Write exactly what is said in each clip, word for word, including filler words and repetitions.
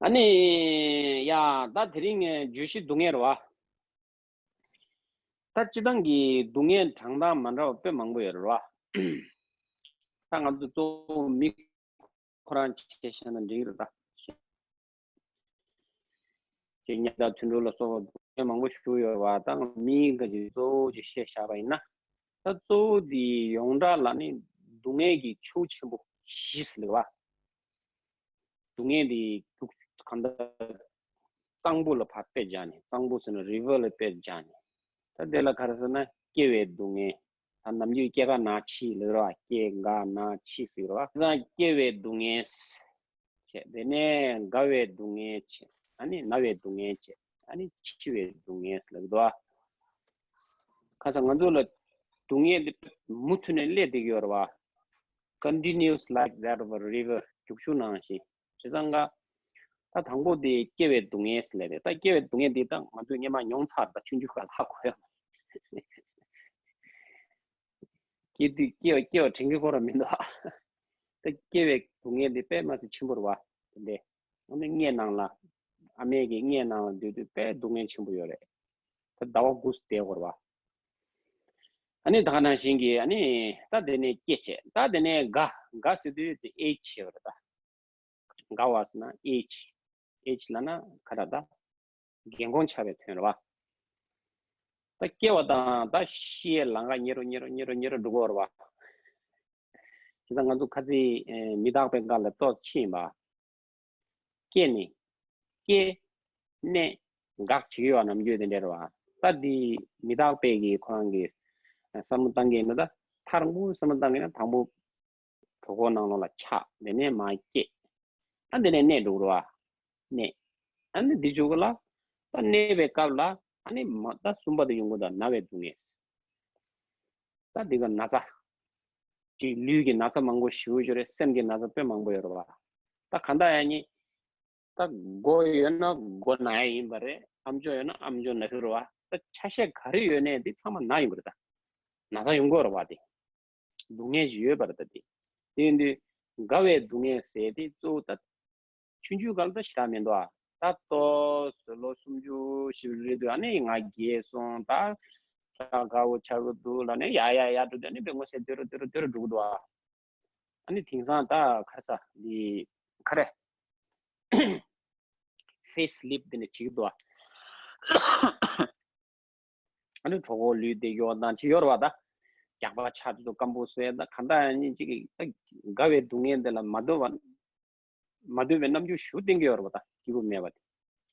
ཨ་ནི་ཡ་ད་དེ་རིང་བརྗོད་གཞི་སྡུག་བསྔལ་རེད་བ། ད་སྤྱིར་བཏང་གི་སྡུག་བསྔལ་གྲངས་དང་མ་འདྲ་བ་དཔེ་མང་པོ་ཡོད་རེད་བ། ད་ང་ཚོ་གཙོ་བོ་མི་ཁོ་རང་ཆ་བཞག་ན་འགྲིག་རེད་ད། ཅེས་ཉ་དང་དུད་འགྲོ་ལ་སོགས་པ་མང་པོ་ཞིག་ཡོད་པ་དང་མིའི་འགའ་ཞིག་གཙོ་བོ་ཅིག་བཤད་བཞག་པ་ཡིན་ན། ད་གཙོ་བོ་དེ་ཡོངས་གྲགས་ལ་ནི་སྡུག་བསྔལ་གྱི་ཆུ་ཆེན་པོ་བཞི་ཟེར་བ། སྡུག་བསྔལ་དེ་རྒྱུག་གང་ལྟར་གཙང་པོ་ལ་ཕར་དཔེ་བཞག་ནས་གཙང་པོ་ཟེར་ན་རི་ཝར་ལ་དཔེ་བཞག་ནས། ད་དེ་ལ་ག་རེ་ཟེར་ན་སྐྱེ་བའི་སྡུག་བསྔལ། ད་ནམ་རྒྱུན་སྐྱེ་རྒ་ན་འཆི་ལབ་ར་སྐྱེ་རྒ་ན་འཆི་ཟེར་བ། དེ་དང་སྐྱེ་བའི་སྡུག་བསྔལ་བྱས། དེ་ནས་རྒ་བའི་སྡུག་བསྔལ་བྱས། ཨ་ནི་ན་བའི་སྡུག་བསྔལ་བྱས། ཨ་ནི་འཆི་བའི་སྡུག་བསྔལ་ལབ་འདུག་ཨ། ཁ་སང་ང་ཚོ་ལ་སྡུག་བསྔལ་འདི་མུ་མཐུད་ནས་སླེབས་བསྡད་ཀྱི་ཡོད་རེད་བ། Continuous like that of a river. རྒྱུག་ཆུ་ནང་བཞིན། བྱས་ཙང་ཀ་ད་དང་པོ་དེ་སྐྱེ་བའི་སྡུག་བསྔལ་ཟེར་ལབ་རེད། ད་སྐྱེ་བའི་སྡུག་བསྔལ་འདི་ད་ང་ཚོས་སྔོན་མ་མྱོང་ཚར། ད་ཆུང་ཆུང་སྐབས་ལ་ཧ་གོ་ཡོད། སྐྱེ་དུས་སྐྱེ་བ་སྐྱེ་བ་དྲན་གྱི་ཁོ་རང་མི་འདུག་ཨ། ད་སྐྱེ་བའི་སྡུག་བསྔལ་འདི་དཔེ་མ་སྲིད་ཆེན་པོ་རེད་བ། དེ་འདྲས། ཨ་ནི་མངལ་ནང་ལ། ཨ་མའི་གི་མངལ་ནང་ལ་སྡོད་དུས་དཔེ་སྡུག་བསྔལ་ཆེན་པོ་ཡོད་རེད། ད་ཟླ་བ་དགུ་བསྡད་དགོས་རེད་བ། ཨ་ནི་ད་ག་ནང་བཞིན་གྱི་ཨ་ནི་ད་དེ་ནས་སྐྱེ་བྱས། ད་དེ་ནས་རྒ། རྒ་ཟེར་དུས་དེ་ཨེཇ་བྱས་པ་རེད་ད། རྒ་བ་ཟེར་ན་ཨེཇ། ཨེཇ་ལབ་ན་ག་རེ་ད། རྒན་གོག་ཆགས་པའི་དོན་རེད་བ། ད་སྐྱེ་བ་དང་ད་ཤི་ཡའི་ལམ་ཁ་ཉེ་རུ་ཉེ་རུ་ཉེ་རུ་ཉེ་རུ་འགྲོ་གི་ཡོད་རེད་བ། དེ་ད་ང་ཚོ་ཁ་ཚིག་ཨེ་མི་རྟག་པའི་སྒང་ལ་ཏོག་ཙམ་ཕྱིན་པ། སྐྱེ་ནས། སྐྱེ། གནས། འགག་བྱེད་ཀྱི་ཡོད་ནམ་རྒྱུན་དེ་འདྲ་རེད་བ། ད་འདི་མི་རྟག་པའི་གི་ཁོ་རང་གི་བསམ་བློ་བཏང་གི་ཡིན་ན། ད་མཐར་འགུག་བསམ་བློ་བཏང་གི་ཡིན་ན་དང་པོ་གྲོད་ཁོག་ནང་ལོགས་ལ་ཆགས། དེ་ནས་མར་སྐྱེ། ཨ་དེ་ནས་གནས་འགྲོ་གི་རེད་བ། གནས། ཨ་ནི་འདི་བྱུང་གི་ལ། ད་གནས་པའི་སྐབས་ལ་ཨ་ནི་མ་ད་གསུམ་པ་དེ་ཡོང་གི་འདུག་ན་བའི་སྡུག་བསྔལ། ད་འདི་ག་ན་ཚ། ཅིག་ལུས་ཀྱི་ན་ཚ་མང་པོ་ཞེ་པོ་ཅིག་རེད། སེམས་ཀྱི་ན་ཚ་དཔེ་མང་པོ་ཡོད་རེད་བ། ད་གང་ལྟར་ཡང་ནི། ད་མགོ་ཡོད་ན་མགོ་ན་ཡ་ཡིན་པ་རེད། ཨམ་ཅོག་ཡོད་ན་ཨམ་ཅོག་ན་གི་རེད་བ། ད་ཆ་ཤས་ག་རེ་ཡོད་ནའི་འདི་ཚང་མ་ན་ཡོང་གི་རེད་ད། ན་ཚ་ཡོང་གི་རེད་བ་དེ། སྡུག་བསྔལ་ཞིག་ཡོད་པ་རེད་ད་དེ། དེ་ཡིན་དུས་རྒ་བའི་སྡུག་བསྔལ་ཟེར་དེ་གཙོ་བོ་ད། ཆུང་ཆུང་སྒང་ལ་ད་ཞེ་དྲག་མི་འདུག་ཨ། ད་ཏོག་ཙམ་ལོ་སུམ་ཅུ་བཞི་བཅུ་རེད་དུས་ཨ་ནི་ང་རྒས་སོང་། ད་ཤ་དགའ་བོ་ཆགས་ཀྱི་འདུག་ལབ་ནས་ཡ་ཡ་ཡ་འགྲོ་དུས་ཨ་ནི་དཔེ་ངོ་ཤེས་སྡོད་རུ་སྡོད་རུ་སྡོད་རུ་འགྲོ་གི་འདུག་ཨ། ཨ་ནི་དེང་སང་ད་ག་རེ་ཟ་འདི་ག་རེ་ཕེ་སི་ལིབ་འདི་ནས་བྱེད་ཀྱི་འདུག་ཨ། ཨ་ནི་གྲོད་ཁོག་ལུས་བདེ་ཡོད་དང་ཅི་ཡོད་རེད་བ། ད་རྒྱགས་པ་ཆགས་དུས་སྐམ་པོ་བཟོས། ད་གང་ལྟར་ཡང་ཅིག་གི་ད་རྒ་བའི་སྡུག་བསྔལ་འདི་ལ་མ་འདོད་པ། མ་འདོད་པའི་རྣམ་འགྱུར་ཞེ་པོ་བསྟན་གྱི་ཡོད་རེད་བ། ད་སྐྱིད་པོ་མེད་པ་དེ།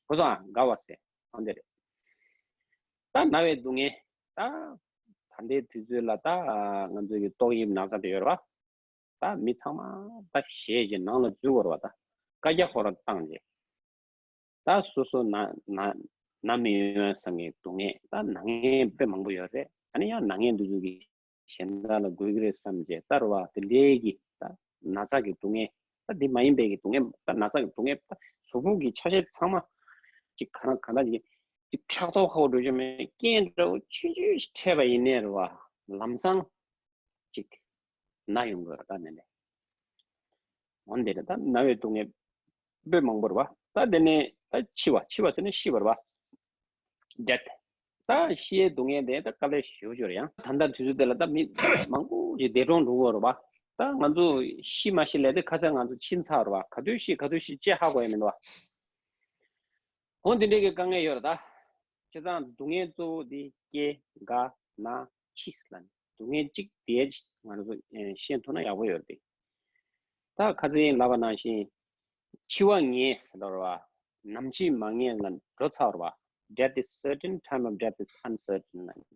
གོ་སོང་ཨ། རྒ་བ་ཟེར་ཨ་འདི་རེད། ད་ན་བའི་སྡུག་བསྔལ། ད་ད་ལྟའི་དུས་ཚོད་ལ་ད་ང་ཚོ་གི་ཏོག་དབྱིབས་ན་ཚ་དེ་ཡོད་རེད་བ། ད་མི་ཚང་མ་ད་ཞེད་བྱས་ནང་ལ་འཛུལ་དགོས་རེད་བ། ད་བཀའ་རྒྱ་ཁོ་རང་བཏང་རྗེས། ད་སོ་སོ་ན་ན་ན་མི་ཡོང་བསམ་མཁན་སྡུག་བསྔལ། ད་ན་མཁན་དཔེ་མང་པོ་ཡོད་རེད། ཨ་ནི་ཡང་ན་མཁན་འདི་ཚོ་གི་གཞན་དག་ལ་འགོས་ཀྱི་རེད་བསམ་བྱས་ལྟ་རུ་བ་དེ་འདྲའི་གི་ད་ན་ཚ་གི་སྡུག་བསྔལ། ད་འདི་མ་ཡིན་པའི་གི་སྡུག་བསྔལ། ད་ན་ཚ་གི་སྡུག་བསྔལ། ད་གཟུགས་པོ་གི་ཆ་ཤས་ཚང་མ་ཅིག་ག་རང་ག་འདྲ་ཅིག་ཅིག་ཕྲག་དོག་ཁ་བོ་འགྲོ་ཆོག་མེད། རྐྱེན་འདྲ་བོ་ཆུང་ཆུང་ཞིག་འཕྲད་པ་ཡིན་ནའི་རུ་བ་ལམ་སང་ཅིག་ན་ཡོང་གི་རེད། ད་ནི་ནས་འོན་ཏེ་ད་ན་བའི་སྡུག་བསྔལ་དཔེ་མང་པོ་རེད་བ། ད་དེ་ནས་ད་འཆི་བ། འཆི་བ་ཟེར་ན་ཤི་བ་རེད་བ། Death. ད་ཤི་ཡའི་སྡུག་བསྔལ་དེ་ད་དཀའ་ལས་ཞེ་པོ་ཅིག་རེད། ཡང་ད་ལྟ་དུས་ཚོད་དེ་ལ་ད་མི་མང་པོ་ཞིག་འདས་གྲོངས་འགྲོ་གི་ཡོད་རེད་བ། ད་ང་ཚོ་ཤི་མ་ཤི་ལབ་དེ་ཁ་སང་ང་ཚོ་ཕྱིན་ཚར་རེད་བ། ག་དུས་ཤི་ག་དུས་ཤི་ཅེས་ཧ་གོ་ཡ་མི་འདུག་བ། འོ་འདི་འདྲའི་གི་དཀའ་ངལ་ཡོད་རེད་ད། བྱས་ཙང་སྡུག་བསྔལ་གཙོ་བོ་འདི་སྐྱེ་རྒ་ན་འཆི་ཟེར་ལབ་ནས་སྡུག་བསྔལ་གཅིག་དེ་ང་ཚོ་ཤེས་ཐུབ་ན་ཡག་པོ་ཡོད་རེད། ད་ཁ་སང་ལབ་པ་ནང་བཞིན་འཆི་བ་ངེས་ཟེར་རེད་བ། ནམ་འཆི་མ་ངེས་ལ་འགྲོ་ཚར་བ། Death is certain, time of death is uncertain. ལབ་ནས་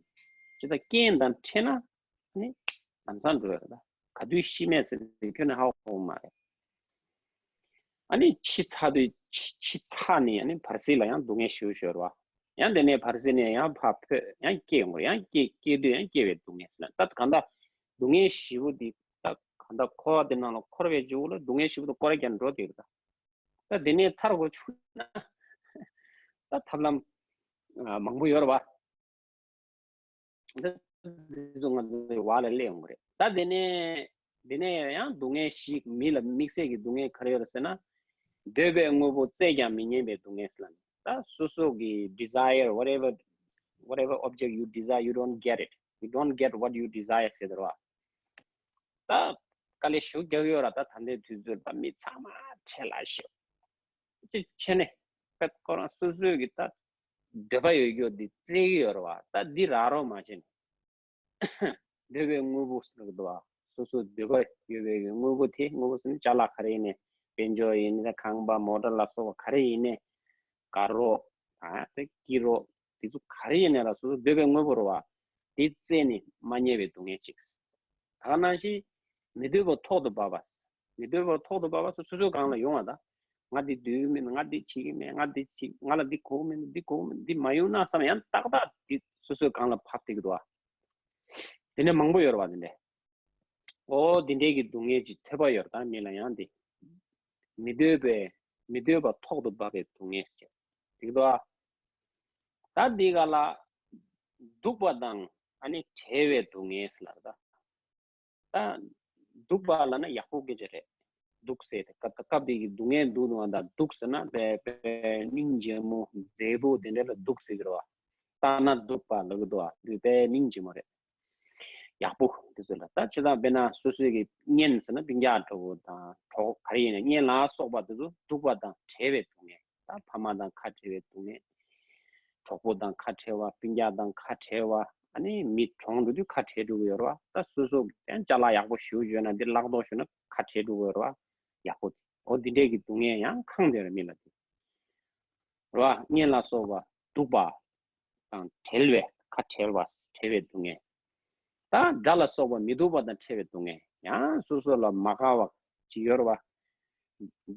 བྱས་ཙང་རྐྱེན་དང་འཕྲད་ན་ནི་ལམ་སང་འགྲོ་ཡ་རེད། ད་ག་དུས་ཤི་མེད་ཟེར་དུས་ཁྱོན་ནས་ཧ་གོ་གི་མ་རེད། ཨ་ནི་འཆི་ཚར་དུས་འཆི་འཆི་ཚར་ནས་ཨ་ནི་བར་སྲིད་ལ་ཡང་སྡུག་བསྔལ་ཞེ་པོ་ཞིག་ཡོད་རེད་བ། ཡང་དེ་ནས་བར་སྲིད་ནས་ཡང་ཕར་འཕོས་ཡང་སྐྱེ་ཡོང་གི་རེད། ཡང་སྐྱེ་སྐྱེ་དུས་ཡང་སྐྱེ་བའི་སྡུག་བསྔལ་ཟེར་ན། ད་གང་ལྟར་སྡུག་བསྔལ་བཞི་པོ་འདི་ད་གང་ལྟར་འཁོར་བ་འདི་ནང་ལ་འཁོར་བའི་རྗེས་ལ་སྡུག་བསྔལ་བཞི་པོ་དེ་སྐོར་ར་རྒྱག་འགྲོ་བསྡད་ཀྱི་རེད། ད་དེ་ནས་ཐར་དགོས་བྱུང་ན་ད་ཐབས་ལམ་མང་པོ་ཡོད་རེད་བ། འདི་ཚོ་ང་ཚོའི་བར་ལ་སླེབས་ཡོང་གི་རེད། ད་དེ་ནས་དེ་ནས་ཡང་སྡུག་བསྔལ་ཞིག་མི་ལ་དམིགས་བསལ་གྱི་སྡུག་བསྔལ་ག་རེ་ཡོད་རེད་ཟེར་ན། འདོད་པའི་དངོས་པོ་བཙལ་ཀྱང་མི་རྙེད་པའི་སྡུག་བསྔལ་ཟེར་ལ་ནི། ད་སོ་སོ་གི་desire, whatever, whatever object you desire, you don't get it, you don't get what you desire ཟེར་བ། ད་དཀའ་ལས་ཞུ་རྒྱག་ཡོད་ར། ད་ད་ལྟའི་དུས་ཚོད་ད་མི་ཚང་མ་ཁྲེལ་ལ་ཞོག་ཅི་བྱས་ནས་ཁོ་རང་སོ་སོའི་གི་ད་འདོད་པ་ཡོད་རྒྱུ་འདི་བཙལ་གི་ཡོད་ར་བ། ད་འདི་རག་རོགས་མ་བྱས་ནས། འདོད་པའི་དངོས་པོ་ཟེར་གི་འདུག་བ། སོ་སོ་འདོད་པ་ཡོད་པའི་དངོས་པོ་དེ། དངོས་པོ་ཟེར་ན་ཅ་ལག་ག་རེ་ཡིན་ནའི། དཔལ་འབྱོར་ཡིན་ནའི། ཁང་པ་མོ་ཊ་ལ་སོགས་པ་ག་རེ་ཡིན་ནའི། དགའ་རོགས། ཨ་དེ་སྐྱིད་རོགས། དེ་ཚོ་ག་རེ་ཡིན་ནའི་ར་སོ་སོ་འདོད་པའི་དངོས་པོ་རེད་བ། དེ་བཙལ་ནས་མ་རྙེད་པའི་སྡུག་བསྔལ་གཅིག། ད་ག་ནང་བཞིན་མི་འདོད་པ་ཐོག་ཏུ་བབས་པ། མི་འདོད་པ་ཐོག་ཏུ་བབས་པ་སོ་སོའི་སྒང་ལ་ཡོང་བ་ད། ང་འདི་འདོད་ཀྱི་མིན། ང་འདི་བྱེད་ཀྱི་མིན། ང་འདི་བྱེད། ང་ལ་འདི་དགོས་ཀྱི་མིན། འདི་དགོས་ཀྱི་མིན། འདི་མ་ཡོང་ན་བསམ་ཡང་ཏག་ཏག་འདི་སོ་སོའི་སྒང་ལ་བབས་བསྡད་ཀྱི་འདུག་བ། དེ་ནས་མང་པོ་ཡོད་རེད་བ། དེ་འདྲས། ཨོ་དེ་འདྲས་ཀྱི་སྡུག་བསྔལ་ཅིག་ཐོས་པ་ཡོད་རེད། ད་མི་ལ་ཡང་དེ། མི་འདོད་པའི། མི་འདོད་པ་ཐོག་ཏུ་བབས་པའི་སྡུག་བསྔལ་ཟེར། འགྲིག་འདུག་ཨ། ད་འདི་ག་ལ་སྡུག་པ་དང་ཨ་ནི་བྲལ་བའི་སྡུག་བསྔལ་ཟེར་ལ་ད། ད་སྡུག་པ་ལབ་ན་ཡག་པོ་སྐད་ཆ་རེད། སྡུག་ཟེར་ཏེ་སྐབས་སྐབས་དེ་གི་སྡུག་བསྔལ་འདུག་འདུག་ཨ། ད་སྡུག་ཟེར་ན་དཔེ་དཔེ་སྙིང་རྗེ་མོ་མཛེས་པོ་དེ་འདྲ་ལ་སྡུག་ཟེར་གི་རེད་བ། ལྟ་ན་སྡུག་པ་ལབ་གི་འདུག་ཨ། འདི་དཔེ་སྙིང་རྗེ་མོ་རེད། ཡག་པོ་དེ་ཚོ་ལ། ད་ཇི་ལྟར་དཔེར་ན་སོ་སོའི་གི་གཉེན་ཟེར་ན་སྤུན་ཀྱག་འདྲ་བོ་དང་གྲོགས་ག་རེ་ཡིན་ན་གཉེན་ལ་སོགས་པ་དེ་ཚོ་སྡུག་པ་དང་བྲལ་བའི་སྡུག་བསྔལ། ད་ཕ་མ་དང་ཁ་བྲལ་བའི་སྡུག་བསྔལ། གྲོགས་པོ་དང་ཁ་བྲལ་བ། སྤུན་ཀྱག་དང་ཁ་བྲལ་བ། ཨ་ནི་མི་གྲོངས་འགྲོ་དུས་ཁ་བྲལ་འགྲོ་གི་ཡོད་རེད་བ། ད་སོ་སོ་ཡང་ཅ་ལག་ཡག་པོ་ཞེ་པོ་ཡོད་ན་འདི་བརླག་དོགས་ཞུ་ན་ཁ་བྲལ་འགྲོ་གི་ཡོད་རེད་བ། ཡག་པོ་དེ། འོ་འདི་འདྲས་ཀྱི་སྡུག་བསྔལ་ཡང་ཁེངས་བསྡད་རེད་མི་ལ་དེ། རེད་བ། གཉེན་ལ་སོགས་པ་སྡུག་པ་དང་བྲལ་བའི་ཁ་བྲལ་བ། བྲལ་བའི་སྡུག་བསྔལ། ད་དགྲ་ལ་སོགས་པ་མི་སྡུག་པ་དང་བྲལ་བའི་སྡུག་བསྔལ། ཡང་སོ་སོ་ལ་མ་དགའ་བ་ཅིག་ཡོད་རེད་བ།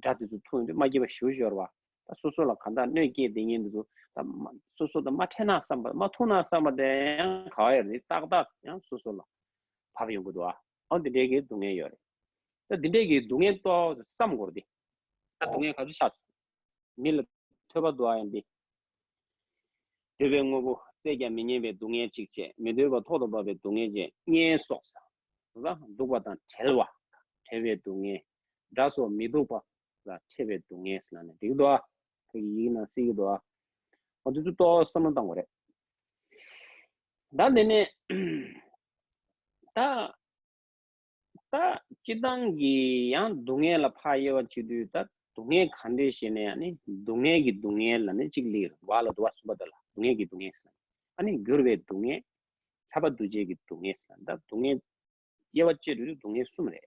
དགྲ་དེ་ཚོ་ཐུག་ཡོང་དུས་མ་སྐྱིད་པ་ཞེ་པོ་ཅིག་ཡོད་རེད་བ། ད་སོ་སོ་ལ་གང་ལྟར་གནོད་སྐྱེལ་བསྡད་མཁན་དེ་ཚོ་ད་མ་སོ་སོ་དང་མ་འཕྲད་ན་བསམ་པ། མ་ཐུག་ན་བསམ་པ་དེ་ཡང་ག་བ་ཡོད་རེད། ཏག་ཏག་ཡང་སོ་སོ་ལ་བབས་ཡོང་གི་འདུག་བ། འོ་འདི་འདྲའི་གི་སྡུག་བསྔལ་ཡོད་རེད། ད་འདི་འདྲའི་གི་སྡུག་བསྔལ་ཏོག་ཙམ་བསམ་དགོས་རེད་དེ། ད་སྡུག་བསྔལ་ག་ཚོད་ཆགས་སོང་། མི་ལ་ཐོས་པ་འདུག་ཨ། ཡང་འདི། འདོད་པའི་དངོས་པོ་བཙལ་ཀྱང་མི་རྙེད་པའི་སྡུག་བསྔལ་གཅིག་བྱས། མི་འདོད་པ་ཐོག་ཏུ་བབས་པའི་སྡུག་བསྔལ་བྱས། གཉེན་སོགས་ཟེར། སྡུག་པ་དང་བྲལ་བ། བྲལ་བའི་སྡུག་བསྔལ། དགྲ་སོགས་མི་སྡུག་པ་ལ་འཕྲད་པའི་སྡུག་བསྔལ་ཟེར་ལབ་ནས་འགྲིག་འདུག་ཨ། ཁོ་གི་ཡིག་ནང་གསལ་གྱི་འདུག་ཨ། འོ་དེ་ཚོ་ཏོག་བསམ་བློ་བཏང་དགོས་རེད། ད་འདི་ནས་ད། ད་སྤྱིར་བཏང་གི་ཡང་སྡུག་བསྔལ་ལ་ཕར་དབྱེ་བ་ཕྱེ་དུས། ད་སྡུག་བསྔལ་ག་འདྲས་ཞེས་ནས་ཡང་ནི་སྡུག་བསྔལ་གྱི་སྡུག་བསྔལ་ལ་ནི་གཅིག་ལེགས་བ་ལ་འདུ་བ་གསུམ་པ་དེ་ལ་སྡུག་བསྔལ་གྱི་སྡུག་བསྔལ་ཟེར། ཨ་ནི་འགྱུར་བའི་སྡུག་བསྔལ། ཁྱབ་པ་འདུ་བྱེད་ཀྱི་སྡུག་བསྔལ་ཟེར། ད་སྡུག་བསྔལ་དབྱེ་བ་ཕྱེ་དུས་སྡུག་བསྔལ་གསུམ་རེད།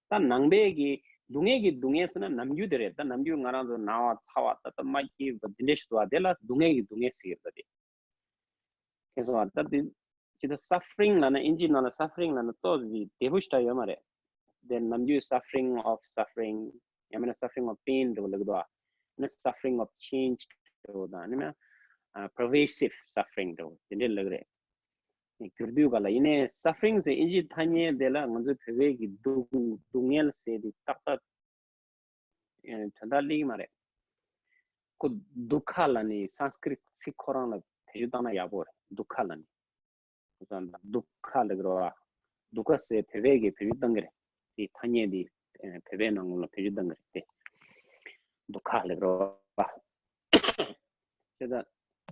ད་ནང་པའི་གི་སྡུག་བསྔལ་གྱི་སྡུག་བསྔལ་ཟེར་ན་ནམ་རྒྱུན་དེ་རེད། ད་ནམ་རྒྱུན་ང་རང་ཚོ་ན་བ་ཚ་བ་ད་ལྟ་མ་སྐྱིད་པ་འདི་འདྲས་ཞིག་འདུག་བ། དེ་ལ་སྡུག་བསྔལ་གྱི་སྡུག་བསྔལ་ཟེར་གྱི་རེད་ད་དེ། ཁྱེད་ཚོ་ད་དེ་ཇི་ལྟར་suffering ལབ་ན། ཨིན་ཇིའི་ནང་ལ་suffering ལབ་ན་ཏོག་ཙམ་བདེ་པོ་ཞིག་ད་ཡོད་མ་རེད། དེ་ནམ་རྒྱུན་suffering of suffering ཡང་མིན་ན་suffering of pain འདྲ་བོ་ལབ་ཀྱི་འདུག་ཨ། ཨ་ནི་suffering of change འདྲ་བོ་དང་། ཨ་ནི་མིན་ན་pervasive suffering འདྲ་བོ་དེ་འདྲས་ལབ་ཀྱི་རེད། འགྱུར་དུས་ག་ལ་ཡིན་ནའི་suffering ཟེར་ཨིན་ཇིའི་ཐ་སྙད་དེ་ལ་ང་ཚོའི་བོད་པའི་གི་སྡུག་སྡུག་བསྔལ་ཟེར་དེ་ཏག་ཏག་དོན་དག་སླེབས་ཀྱི་མ་རེད། ཁོ་དུ་ཁ་ལབ་ནི་སཾ་སྐྲྀཏ་ཚིག་ཁོ་རང་ལ་བེད་སྤྱོད་བཏང་ན་ཡག་པོ་རེད། དུ་ཁ་ལབ་ནི། ཁོ་ཚང་དུ་ཁ་ལབ་ཀྱི་རེད་བ། དུ་ཁ་ཟེར་བོད་པས་ཀྱི་བེད་སྤྱོད་བཏང་གི་རེད། དེ་ཐ་སྙད་དེ་བོད་པའི་ནང་ལ་བེད་སྤྱོད་བཏང་གི་རེད་དེ། དུ་ཁ་ལབ་ཀྱི་རེད་བ། དེ་དང་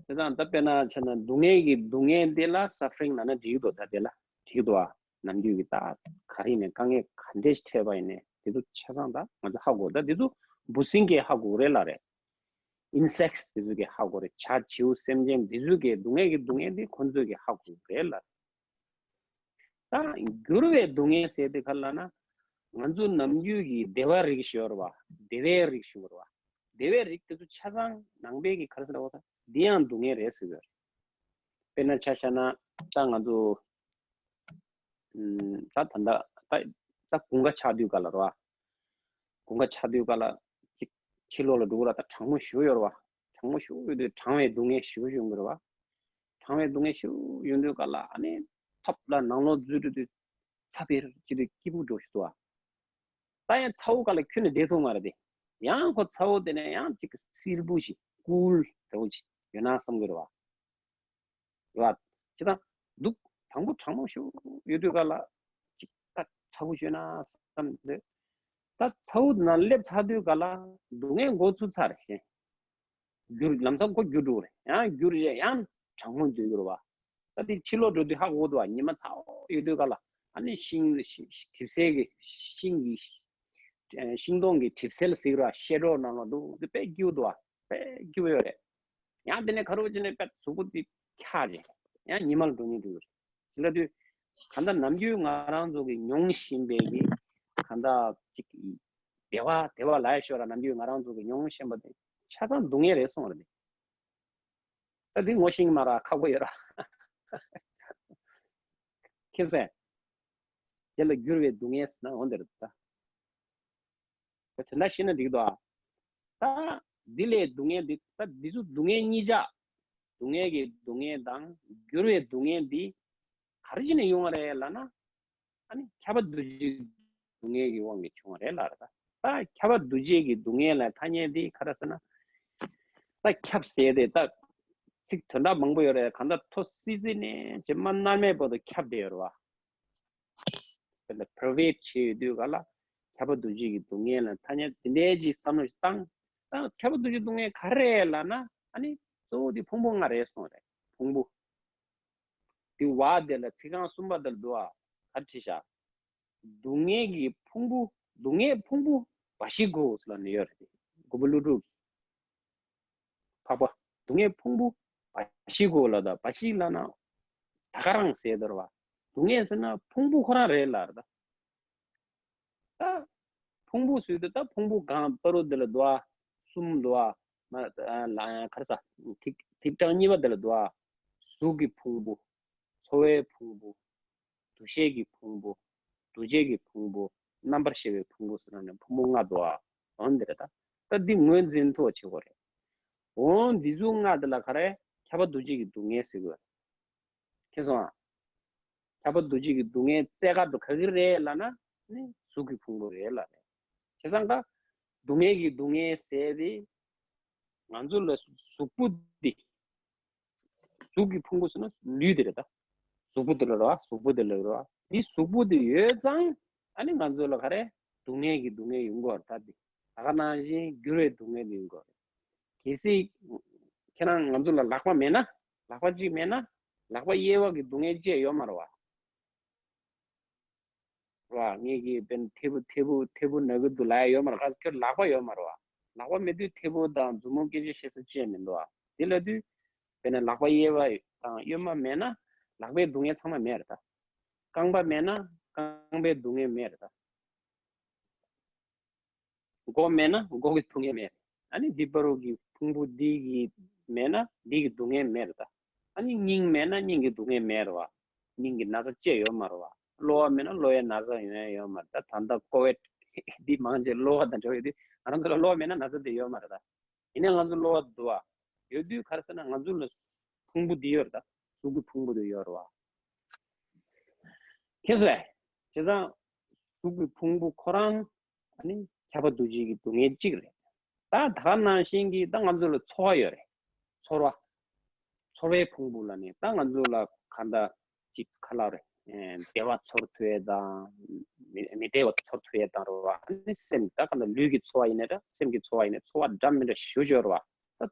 དེ་དང་ད་དཔེར་ན་བྱས་ན་སྡུག་བསྔལ་གྱི་སྡུག་བསྔལ་དེ་ལ་suffering ལབ་ན་འགྲིག་གི་འདུག་ད་དེ་ལ་འགྲིག་གི་འདུག་བ། ནམ་རྒྱུན་གྱི་ད་ག་རེ་ཡིན་ནའི་དཀའ་ངལ་ག་འདྲས་ཤིག་འཕྲད་པ་ཡིན་ནའི་དེ་ཚོ་ཆ་ཚང་ད་ང་ཚོ་ཧ་གོ། ད་དེ་ཚོ་འབུ་སྲིན་གྱིས་ཧ་གོ་རེད་ལ་རེད། insects དེ་ཚོ་གིས་ཧ་གོ་རེད། བྱ་བྱིའུ་སེམས་ཅན་དེ་ཚོ་གིས་སྡུག་བསྔལ་གྱི་སྡུག་བསྔལ་དེ་ཁོ་ཚོ་གིས་ཧ་གོ་རེད་ལ། ད་འགྱུར་བའི་སྡུག་བསྔལ་ཟེར་དེ་ག་རེ་ལབ་ན། ང་ཚོ་ནམ་རྒྱུན་གྱི་བདེ་བའི་རིགས་ཤིག་ཡོད་རེད་བ། བདེ་བའི་རིགས་ཤིག་ཡོད་རེད་བ། བདེ་བའི་རིགས་དེ་ཚོ་ཆ་ཚང་ནང་པའི་གི་ག་རེ་ཟེར་བ་ད་འདི་ཡང་སྡུག་བསྔལ་རེད་ཟེར་གི་ཡོད་རེད། དཔེར་ན་ཆ་བཞག་ན་ད་ང་ཚོ་ད་ད་ད་ད་དགུན་ཁ་ཆགས་དུས་ག་ལ་རེད་བ། དགུན་ཁ་ཆགས་དུས་ག་ལ་ཅིག་ཕྱི་ལོགས་ལ་འགྲོ་གི་ར། ད་གྲང་མོ་ཞེ་པོ་ཡོད་རེད་བ། གྲང་མོ་ཞེ་པོ་ཡོད་དུས་གྲང་བའི་སྡུག་བསྔལ་ཞེ་པོ་ཡོང་གི་རེད་བ། གྲང་བའི་སྡུག་བསྔལ་ཞེ་པོ་ཡོང་དུས་ག་ལ་ཨ་ནི་ཐབ་ལ་ནང་ལོགས་འཛུལ་འགྲོ་དུས་ཚ་བེར་ཅིག་དུས་སྐྱིད་པོ་འགྲོ་ཞིག་འདུག་བ། ད་ཡང་ཚ་བོ་ག་ལ་ཁྱོན་ནས་བསྡད་ཐུབ་མ་རེད་དེ། ཡང་ཁོ་ཚ་བོ་དེ་ནས་ཡང་ཅིག་བསིལ་པོ་ཞིག་ཀུལ་འདྲ་བོ་ཅིག་ཡོད་ན་བསམ་གི་རེད་བ། རེད་བ། ཅི་ད་འདུག་དང་པོ་གྲང་མོ་ཞིག་ཡོད་དུས་ག་ལ་ཅིག་ད་ཚ་བོ་ཞིག་ཡོད་ན་བསམ་དེ། ད་ཚ་བོ་ནང་སླེབས་ཚར་དུས་ག་ལ་སྡུག་བསྔལ་འགོ་ཚུགས་ཚར་ཤེ། འགྱུར་ལམ་སང་ཁོ་འགྱུར་འགྲོ་རེད། ཡང་འགྱུར་རེད། ཡང་གྲང་མོ་འདོད་ཀྱི་རེད་བ། ད་དེ་ཕྱི་ལོགས་འགྲོ་དུས་ཧ་གོ་འདུག་བ། ཉི་མ་ཚ་བོ་ཡོད་དུས་ག་ལ་ཨ་ནི་ཤིང་ཤིང་གྲིབ་སེལ་གྱི་ཤིང་གི་ཤིང་སྡོང་གི་གྲིབ་སེལ་ཟེར་གྱི་རེད་བ། ཤེ་ཌོ་ནང་ལ་འདུག་དེ་དཔེ་སྐྱིད་པོ་འདུག་བ། དཔེ་སྐྱིད་པོ་ཡོད་རེད། ཡང་དེ་ནས་ག་རེ་བྱས་ནས་དཔེ་གཟུགས་པོ་དེ་འཁྱག་རེད། ཡང་ཉི་མ་ལ་འགྲོ་སྙིང་འདོད་ཀྱི་རེད། དེ་ལ་དུས་གང་ལྟར་ནམ་རྒྱུན་ང་རང་ཚོ་གི་མྱོང་བཞིན་པའི་གི་གང་ལྟར་ཅིག་བདེ་བ་བདེ་བ་ལ་ཡ་ཤོར་ར། ནམ་རྒྱུན་ང་རང་ཚོ་གི་མྱོང་བཞིན་པ་དེ་ཆ་ཚང་སྡུག་བསྔལ་རེད་གསུངས་རེད། ད་འདི་ངོ་ཤེས་ཀྱི་མ་རེད། ཁག་པོ་ཡོད་ར། ཁྱེད་ཚོས་དེ་ལ་འགྱུར་བའི་སྡུག་བསྔལ་ཟེར་ན་འོ་འདི་རེད་ད། དོན་དག་ཤེས་ན་འགྲིག་འདུག་ཨ། ད་འདི་ལས་སྡུག་བསྔལ་འདི་ད་འདི་ཚོ་སྡུག་བསྔལ་གཉིས་ཆ། སྡུག་བསྔལ་གྱི་སྡུག་བསྔལ་དང་འགྱུར་བའི་སྡུག་བསྔལ་འདི་ག་རེ་བྱས་ནས་ཡོང་བ་རེད་ལབ་ན། ཨ་ནི་ཁྱབ་པ་འདུ་བྱེད་སྡུག་བསྔལ་གྱི་དབང་གིས་བྱུང་བ་རེད་ལབ་རེད་ད། ད་ཁྱབ་པ་འདུ་བྱེད་ཀྱི་སྡུག་བསྔལ་ལ་ཐ་སྙད་འདི་ག་རེ་ཟེར་ན། ད་ཁྱབ་ཟེར་དེ་ད་ཚིག་དོན་དག་མང་པོ་ཡོད་རེད། གང་ལྟར་ཐོ་སི་སི་ནས་བྱེ་མ་མནར་མེད་བར་དུ་ཁྱབ་བསྡད་ཡོད་རེད་བ། དཔེར་ན་པར་ཝེཊ་བྱས་ཡོད་དུས་ག་ལ་ཁྱབ་པ་འདུ་བྱེད་ཀྱི་སྡུག་བསྔལ་ལ་ཐ་སྙད་དེ་འདྲའི་ཅིག་བསམ་བློ་ཞིག་བཏང་། ད་ཁྱབ་པ་འདུ་བྱེད་སྡུག་བསྔལ་ག་རེ་རེད་ལབ་ན་ཨ་ནི་གཙོ་བོ་དེ་ཕུང་པོ་ལྔ་རེད་གསུངས་རེད། ཕུང་པོ། དེ་བ་དེ་ལ་ཚིག་རྐང་གསུམ་པ་དེ་ལ་འདུག་ཨ། ག་རེ་བྲིས་ཤག་སྡུག་བསྔལ་གྱི་ཕུང་པོ། སྡུག་བསྔལ་ཕུང་པོ་འབའ་ཞིག་གོ་ཟེར་ལབ་ནས་ཡོད་རེད། དེ་མགོན་པོ་ཀླུ་སྒྲུབ་ཀྱིས། འཕགས་པ། སྡུག་བསྔལ་ཕུང་པོ་འབའ་ཞིག་གོ་ལབ་ད། འབའ་ཞིག་ལབ་ན་ད་ག་རང་ཟེར་དོ་རེད་བ། སྡུག་བསྔལ་ཟེར་ན་ཕུང་པོ་ཁོ་རང་རེད་ལབ་རེད་ད། ད་ཕུང་པོ་ཟེར་དུས་ད་ཕུང་པོ་གང་བར་དུ་དེ་ལ་འདུག་ཨ། གསུམ་འདུག་ཨ། མ་ཨ་ལ་ག་རེ་ཟ། ཐིག་ཐིག་གྲངས་གཉིས་པ་དེ་ལ་འདུག་ཨ། གཟུགས་ཀྱི་ཕུང་པོ། ཚོར་བའི་ཕུང་པོ། འདུ་ཤེས་ཀྱི་ཕུང་པོ། འདུ་བྱེད་ཀྱི་ཕུང་པོ། རྣམ་པར་ཤེས་པའི་ཕུང་པོ་ཟེར་ན་ནི་ཕུང་པོ་ལྔ་འདུག་ཨ། འོ་འདི་རེད་ད། ད་འདི་ངོས་འཛིན་ཐུབ་པ་བྱེད་དགོས་རེད། འོ་འདི་ཚོ་ལྔ་དེ་ལ་ག་རེ་ཁྱབ་པ་འདུ་བྱེད་ཀྱི་སྡུག་བསྔལ་ཟེར་དགོས་རེད། མཁྱེན་སོང་ཨ། ཁྱབ་པ་འདུ་བྱེད་ཀྱི་སྡུག་བསྔལ་རྩ་ཆེ་ཤོས་ག་གི་རེད་ལབ་ན་ནི་གཟུགས་ཀྱི་ཕུང་པོ་རེད་ལབ་རེད། བྱས་ཙང་ད་སྡུག་བསྔལ་གྱི་སྡུག་བསྔལ་ཟེར་དེ་ང་ཚོ་ལ་གཟུགས་པོ་འདི། གཟུགས་ཀྱི་ཕུང་པོ་ཟེར་ན་ལུས་དེ་རེད་ད། གཟུགས་པོ་དེ་ལ་རེད་བ། གཟུགས་པོ་དེ་ལ་རེད་བ། འདི་གཟུགས་པོ་དེ་ཡོད་ཙང་ཨ་ནི་ང་ཚོ་ལ་ག་རེ་སྡུག་བསྔལ་གྱི་སྡུག་བསྔལ་ཡོང་གི་ཡོད་རེད་ད། འདི་ད་ག་ནང་བཞིན་འགྱུར་བའི་སྡུག་བསྔལ་དེ་ཡོང་གི་ཡོད་རེད། གལ་སྲིད་ཁྱེད་རང་ང་ཚོ་ལ་ལག་པ་མེད་ན། ལག་པ་གཅིག་མེད་ན་ལག་པ་གཡས་པ་གི་སྡུག་བསྔལ་ཅི་ཡོད་མ་རེད་བ། རེད་བ། ངེད་ཀྱིས་དཔེར་ན་ཐལ་བུ་ཐལ་བུ་ཐལ་བུ་ན་གི་འདུག་ལབ་ཡ་ཡོད་མ་རེད། ག་ཁྱོད་ལག་པ་ཡོད་མ་རེད་བ། ལག་པ་མེད་དུས་ཐལ་བུ་དང་མཛུབ་མོ་སྐད་ཆ་བཤད་ས་ཅི་ཡང་མི་འདུག་བ། དེ་ལབ་དུས་དཔེར་ན་ལག་པ་གཡས་པ་དང་གཡོན་མ་མེད་ན་ལག་པའི་སྡུག་བསྔལ་ཚང་མ་མེད་རེད་ད། རྐང་པ་མེད་ན་རྐང་པའི་སྡུག་བསྔལ་མེད་རེད་ད། མགོ་མེད་ན་མགོ་གི་སྡུག་བསྔལ་མེད། ཨ་ནི་འདི་བར་དུ་གི་ཕུང་པོ་འདི་གི་མེད་ན་འདི་གི་སྡུག་བསྔལ་མེད་རེད་ད། ཨ་ནི་སྙིང་མེད་ན་སྙིང་གི་སྡུག་བསྔལ་མེད་རེད་བ། སྙིང་གི་ན་ཚ་ཅི་ཡང་ཡོད་མ་རེད་བ། གློ་བ་མེད་ན་གློ་བའི་ན་ཚ་ཡོང་ཡ་ཡོད་མ་རེད་ད། ད་ལྟ་ཀོ་ཝིཌ་འདི་མང་ཆེ་གློ་བ་དང་འབྲེལ་བ་ཡོད་དུས་ང་རང་ཚོ་ལ་གློ་བ་མེད་ན་ན་ཚ་དེ་ཡོད་མ་རེད་ད། ཡིན་ནའི་ང་ཚོ་གློ་བ་འདུག་བ། ཡོད་དུས་ག་རེ་ཟེར་ན་ང་ཚོ་ལ་ཕུང་པོ་འདི་ཡོད་རེད་ད། གཟུགས་ཀྱི་ཕུང་པོ་འདི་ཡོད་རེད་བ། མཁྱེན་སོང་ངས། བྱས་ཙང་གཟུགས་ཀྱི་ཕུང་པོ་ཁོ་རང་ཨ་ནི་ཁྱབ་པ་འདུ་བྱེད་ཀྱི་སྡུག་བསྔལ་གཅིག་རེད། ད་ད་ག་ནང་བཞིན་གྱི་ད་ང་ཚོ་ལ་ཚོར་བ་ཡོད་རེད། ཚོར་བ། ཚོར་བའི་ཕུང་པོ་ལ་ནི་ད་ང་ཚོ་ལ་གང་ལྟར་ཅིག་ག་ལབ་རེད། ཨེ་བདེ་བ་ཚོར་ཐུབ་ཡས་དང་། མི་མི་བདེ་བ་ཚོར་ཐུབ་ཡས་དང་རེད་བ། ཨ་ནི་སེམས་ད་གང་ལྟར་ལུས་ཀྱི་ཚོར་བ་ཡིན་ནའི་འདྲ། སེམས་ཀྱི་ཚོར་བ་ཡིན་ནའི་ཚོར་བ་འདྲ་མི་འདྲ་ཞེ་པོ་ཅིག་ཡོད་རེད་བ།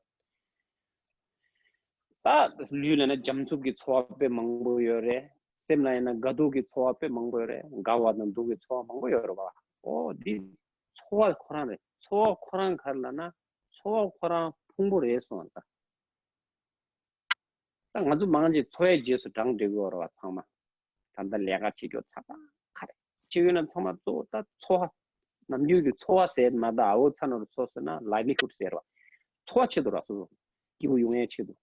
ད་ད་ལུས་ལ་ན་འཇམ་རྩུབ་ཀྱི་ཚོར་བ་དཔེ་མང་པོ་ཡོད་རེད། སེམས་ལ་ཡིན་ན་དགའ་སྡུག་གི་ཚོར་བ་དཔེ་མང་པོ་ཡོད་རེད། དགའ་བ་དང་སྡུག་གི་ཚོར་བ་མང་པོ་ཡོད་རེད་བ། ཨོ་འདི་ཚོར་བ་ཁོ་རང་རེད། ཚོར་བ་ཁོ་རང་ག་རེ་ལབ་ན་ཚོར་བ་ཁོ་རང་ཕུང་པོ་རེད་གསུངས་པ་རེད་ད། ད་ང་ཚོ་མང་ཆེ་ཚོར་བའི་རྗེས་སུ་འབྲང་འགྲོ་གི་ཡོད་རེད་བ་ཚང་མ། ད་ལྟ་ལས་ཀ་བྱེད་རྒྱུ་ཚ་ཐག་ཁ་རེད། བྱེད་ཡོད་ན་ཚང་མ་གཙོ་བོ་ད་འཚོ་བ། ནམ་རྒྱུན་གྱི་འཚོ་བ་ཟེར་མ་ད་ཨ་བོ་ཚ་ནོར་འཚོ་ཟེར་ན་ལའིབ་ལི་ཧུཌ་ཟེར་བ། འཚོ་བ་ཆེད་དུ་ར་སོ་སོ། སྐྱིད་པོ་ཡོང་ཡའི་ཆེད་དུ།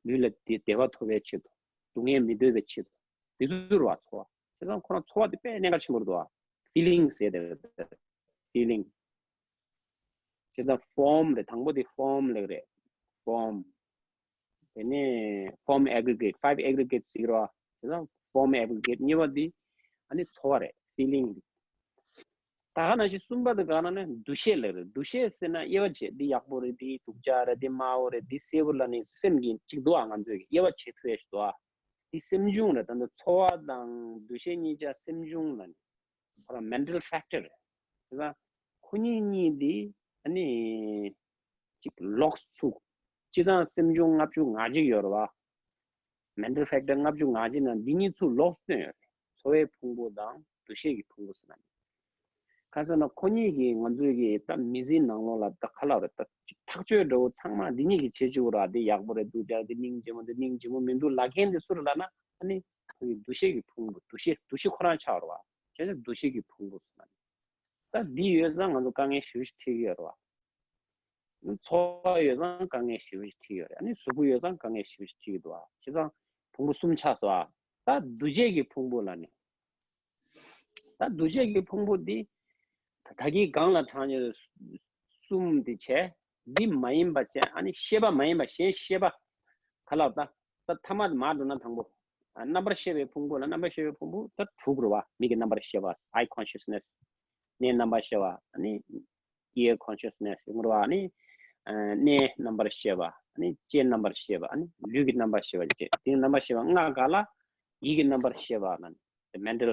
ལུས་ལ་བདེ་བདེ་བ་ཐོབ་པའི་ཆེད་དུ། སྡུག་བསྔལ་མི་འདོད་པའི་ཆེད་དུ། དེ་ཚོ་ར་འཚོ་བ། བྱས་ཙང་ཁོ་རང་འཚོ་བ་དེ་དཔེ་གནད་འགག་ཆེན་པོ་རེད་འདུག་ཨ། ཕི་ལིང་ཟེར་དེ་རེད། ཕི་ལིང་། བྱས་ཙང་ཕོམ་རེད། དང་པོ་དེ་ཕོམ་ལབ་རེད། ཕོམ། དེ་ནས་ཕོམ་ཨེག་རི་གེཊ། ཕའིབ་ཨེག་རི་གེཊ་ཟེར་གི་རེད་བ། བྱས་ཙང་ཕོམ་ཨེག་རི་གེཊ། གཉིས་པ་འདི་ཨ་ནི་ཚོར་བ་རེད། ཕི་ལིང་འདི། ད་ག་ནང་བཞིན་གསུམ་པ་དེ་ག་ན་ནི་འདུ་ཤེས་ལབ་རེད། འདུ་ཤེས་ཟེར་ན་དབྱེ་བ་འབྱེད། འདི་ཡག་པོ་རེད། འདི་སྡུག་ཅག་རེད། འདི་དམའ་བོ་རེད། འདི་གསལ་བོ་ལབ་ནི་སེམས་ཀྱི་གཅིག་འདུག་ཨ། ང་ཚོས་དབྱེ་བ་འབྱེད་ཐུབ་ཡ་ཞིག་འདུག་ཨ། འདི་སེམས་བྱུང་རེད། ད་ནི་ཚོར་བ་དང་འདུ་ཤེས་གཉིས་ཆ་སེམས་བྱུང་ལབ་ནི། ཁོ་རང་མེན་ཊལ་ཕེག་ཊར་རེད། དེ་ཙང་ཁོ་གཉིས་གཉིས་འདི་ཨ་ནི་ཅིག་ལོགས་ཚུགས། སྤྱིར་བཏང་སེམས་བྱུང་ལྔ་བཅུ་ང་གཅིག་ཡོད་རེད་བ། Mental factor ལྔ་བཅུ་ང་གཅིག་ནང་འདི་གཉིས་ཚུར་ལོགས་སུ་བཏོན་ཡོད་རེད། ཚོར་བའི་ཕུང་པོ་དང་འདུ་ཤེས་ཀྱི་ཕུང་པོ་ཟེར་ན། ཁ་སང་ན་ཁོ་གཉིས་ཀྱིས་ང་ཚོའི་གི་ད་མི་ཚེའི་ནང་ལོགས་ལ་ད་ག་ལ་རེད། ད་ཅིག་ཐག་གཅོད་འདྲ་བོ་ཚང་མ་འདི་གཉིས་ཀྱིས་བྱེད་བཅུག་ར། འདི་ཡག་པོ་རེད་འདུག་ཀྱང་འདི་སྙིང་རྗེ་མོ། འདི་སྙིང་རྗེ་མོ་མི་འདུག་ལབ་མཁན་འདི་སུ་རེད་ལབ་ན། ཨ་ནི་ཁོ་གི་འདུ་ཤེས་ཀྱི་ཕུང་པོ། འདུ་ཤེས་འདུ་ཤེས་ཁོ་རང་ཆགས་རེད་བ། བྱས་ཙང་འདུ་ཤེས་ཀྱི་ཕུང་པོ་ཟེར་ན། ད་འདི་ཡོད་ཙང་ང་ཚོ་དཀའ་ངལ་ཞེ་པོ་ཞིག་འཕྲད་ཀྱི་ཡོད་རེད་བ། ཚོར་བ་ཡོད་ཙང་དཀའ་ངལ་ཞེ་པོ་ཞིག་འཕྲད་ཀྱི་ཡོད་རེད། ཨ་ནི་གཟུགས་པོ་ཡོད་ཙང་དཀའ་ངལ་ཞེ་པོ་ཞིག་འཕྲད་ཀྱི་འདུག་བ། བྱས་ཙང་ཕུང་པོ་གསུམ་ཆགས་སོང་བ། ད་འདུ་བྱེད་ཀྱི་ཕུང་པོ་ལ་ནི། ད་འདུ་བྱེད་ཀྱི་ཕུང་པོ་འདི་ད་ད་གིན་སྒང་ལ་དྲངས་ཡོད་གསུམ་དེ་བྱས། འདི་མ་ཡིན་པ་བྱས། ཨ་ནི་ཤེས་པ་མ་ཡིན་པ་གཞན་ཤེས་པ། ག་ལ་ད་ད་ཐ་མ་དེ་མར་འགྲོ་ན་དང་པོ། ཨ། རྣམ་པར་ཤེས་པའི་ཕུང་པོ་ལ། རྣམ་པར་ཤེས་པའི་ཕུང་པོ་ད་དྲུག་རེད་བ། མིག་གི་རྣམ་པར་ཤེས་པ། eye consciousness། སྣའི་རྣམ་པར་ཤེས་པ། ཨ་ནི་ear consciousness ཡོང་རེད་བ། ཨ་ནི་ཨ་སྣའི་རྣམ་པར་ཤེས་པ། ཨ་ནི་ལྕེའི་རྣམ་པར་ཤེས་པ། ཨ་ནི་ལུས་ཀྱི་རྣམ་པར་ཤེས་པ་བཅས། དེའི་རྣམ་པར་ཤེས་པ་ལྔ་ག་ལ། ཡིད་ཀྱི་རྣམ་པར་ཤེས་པ་ལ་ནི་the mental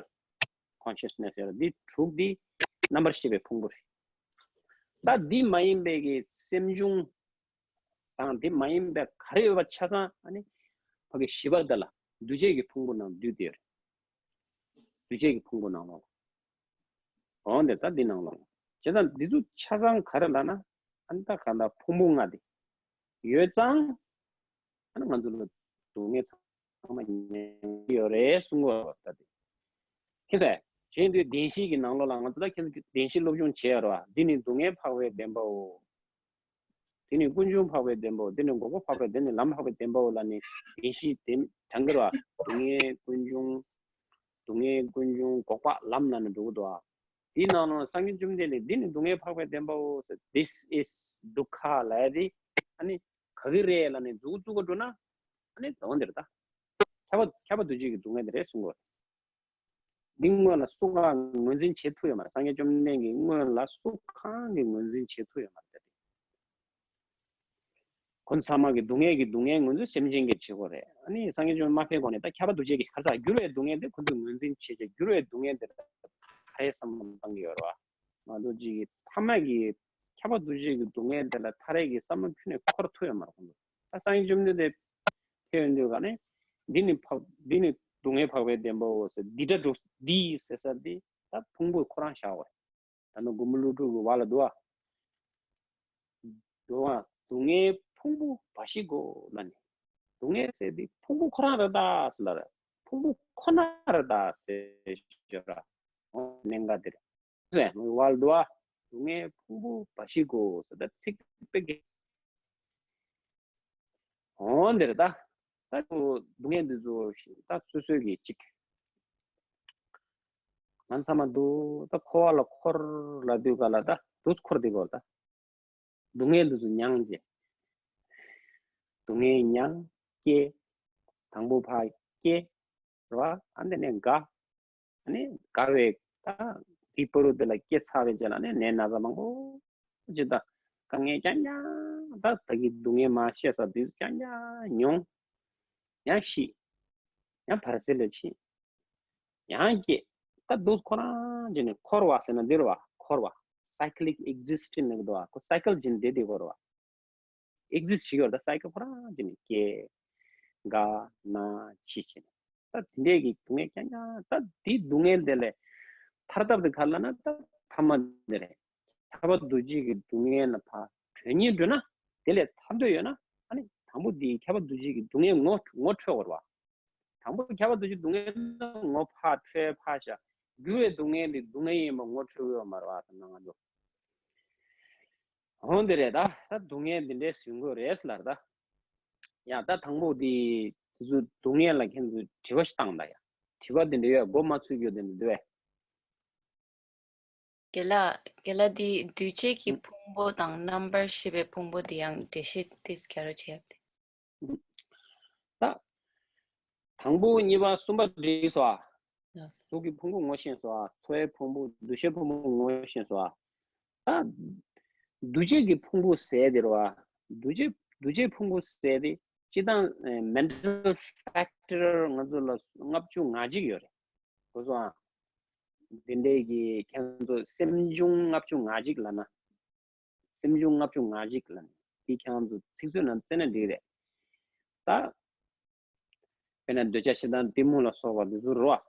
consciousness ཡོད་རེད། འདི་དྲུག་འདི་རྣམ་པར་ཤེས་པའི་ཕུང་པོ་རེད། ད་འདི་མ་ཡིན་པའི་གི་སེམས་བྱུང་དང་། འདི་མ་ཡིན་པའི་ག་རེ་ཡོད་པ་ཆ་ཚང་། ཨ་ནི་ཕ་གི་བཞི་པ་དེ་ལ་འདུ་བྱེད་ཀྱི་ཕུང་པོ་ནང་འདུས་ཏེ་ཡོད་རེད། འདུ་བྱེད་ཀྱི་ཕུང་པོ་ནང་ལོགས། འོ་འདི་ད་འདི་ནང་ལོགས། བྱས་ཙང་འདི་ཚོ་ཆ་ཚང་ག་རེ་ལབ་ན། ཨ་ནི་ད་ག་ད་ཕུང་པོ་ལྔ་འདི་ཡོད་ཙང་། ཨ་ནི་ང་ཚོ་ལ་སྡུག་བསྔལ་ཚང་མ་མྱོང་གི་ཡོད་རེད་གསུང་གི་ཡོད་རེད། ད་དེ་ཁྱེད་ཚོས་བྱས་དུས་བདེན་བཞི་གི་ནང་ལོགས་ལ། ང་ཚོ་ད་ཁྱེད་ཚོ་བདེན་བཞི་སློབ་སྦྱོང་བྱས་ཡོད་རེད་བ། འདི་ནི་སྡུག་བསྔལ་འཕགས་པའི་བདེན་པའོ། འདི་ནི་ཀུན་འབྱུང་འཕགས་པའི་བདེན་པའོ། འདི་ནི་འགོག་པ་འཕགས་པའི། འདི་ནི་ལམ་འཕགས་པའི་བདེན་པའོ་ལབ་ནས་བདེན་བཞི་དེ་དྲངས་ཀྱི་རེད་བ། སྡུག་བསྔལ་ཀུན་འབྱུང་། སྡུག་བསྔལ་ཀུན་འབྱུང་། འགོག་པ། ལམ་ལབ་ནས་འགྲོ་གི་འདུག་བ། དེའི་ནང་ལ་སངས་རྒྱས་བཅོམ་ལྡན་འདས་འདི་ནི་སྡུག་བསྔལ་འཕགས་པའི་བདེན་པའོ། This is dukkha ལབ་ཡ་དེ་ཨ་ནི་ག་གི་རེད་ལབ་ནས་མཛུབ་གུ་བཙུགས་ག་འགྲོ་ན། ཨ་ནི་དོན་འདིར་ད་ཁྱབ་པ་ཁྱབ་པ་འདུ་བྱེད་ཀྱི་སྡུག་བསྔལ་དེ་རེད་གསུང་གི་ཡོད། འདི་སྔོན་ལ་སུ་གང་ངོས་འཛིན་བྱེད་ཐུབ་ཡོད་མ་རེད། སངས་རྒྱས་བཅོམ་ལྡན་འདས་ཀྱིས་སྔོན་ལ་སུ་གང་གིས་ངོས་འཛིན་བྱེད་ཐུབ་ཡོད་མ་རེད། ཁོ་ཚང་མ་གི་སྡུག་བསྔལ་གྱི་སྡུག་བསྔལ་ངོས་འཛིན་སེམས་ཅན་གྱིས་བྱེད་དགོས་རེད། ཨ་ནི་སངས་རྒྱས་བཅོམ་ལྡན་འདས་མ་ཕེབས་གོང་ནས་ད་ཁྱབ་པ་འདུ་བྱེད་ཀྱི་ཁ་ཚ་འགྱུར་བའི་སྡུག་བསྔལ་དེ་ཁོ་ཚོས་ངོས་འཛིན་བྱེད་བྱེད། འགྱུར་བའི་སྡུག་བསྔལ་དེ་ད་རེས་བསམ་བློ་བཏང་གི་ཡོད་རེད་བ། ང་ཚོ་ཅིག་གི་ཐ་མ་གི་ཁྱབ་པ་འདུ་བྱེད་ཀྱི་སྡུག་བསྔལ་དེ་ལ་ཐ་རེ་གི་བསམ་བློ་ཁྱོན་ནས་འཁོར་ཐུབ་ཡོད་མ་རེད་ཁོང་ཚོ། ད་སངས་རྒྱས་བཅོམ་ལྡན་འདས་ཕེབས་ཡོང་དུས་ག་ནས་འདི་ནི་འཕགས། འདི་ནི་སྡུག་བསྔལ་འཕགས་པའི་བདེན་པའོ་ཟེར། འདི་སྒྲ་སྒྲོགས། འདི་ཟེར་ས་འདི་ད་ཕུང་པོ་ཁོ་རང་བཞག་པ་རེད། ད་ནི་མགོན་པོ་ཀླུ་སྒྲུབ་ཀྱི་བར་ལ་འདུག་བ། འདུག་བ། སྡུག་བསྔལ་ཕུང་པོ་འབའ་ཞིག་གོ་ལབ་ནས། སྡུག་བསྔལ་ཟེར་འདི་ཕུང་པོ་ཁོ་རང་རེད་ད་ཟེར་ལབ་རེད། ཕུང་པོ་ཁོ་ན་རེད་ད་ཟེར་ཞོར་ར། གནད་འགག་འདི་རེད། ཟེར་བ་ལ་འདུག་བ། སྡུག་བསྔལ་ཕུང་པོ་འབའ་ཞིག་གོ་ཟེར། ད་ཚིག་དཔེ་གི། འོ་འདིར་ད། ད་སྡུག་བསྔལ་འདི་ཚོ་ད་སོ་སོའི་གི་གཅིག་ང་ཚང་མ་འདུག་ད་འཁོར་བ་ལ་འཁོར་ལབ་དུས་ག་ལ་ད་འདུག་འཁོར་འདི་གོ་ད། སྡུག་བསྔལ་འདི་ཚོ་མྱངས་རྗེས། སྡུག་བསྔལ་མྱངས། སྐྱེ། དང་པོ་ཕར་སྐྱེ། རེད་བ། ཨ་འདི་ནས་དགའ། ཨ་ནི་དགའ་བའི་ད་འདི་བར་དུ་དེ་ལ་སྐྱེ་ཚར་བའི་རྗེས་ལ་ནི་ནད་ན་ཚ་མང་པོ་ཅིག་དང་དཀའ་ངལ་རྐྱང་རྐྱང་། ད་ད་གི་སྡུག་བསྔལ་མ་ཤེས་ས་དུས་རྐྱང་རྐྱང་མྱོང་། ཡང་ཤི། ཡང་བར་སྲིད་ལ་ཕྱིན། ཡང་སྐྱེ། ད་འདུག་ཁོ་རང་བྱས་ནས་འཁོར་བ་ཟེར་ན་འདི་རེད་བ། འཁོར་བ། Cyclic existence ནི་འདུག་བ། ཁོ་cycle བྱས་ནས་བསྡད་དེ་འཁོར་བ། exist བྱེད་ཀྱི་ཡོད་རེད། ད་cycle ཁོ་རང་བྱས་ནས་སྐྱེ། རྒ། ན། འཆི་བྱས་ནས། ད་དེ་འདྲས་ཀྱི་སྡུག་བསྔལ་རྐྱང་རྐྱང་། ད་དེའི་སྡུག་བསྔལ་དེ་ལས་ཐར་ཐབས་དེ་ག་རེ་ལབ་ན། ད་ཐ་མ་འདི་རེད། ཁྱབ་པ་འདུ་བྱེད་ཀྱི་སྡུག་བསྔལ་ལ་ཕར་གྲོལ་སྙིང་འདོད་ན། དེ་ལས་ཐར་འདོད་ཡོད་ན། ཨ་ནི་དང་པོ་དེའི་ཁྱབ་པ་འདུ་བྱེད་ཀྱི་སྡུག་བསྔལ་ངོ་ངོ་འཕྲོད་དགོས་རེད་བ། དང་པོ་ཁྱབ་པ་འདུ་བྱེད་སྡུག་བསྔལ་ངོ་ཕར་འཕྲོད་ཕར་བཞག་འགྱུར་བའི་སྡུག་བསྔལ་འདི་སྡུག་བསྔལ་ཡིན་པ་ངོ་འཕྲོད་ཡོད་མ་རེད་བ། ད་ང་ཚོ། འོ་འདི་རེད་ད། ད་སྡུག་བསྔལ་འདི་འདྲས་ཡོང་གི་རེད་ཟེར་ལབ་ད། ཡ་ད་དང་པོ་འདི་དེ་ཚོ་སྡུག་བསྔལ་ལ་ཁྱེད་ཚོས་དྲི་བ་ཞིག་བཏང་ད་ཡ། དྲི་བ་འདི་འདྲས་ཡོད་མགོ་མ་ཚོས་རྒྱུ་འདི་འདྲས་འདུག་བས། རྒན་ལགས། རྒན་ལགས་འདི་འདུས་བྱས་ཀྱི་ཕུང་པོ་དང་རྣམ་པར་ཤེས་པའི་ཕུང་པོ་འདི་ཡང་འགྲེལ་བཤད་ཏོག་ཙམ་རྒྱག་རོགས་བྱེད་ཡ། ད། དང་པོ་གཉིས་པ་གསུམ་པ་འགྲིག་སོང་ཨ། གཟུགས་ཀྱི་ཕུང་པོ་ངོ་ཤེས་སོང་ཨ། ཚོར་བའི་ཕུང་པོ། འདུ་ཤེས་ཕུང་པོ་ངོ་ཤེས་སོང་ཨ། ད། འདུ་བྱེད་ཀྱི་ཕུང་པོ་ཟེར་དེ་རེད་བ། འདུ་བྱེད། འདུ་བྱེད་ཕུང་པོ་ཟེར་དེ་སྤྱིར་བཏང་mental factor ང་ཚོ་ལ་ལྔ་བཅུ་ང་གཅིག་ཡོད་རེད། གོ་སོང་ཨ། འདི་འདྲའི་གི་ཁྱེད་ཚོ་སེམས་བྱུང་ལྔ་བཅུ་ང་གཅིག་ལབ་ན། སེམས་བྱུང་ལྔ་བཅུ་ང་གཅིག་ལབ་ན། འདི་ཁྱེད་ཚོ་ཚིག་མཛོད་ནང་བཙལ་ན་འགྲིག་རེད། ད། དཔེར་ན་འདོད་ཆགས་ཞེ་སྡང་གཏི་མུག་ལ་སོགས་པ་འདི་ཚོ་རེད་བ།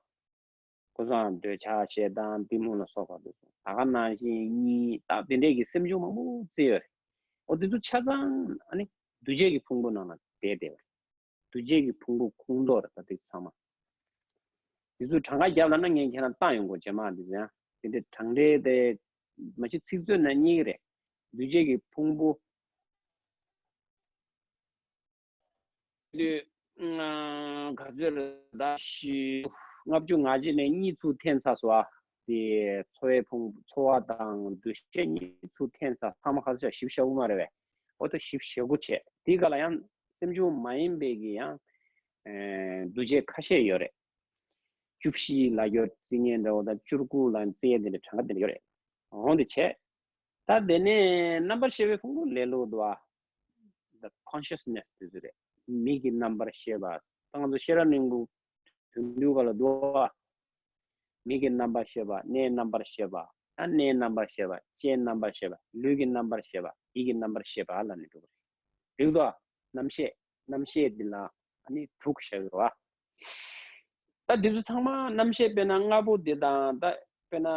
ཀུན་བཟང་འདོད་ཆགས་ཞེ་སྡང་གཏི་མུག་ལ་སོགས་པ་དེ་ཚོ། ད་ག་ནང་བཞིན་གཉིད་དང་དེ་འདྲས་ཀྱི་སེམས་བྱུང་མང་པོ་བརྩི་ཡོད་རེད། འོ་དེ་ཚོ་ཆ་ཚང་ཨ་ནི་འདུ་བྱེད་ཀྱི་ཕུང་པོ་ནང་ལ་བསྡད་བསྡད་པ་རེད། འདུ་བྱེད་ཀྱི་ཕུང་པོ་ཁོངས་གཏོགས་རེད་ད་དེ་ཚང་མ། དེ་ཚོ་གྲངས་ཀ་བརྒྱབ་ལབ་ན་ངས་ཁྱེད་རང་བཏང་ཡོང་དགོས་རྗེས་མ་དེ་ཚོ་ཡང་དེ་འདྲས་གྲངས་འདྲས་དེ་མ་གཞི་ཚིག་མཛོད་ནང་གཉིས་ཀ་རེད། འདུ་བྱེད་ཀྱི་ཕུང་པོ། དུས་ག་ཚོད་རེད་ད། ལྔ་བཅུ་ང་གཅིག་ནས་གཉིད་ཚུར་འཐེན་ཚར་སོང་ཨ། དེ་ཚོར་བའི་ཕུང་ཚོར་བ་དང་འདུ་ཤེས་གཉིད་ཚུར་འཐེན་ཚར། ཚང་མ་ག་ཚོད་བཞི་བཅུ་ཞེ་དགུ་མ་རེད་པས། འོ་ད་བཞི་བཅུ་ཞེ་དགུ་བྱས། དེའི་སྒང་ལ་ཡང་སེམས་བྱུང་མ་ཡིན་པའི་གི་ཡང་འདུ་བྱེད་ཁ་ཤས་ཡོད་རེད། བཅུ་བཞི་ལ་སྐྱོར་རྩི་ཉེན་འདྲ་བོ་དང་བཅུ་དགུ་ལ་རྩི་ཡས་དེ་འདྲ་གྲངས་ཀ་དེ་འདྲ་ཡོད་རེད། འོང་དེ་བྱས། ད་དེ་ནས་རྣམ་པར་ཤེས་པའི་ཕུང་པོ་ལས་ལོག་འདུག་ཨ། The consciousness དེ་ཚོ་རེད། མིག་གི་རྣམ་པར་ཤེས་པ། ད་ང་ཚོ་ཤེས་རབ་སྙིང་པོ་དོན་བསྡུས་པ་ལ་འདུག་ཨ། མིག་གི་རྣམ་པར་ཤེས་པ། སྣའི་རྣམ་པར་ཤེས་པ། ད་སྣའི་རྣམ་པར་ཤེས་པ། ལྕེའི་རྣམ་པར་ཤེས་པ། ལུས་ཀྱི་རྣམ་པར་ཤེས་པ། ཡིད་ཀྱི་རྣམ་པར་ཤེས་པ་ལ་ནི་འགྲོ་གི་རེད། འགྲིག་འདུག་ཨ། རྣམ་ཤེས། རྣམ་ཤེས་འདི་ལ་ཨ་ནི་དྲུག་བཞག་ཡོད་རེད་བ། ད་འདི་ཚོ་ཚང་མ་རྣམ་ཤེས་དཔེར་ན་ལྔ་པོ་འདི་དང་ད་དཔེར་ན་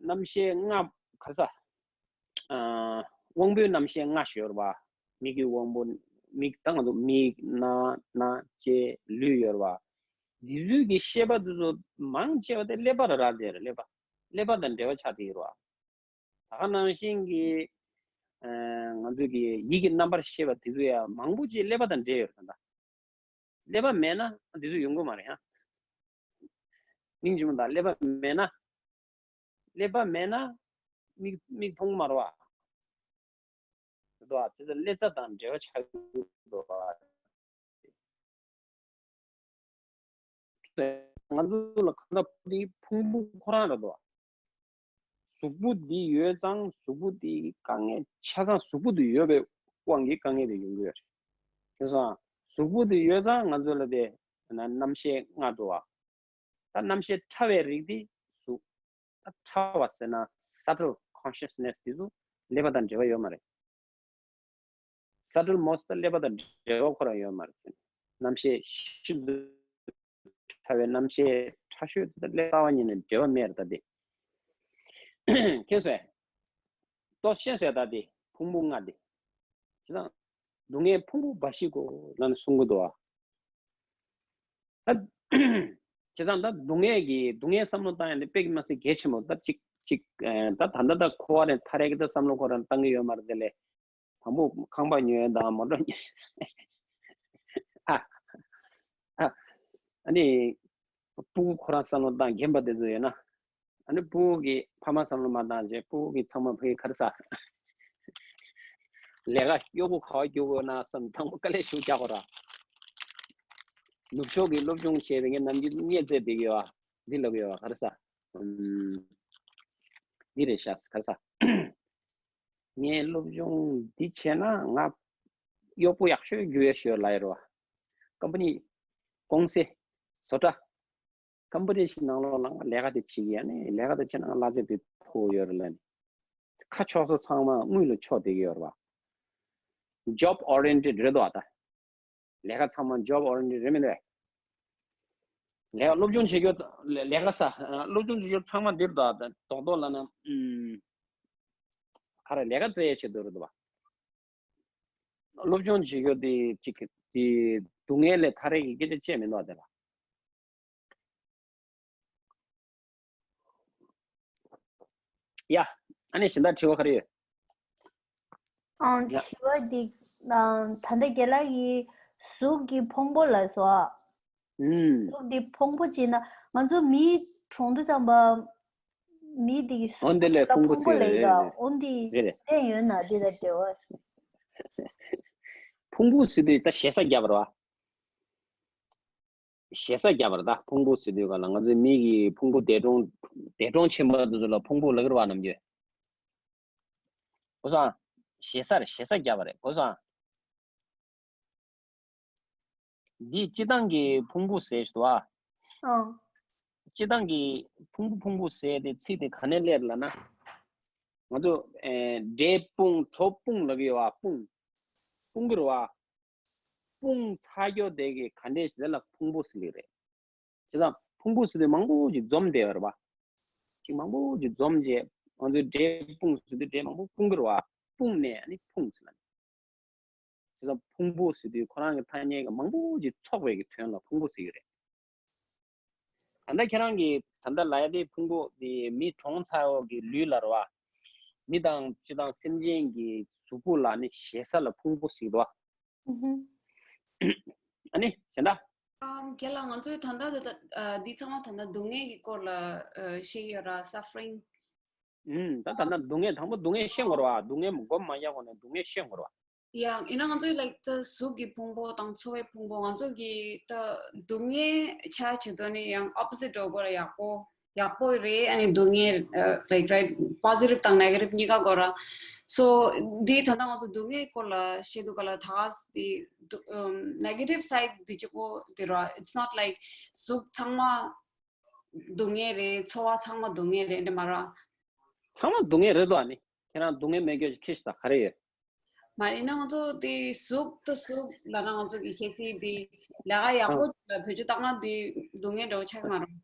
རྣམ་ཤེས་ལྔ་ག་ས། ཨ། དབང་པོའི་རྣམ་ཤེས་ལྔ་ཞིག་ཡོད་རེད་བ། མིག་གི་དབང་པོ། མིག་ད་ང་ཚོ་མིག་རྣ་སྣ་ལྕེ་ལུས་ཡོད་རེད་བ། འདི་ཚོའི་གི་ཤེས་པ་འདི་ཚོ་མང་ཆེ་བ་དེ་ཀླད་པ་ལ་རག་བསྡད་རེད། ཀླད་པ། ཀླད་པ་དང་འབྲེལ་བ་ཆགས་བསྡད་ཡོད་རེད་བ། ད་ག་ནང་བཞིན་གྱི། ཨ། ང་ཚོས་ཀྱི་ཡིད་ཀྱི་རྣམ་པར་ཤེས་པ་དེ་ཚོ་ཡང་མང་པོ་ཅིག་ཀླད་པ་དང་འབྲེལ་ཡོད་རེད་ད། ཀླད་པ་མེད་ན་དེ་ཚོ་ཡོང་གི་མ་རེད་ཡ། སྙིང་རྗེ་མོ་དང་ཀླད་པ་མེད་ན། ཀླད་པ་མེད་ན་མིག་མིག་མཐོང་གི་མ་རེད་བ། འདུག་བ། དེ་ཚོ་ཀླད་རྩ་དང་འབྲེལ་བ་ཆགས་ཀྱི་འདུག་བ། ང་ཚོ་ལ་གང་ལྟར་འདི་ཕུང་པོ་ཁོ་རང་རེད་དོ། གཟུགས་པོ་འདི་ཡོད་ཙང་གཟུགས་པོ་འདི་དཀའ་ངལ་ཆ་ཚང་གཟུགས་པོ་འདི་ཡོད་པའི་དབང་གིས་དཀའ་ངལ་དེ་ཡོང་གི་ཡོད་རེད། དེ་སོང་གཟུགས་པོ་འདི་ཡོད་ཙང་ང་ཚོ་ལ་དེ་རྣམ་ཤེས་ལྔ་འདུག་བ། ད་རྣམ་ཤེས་ཕྲ་བའི་རིགས་འདི་གཟུགས། ད་ཕྲ་བ་ཟེར་ན་subtle consciousness འདི་ཚོ་ཀླད་པ་དང་འབྲེལ་བ་ཡོད་མ་རེད། subtle most ཀླད་པ་དང་འབྲེལ་བ་ཁོ་རང་ཡོད་མ་རེད། རྣམ་ཤེས་ཤིན་ཏུ་ཕྲ་བའི་རྣམ་ཤེས་ཕྲ་ཤོས་དེ་ཀླད་རྩ་བ་ཉིད་ནས་འབྲེལ་བ་མེད་རེད་ད་དེ། མཁྱེན་སོང་། ཏོག་ཤེས་སོང་ད་དེ་ཕུང་པོ་ལྔ་དེ། བྱས་ཙང་སྡུག་བསྔལ་ཕུང་པོ་འབའ་ཞིག་གོ་ལབ་ནས་གསུང་གི་འདུག་བ། ད། བྱས་ཙང་ད་སྡུག་བསྔལ་གྱི་སྡུག་བསྔལ་བསམ་བློ་བཏང་ཡ་འདི་དཔེ་མ་སྲིད་གལ་ཆེན་པོ་ད་གཅིག་གཅིག་ཨེ། ད་ད་ལྟ་ད་འཁོར་བ་ནས་ཐར་ཡ་གི་ད་བསམ་བློ་ཁོ་རང་བཏང་གི་ཡོད་མ་རེད་དེ་ལས། དང་པོ་ཁང་པ་ཉོས་དང་མོ་ཊ་ཉོས། ཨ། ཨ། ཨ་ནི། སྤུ་གུ་ཁོ་རང་བསམ་བློ་བཏང་རྒན་པ་དེ་ཚོ་ཡོད་ན། ཨ་ནི་སྤུ་གུ་གི་ཕ་མ་བསམ་བློ་མ་བཏང་བྱས་སྤུ་གུ་གི་ཚང་མ་ཕ་གི་ག་རེ་ཟ། ལས་ཀ་གཡོག་པོ་ག་པར་རྒྱུག་དགོས་ན་བསམ་དང་པོ་དཀའ་ལས་ཞེ་པོ་རྒྱག་དགོས་ར། ནུབ་ཕྱོགས་ཀྱི་སློབ་སྦྱོང་བྱས་པའི་ངས་ནམ་རྒྱུན་བརྙས་བཙལ་བསྡད་ཀྱི་ཡོད་ཨ། འདི་ལབ་ཀྱི་ཡོད་ཨ་ག་རེ་ཟ། ཨུམ། འདི་རེད་ཤག་ག་རེ་ཟ། ངས་སློབ་སྦྱོང་འདི་བྱས་ན་ང་གཡོག་པོ་ཡག་ཤོས་རྒྱུག་ཡས་ཤོད་ལབ་ཡོད་རེད་བ། ཀམ་པ་ནི། ཀུང་སི། བཟོ་གྲྭ། ཀམ་པ་ནི་ཞིག་ནང་ལོགས་ལ་ལས་ཀ་དེ་བྱེད་ཀྱི་ཡ་ནི་ལས་ཀ་དེ་བྱས་ན་ང་གླ་ཆ་དེ་ཐོབ་ཡོད་རེད་ལབ་ནས། ཁ་ཕྱོགས་ས་ཚང་མ་དངུལ་ལ་ཕྱོགས་བསྡད་ཀྱི་ཡོད་རེད་བ། Job oriented རེད་དོ་ཨ་ད། ལས་ཀ་ཚང་མ་job oriented རེད་མི་འདུག་གས། ལས་ཀ་སློབ་སྦྱོང་བྱེད་རྒྱུ། ལས་ཀ་ས། སློབ་སྦྱོང་བྱེད་རྒྱུ་ཚང་མ་འདིར་དང་རྡོག་རྡོག་ལབ་ན། ཨུམ། ག་རེ་ལས་ཀ་བཙལ་ཡས་ཆེད་དུ་རེད་འདུག་བ། སློབ་སྦྱོང་བྱེད་རྒྱུ་དེ་གཅིག་གི་དེ་སྡུག་བསྔལ་ལས་ཐར་ཡས་ཀྱི་སྐད་ཆ་བཤད་མི་འདུག་བ་དེ་ལ། ཡ། ཨ་ནི་གཞན་དག་དྲི་བ་ག་རེ་ཡོད། ཨང་། ཡ། དྲི་བ་འདི། ཨང་། ད་ལྟ་རྒན་ལགས་ཀྱིས་གཟུགས་ཀྱི་ཕུང་པོ་ལབ་སོང་ཨ། ཨུམ། གཟུགས་འདི་ཕུང་པོ་བྱས་ན་ང་ཚོ་མིའི་གྲོང་དུ་ཙམ་པ། མི་འདི་གི་འོ་འདི་ལས་གཟུགས་ལ་ཕུང་པོ་ཕུང་པོ་ཟེར་ལབ་ཡོད་རེད། ཡོད་ད། འོ་འདི་རེད་རེད། བཙན་ཡོད་ན་འདི་ལ་འབྲེལ་བ། ཕུང་པོ་ཟེར་དུས་ད་ཞེ་ས་རྒྱབ་པ་རེད་བ། ཞེ་ས་རྒྱབ་པ་རེད་ད། ཕུང་པོ་ཟེར་དུས་ག་ལ་ང་ཚོའི་མི་གི་ཕུང་པོ་འདས་གྲོངས། འདས་གྲོངས་ཕྱིན་པ་དེ་ཚོ་ལ་ཕུང་པོ་ལབ་ཀྱི་རེད་བ་ནམ་རྒྱུན། ཨོ་སང་། ཞེ་ས་རེད། ཞེ་ས་རྒྱབ་པ་རེད། ཨོ་སང་། འདི་སྤྱི་བཏང་གི་ཕུང་པོ་ཟེར་ཞིག་འདུག་ཨ། ཨང་། སྤྱིར་བཏང་གི་ཕུང་པོ་ཕུང་པོ་ཟེར་ཏེ་ཚིག་དེ་ག་ནས་སླེབས་ལབ་ན། ང་ཚོ་ཨེ་འབྲས་སྤུངས་གྲོ་སྤུངས་ལབ་ཀྱི་ཡོད་པ། སྤུངས། སྤུངས་ཀྱི་རེད་པ། སྤུངས་ཚར་ཀྱོག་དེ་གི་ག་འདྲས་ཞིག་དེ་ལ་ཕུང་པོ་ཟེར་གྱི་རེད། བྱས་ཙང་ཕུང་པོ་ཟེར་དུས་མང་པོ་ཅིག་འཛོམས་བསྡད་པ་རེད་པ། ཅིག་མང་པོ་ཅིག་འཛོམས་བྱས་ང་ཚོའི་འབྲས་སྤུངས་ཟེར་དུས་འབྲས་མང་པོ་སྤུངས་ཀྱི་རེད་པ། སྤུངས་ནས་ཨ་ནི་ཕུང་ཟེར་ལབ་ནས། བྱས་ཙང་ཕུང་པོ་ཟེར་དུས་ཁོ་རང་གི་ཐ་སྙད་ཀྱི་མང་པོ་ཅིག་ཚོགས་པའི་གི་དོན་ལ་ཕུང་པོ་ཟེར་གྱི་རེད། ད་ལྟ་ཁྱེད་རང་གིས་ད་ལྟ་ལབ་ཡ་དེ་ཕུང་པོ་དེ་མི་གྲོངས་ཚར་བའི་གི་ལུས་ལ་རེད་པ། མི་དང་སྤྱིར་བཏང་སེམས་ཅན་གྱི་གཟུགས་པོ་ལ་ནི་ཞེ་ས་ལ་ཕུང་པོ་ཟེར་གྱི་འདུག་པ། ཨུ་ཧུ། ཨ་ནི་གཞན་དག་ཨམ། རྒན་ལགས། ང་ཚོས་ད་ལྟ་ད་ལྟ་ཨ་འདི་ཚང་མ་ད་ལྟ་སྡུག་བསྔལ་གྱི་སྐོར་ལ་ཨ་བཤད་ཡོད་ར། Suffering། ཨུམ། ད་ད་ལྟ་སྡུག་བསྔལ། དང་པོ་སྡུག་བསྔལ་ཤེས་དགོས་རེད་པ། སྡུག་བསྔལ་མགོ་མ་བཀྱག་གོང་ནས་སྡུག་བསྔལ་ཤེས་དགོས་རེད་པ། ཡང་ཡིན་ན་ང་ཚོས་like the གཟུགས་ཀྱི་ཕུང་པོ་དང་ཚོར་བའི་ཕུང་པོ། ང་ཚོ་གི་ད་སྡུག་བསྔལ་ཆ་བྱེད་དོན་ནི་ཡང་opposite འགྲོ་དགོས་ར། ཡག་པོ་ཡག་པོ་རེད། ཨ་ནི་སྡུག་བསྔལ་ཨ་like right positive དང་negative གཉིས་ཀ་དགོས་ར། So འདི་ད་ལྟ་ང་ཚོ་སྡུག་བསྔལ་སྐོར་ལ་བཤད་དུས་ག་ལ་ད་ག་སི་འདི་negative side འདི་གཅིག་པོ་དེ་ར། It's not like གཟུགས་ཚང་མ་སྡུག་བསྔལ་རེད། ཚོར་བ་ཚང་མ་སྡུག་བསྔལ་རེད་འདྲ་མ་ར། ཚང་མ་སྡུག་བསྔལ་རེད་དོ། ཨ་ནི་ཁྱེད་རང་སྡུག་བསྔལ་མེད་རྒྱུ་ཁྱི་ཤི་ད་ག་རེ་ཡོད། མ་ཡིན་ན་ང་ཚོ་དེ་གཟུགས་དང་གཟུགས་ལབ་ན་ང་ཚོ་གི་ཁྱད་ཚད་དེ་ལས་ཀ་ཡག་པོ་ལ་བེད་སྤྱོད་བཏང་ན་དེ་སྡུག་བསྔལ་འདྲ་བོ་ཆགས་ཀྱི་མ་རེད།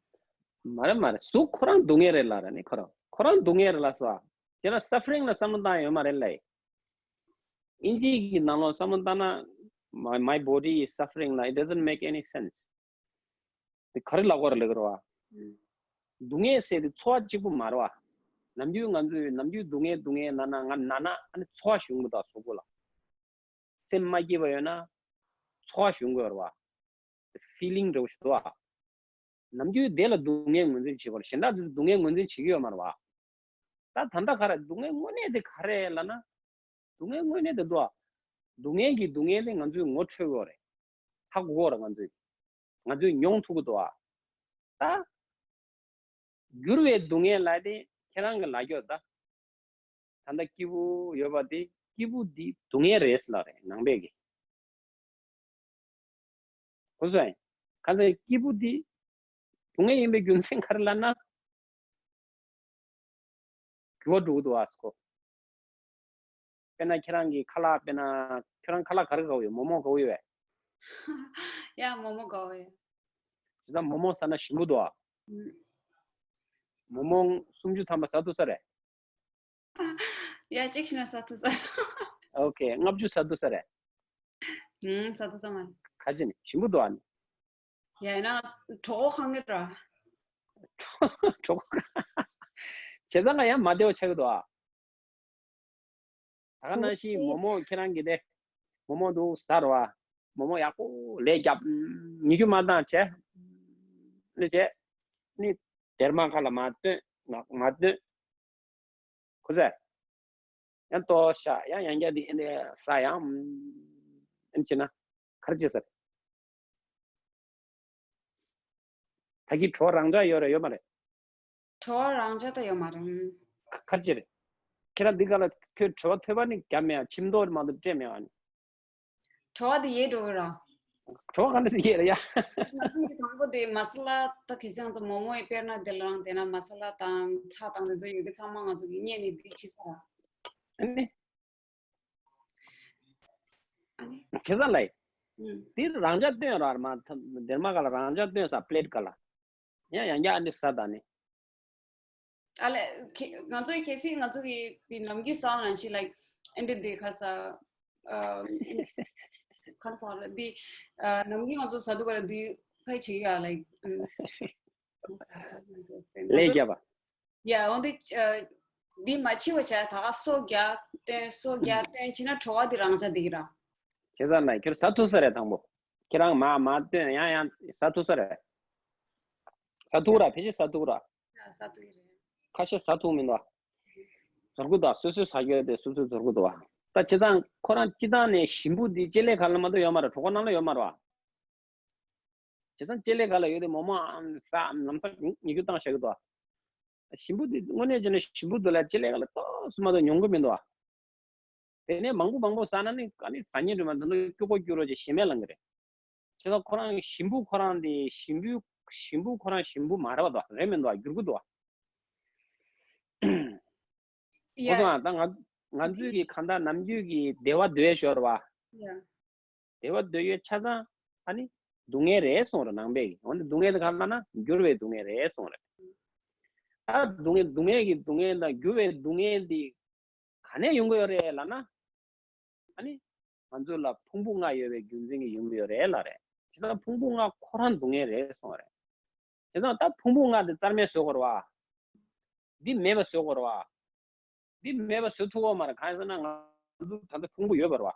མ་རེད་མ་རེད། གཟུགས་ཁོ་རང་སྡུག་བསྔལ་རེད་ལབ་ར། ཨ་ནི་ཁོ་རང་ཁོ་རང་སྡུག་བསྔལ་རེད་ལབ་སོང་། དེ་ལ་suffering ལ་བསམ་བློ་བཏང་ཡོད་མ་རེད་ལབ། ཨིན་ཇི་གི་ནང་ལོགས་བསམ་བློ་བཏང་ན། My, my body is suffering ལབ། It doesn't make any sense. དེ་ག་རེ་ལབ་དགོས་རེད་ལབ་ཀྱི་རེད་པ། ཨུམ། སྡུག་བསྔལ་ཟེར་དེ་ཚོར་བ་གཅིག་པུ་མ་རེད་པ། ནམ་རྒྱུན་ང་ཚོས་ནམ་རྒྱུན་སྡུག་བསྔལ་སྡུག་བསྔལ་ལབ་ན། ང་ན་ན་ཨ་ནི་ཚོར་བ་ཞིག་ཡོང་གི་འདུག་གཟུགས་པོ་ལ། སེམས་མ་སྐྱིད་པ་ཡོད་ན་ཚོར་བ་ཞིག་ཡོང་གི་ཡོད་རེད་པ། Feeling འདྲ་བོ་ཞིག་འདུག་ག། ནམ་རྒྱུན་དེ་ལ་སྡུག་བསྔལ་ངོས་འཛིན་བྱེད་དགོས་རེད། གཞན་དག་ཚོས་སྡུག་བསྔལ་ངོས་འཛིན་བྱེད་ཀྱི་ཡོད་མ་རེད་པ། ད་ད་ལྟ་ག་རེ་སྡུག་བསྔལ་དངོས་གནས་དེ་ག་རེ་ལབ་ན། སྡུག་བསྔལ་དངོས་གནས་དེ་འདུག་ག། སྡུག་བསྔལ་གྱི་སྡུག་བསྔལ་དེ་ང་ཚོས་ངོ་འཕྲོད་དགོས་རེད། ཧ་གོ་གི་རེད། ང་ཚོས་ང་ཚོས་མྱོང་ཐུབ་ཀྱི་འདུག་ག། ད་འགྱུར་བའི་སྡུག་བསྔལ་ལབ་དེ་ཁྱེད་རང་གི་ལབ་རྒྱུ་ད། ད་ལྟ་སྐྱིད་པོ་ཡོད་པ་དེ། སྐྱིད་པོ་འདི་སྡུག་བསྔལ་རེད་ལབ་རེད། ནང་པའི་གི། ཧུ་སུ་ཨན། གང་ཟེར་སྐྱིད་པོ་འདི་སྡུག་བསྔལ་ཡིན་པའི་རྒྱུ་མཚན་ག་རེ་ལབ་ན། འགྱུར་བ་འགྲོ་གི་འདུག་ག་ཟེར་གོ། དཔེར་ན་ཁྱེད་རང་གི་ཁ་ལག་དཔེར་ན་ཁྱེད་རང་ཁ་ལག་ག་རེ་དགའ་པོ་ཡོད། མོག་མོག་དགའ་པོ་ཡོད་པས། ཡ་མོག་མོག་དགའ་པོ་ཡོད། དེ་ད་མོག་མོག་ཟ་ན་ཞིམ་པོ་འདུག་ག། ཨུམ། མོག་མོག་སུམ་ཅུ་ཐམ་པ་ཟ་ཐུབ་ས་རེད། ཡ་གཅིག་ཤི་ན་ས་ཐུ་ས། ཨོ་ཁེ། ལྔ་བཅུ་ས་ཐུ་ས་རེད། ཧུམ། ས་ཐུ་ས་མ། ཁ་ཅིག་ནི་ཞིམ་པོ་འདུག་ཨ་ནི། ཡ་ཡིན་ན་གྲོད་ཁོག་ཁེངས་ཀྱི་ར། གྲོད་ཁོག་བྱས་ཙང་ང་ཡང་མ་བདེ་བ་ཆགས་ཀྱི་འདུག་ཨ། ད་ག་ནང་བཞིན་མོག་མོག་ཁྱེད་རང་གིས་དེ་མོག་མོག་འདུག་ཟ་ར་བ། མོག་མོག་ཡག་པོ་ལས་རྒྱབ། ཉི་རྒྱུ་མ་བཏང་བྱས། ནི་བྱས། ནི་སྡེར་མ་ཁ་ལ་མར་བཏོན། མར་བཏོན། ཁུ་ཚ། ཡང་ལྟོ་ཤ་ཡང་ཡང་བསྐྱར་འདི་ཨེ་འདྲ་ཟ་ཡང་། ཨེ་འདྲ་བྱས་ན་ག་རེ་བྱེད་ས་རེད། ད་གི་གྲོད་རང་འཇགས་ཡོད་རེད་ཡོད་མ་རེད། གྲོད་རང་འཇགས་ད་ཡོད་མ་རེད། ཨུམ། ག་རེ་བྱེད་རེད། ཁྱེད་རང་འདི་ག་ལ་ཁྱོད་གྲོད་ཐོད་པ་ནི་བརྒྱབ་མེད་ཨ། ཆིམ་ཐོག་མ་གཏོགས་སྤྲད་མེད་ཨ་ནི། གྲོད་དེ་ཡལ་འགྲོ་གི་ར། གྲོད་ག་འདྲ་ཞིག་ཡལ་ར་ཡ། ང་ཚོ་གི་དང་པོ་དེ་མ་ས་ལ་ད་གལ་སྲིད་ང་ཚོ་མོག་མོག་ཡི་དཔེར་ན་དེ་ལའང་དེ་ན་མ་ས་ལ་དང་ཚྭ་དང་དེ་ཚོ་ཡོད་གི་ཚང་མ་ང་ཚོ་གི་མཉེ་ནས་དེ་ཕྱི་ས་ར། ཨ་ནི། ཨ་ནི། བྱེད་ས་ལ་ཡི། ཨུམ། དེ་རང་འཇགས་བཏོན་ར་མ། སྡེར་མ་ག་ལ་རང་འཇགས་བཏོན་ས་པླེ་ཊི་ག་ལ། ཡང་ཡང་བསྐྱར་ཨ་འདི་ཟ་ད་ནི། ཨ་ལས་ཁྱེད་ང་ཚོའི་གལ་སྲིད་ང་ཚོ་གི་དེ་ནམ་རྒྱུན་ཟ་བ་ནང་བཞིན་like ཨེ་འདྲ་དེ་ཁ་ས་ཨ་ཁ་ས་ལ་དེ་ཨ་ནམ་རྒྱུན་ང་ཚོ་ཟ་དུས་ག་ལ་དེ་ཕལ་ཆེར་ཡ་like ལས་རྒྱབ་པ། ཡ་འོན་ཏེ་ཨ་དེ་མ་འཆི་བ་བྱ་ད་ག་སོ་རྒྱག་བཏོན་སོ་རྒྱག་བཏོན་བྱས་ན་གྲོད་པ་དེ་རང་འཇགས་བསྡད་ཀྱི་ར། བྱས་ཙང་ན་ཁྱོད་ཟ་ཐུབ་ས་རེད་དང་པོ། ཁྱེད་རང་མ་མ་བཏོན་ཡང་ཡང་ཟ་ཐུབ་ས་རེད། ཟ་ཐུབ་ར། ཕལ་ཆེར་ཟ་ཐུབ་ར། ཡ་ཟ་ཐུབ་ཀྱི་རེད། ཁ་ཤས་ཟ་ཐུབ་མི་འདུག་བ། ཟུར་གུ་དང་སོ་སོའི་ཟ་རྒྱུ་དེ་སོ་སོའི་ཟུར་གུ་འདུག་བ། ད་བྱས་ཙང་ཁོ་རང་སྤྱིར་བཏང་ནས་ཞིམ་པོ་འདི་ལྕེ་ལས་ག་ལ་མ་གཏོགས་ཡོད་མ་རེད། གྲོད་ཁོག་ནང་ལ་ཡོད་མ་རེད་བ། བྱས་ཙང་ལྕེ་ལས་ག་ལ་ཡོད་དེ་མོག་མོག་ཨམ་ཟ་ཨམ་ལམ་སང་ཉི་རྒྱུ་བཏང་བཞག་གི་འདུག་བ། ཞིམ་པོ་འདི་དངོས་གནས་བྱས་ན་ཞིམ་པོ་འདུག་ལ་ལྕེ་ལས་ག་ལ་ཏོག་ཙམ་མ་གཏོགས་མྱོང་གི་མི་འདུག་བ། དེ་ནས་མང་པོ་མང་པོ་ཟ་ན་ནི་ཨ་ནི་ཟ་ཉེན་རེད་མ་འདི་འདུག་སྐྱུག་པོ་སྐྱུག་རོ་ཅིག་ཞེ་མེར་ལངས་གི་རེད། བྱས་ཙང་ཁོ་རང་གི་ཞིམ་པོ་ཁོ་རང་དེ་ཞིམ་པོའི་ ཞིམ་པོ་ཁོ་རང་ཞིམ་པོ་མ་རེད་པ། དོ་རེད་མི་འདུག་བ། འགྱུར་གི་འདུག་བ། ཡ། ཨོ་སོང་ཨ། ད་ང་ང་ཚོའི་གི་གང་ལྟར་ནམ་རྒྱུན་གྱི་བདེ་བ་འདོད་ཤོར་བ། ཡ། བདེ་བ་འདོད་ཡོད་ཆ་ཚང་ཨ་ནི་སྡུག་བསྔལ་རེད་གསུངས་རེད། ནང་པའི་གི་འོན་ཏེ་སྡུག་བསྔལ་དེ་གང་ལྟར་ན་འགྱུར་བའི་སྡུག་བསྔལ་རེད་གསུངས་རེད། ད་སྡུག་བསྔལ་སྡུག་བསྔལ་གྱི་སྡུག་བསྔལ་དང་འགྱུར་བའི་སྡུག་བསྔལ་འདི་ག་ནས་ཡོང་གི་ཡོད་རེད་ལབ་ན། ཨ་ནི་ང་ཚོ་ལ་ཕུང་པོ་ལྔ་ཡོད་པའི་རྒྱུ་མཚན་གྱིས་ཡོང་གི་ཡོད་རེད་ལབ་རེད། བྱས་ཙང་ཕུང་པོ་ལྔ་ཁོ་རང་སྡུག་བསྔལ་རེད་གསུངས་རེད། བྱས་ཙང་ད་ཕུང་པོ་ལྔ་དེ་རྩ་མེད་བཟོ་དགོས་རེད་བ། འདི་མེད་པ་བཟོ་དགོས་རེད་བ། འདི་མེད་པ་བཟོ་ཐུབ་ཀྱི་མ་རེད། གང་ཡིན་ཟེར་ན་ང་ཚོ་ད་ལྟ་ཕུང་པོ་ཡོད་པ་རེད་བ།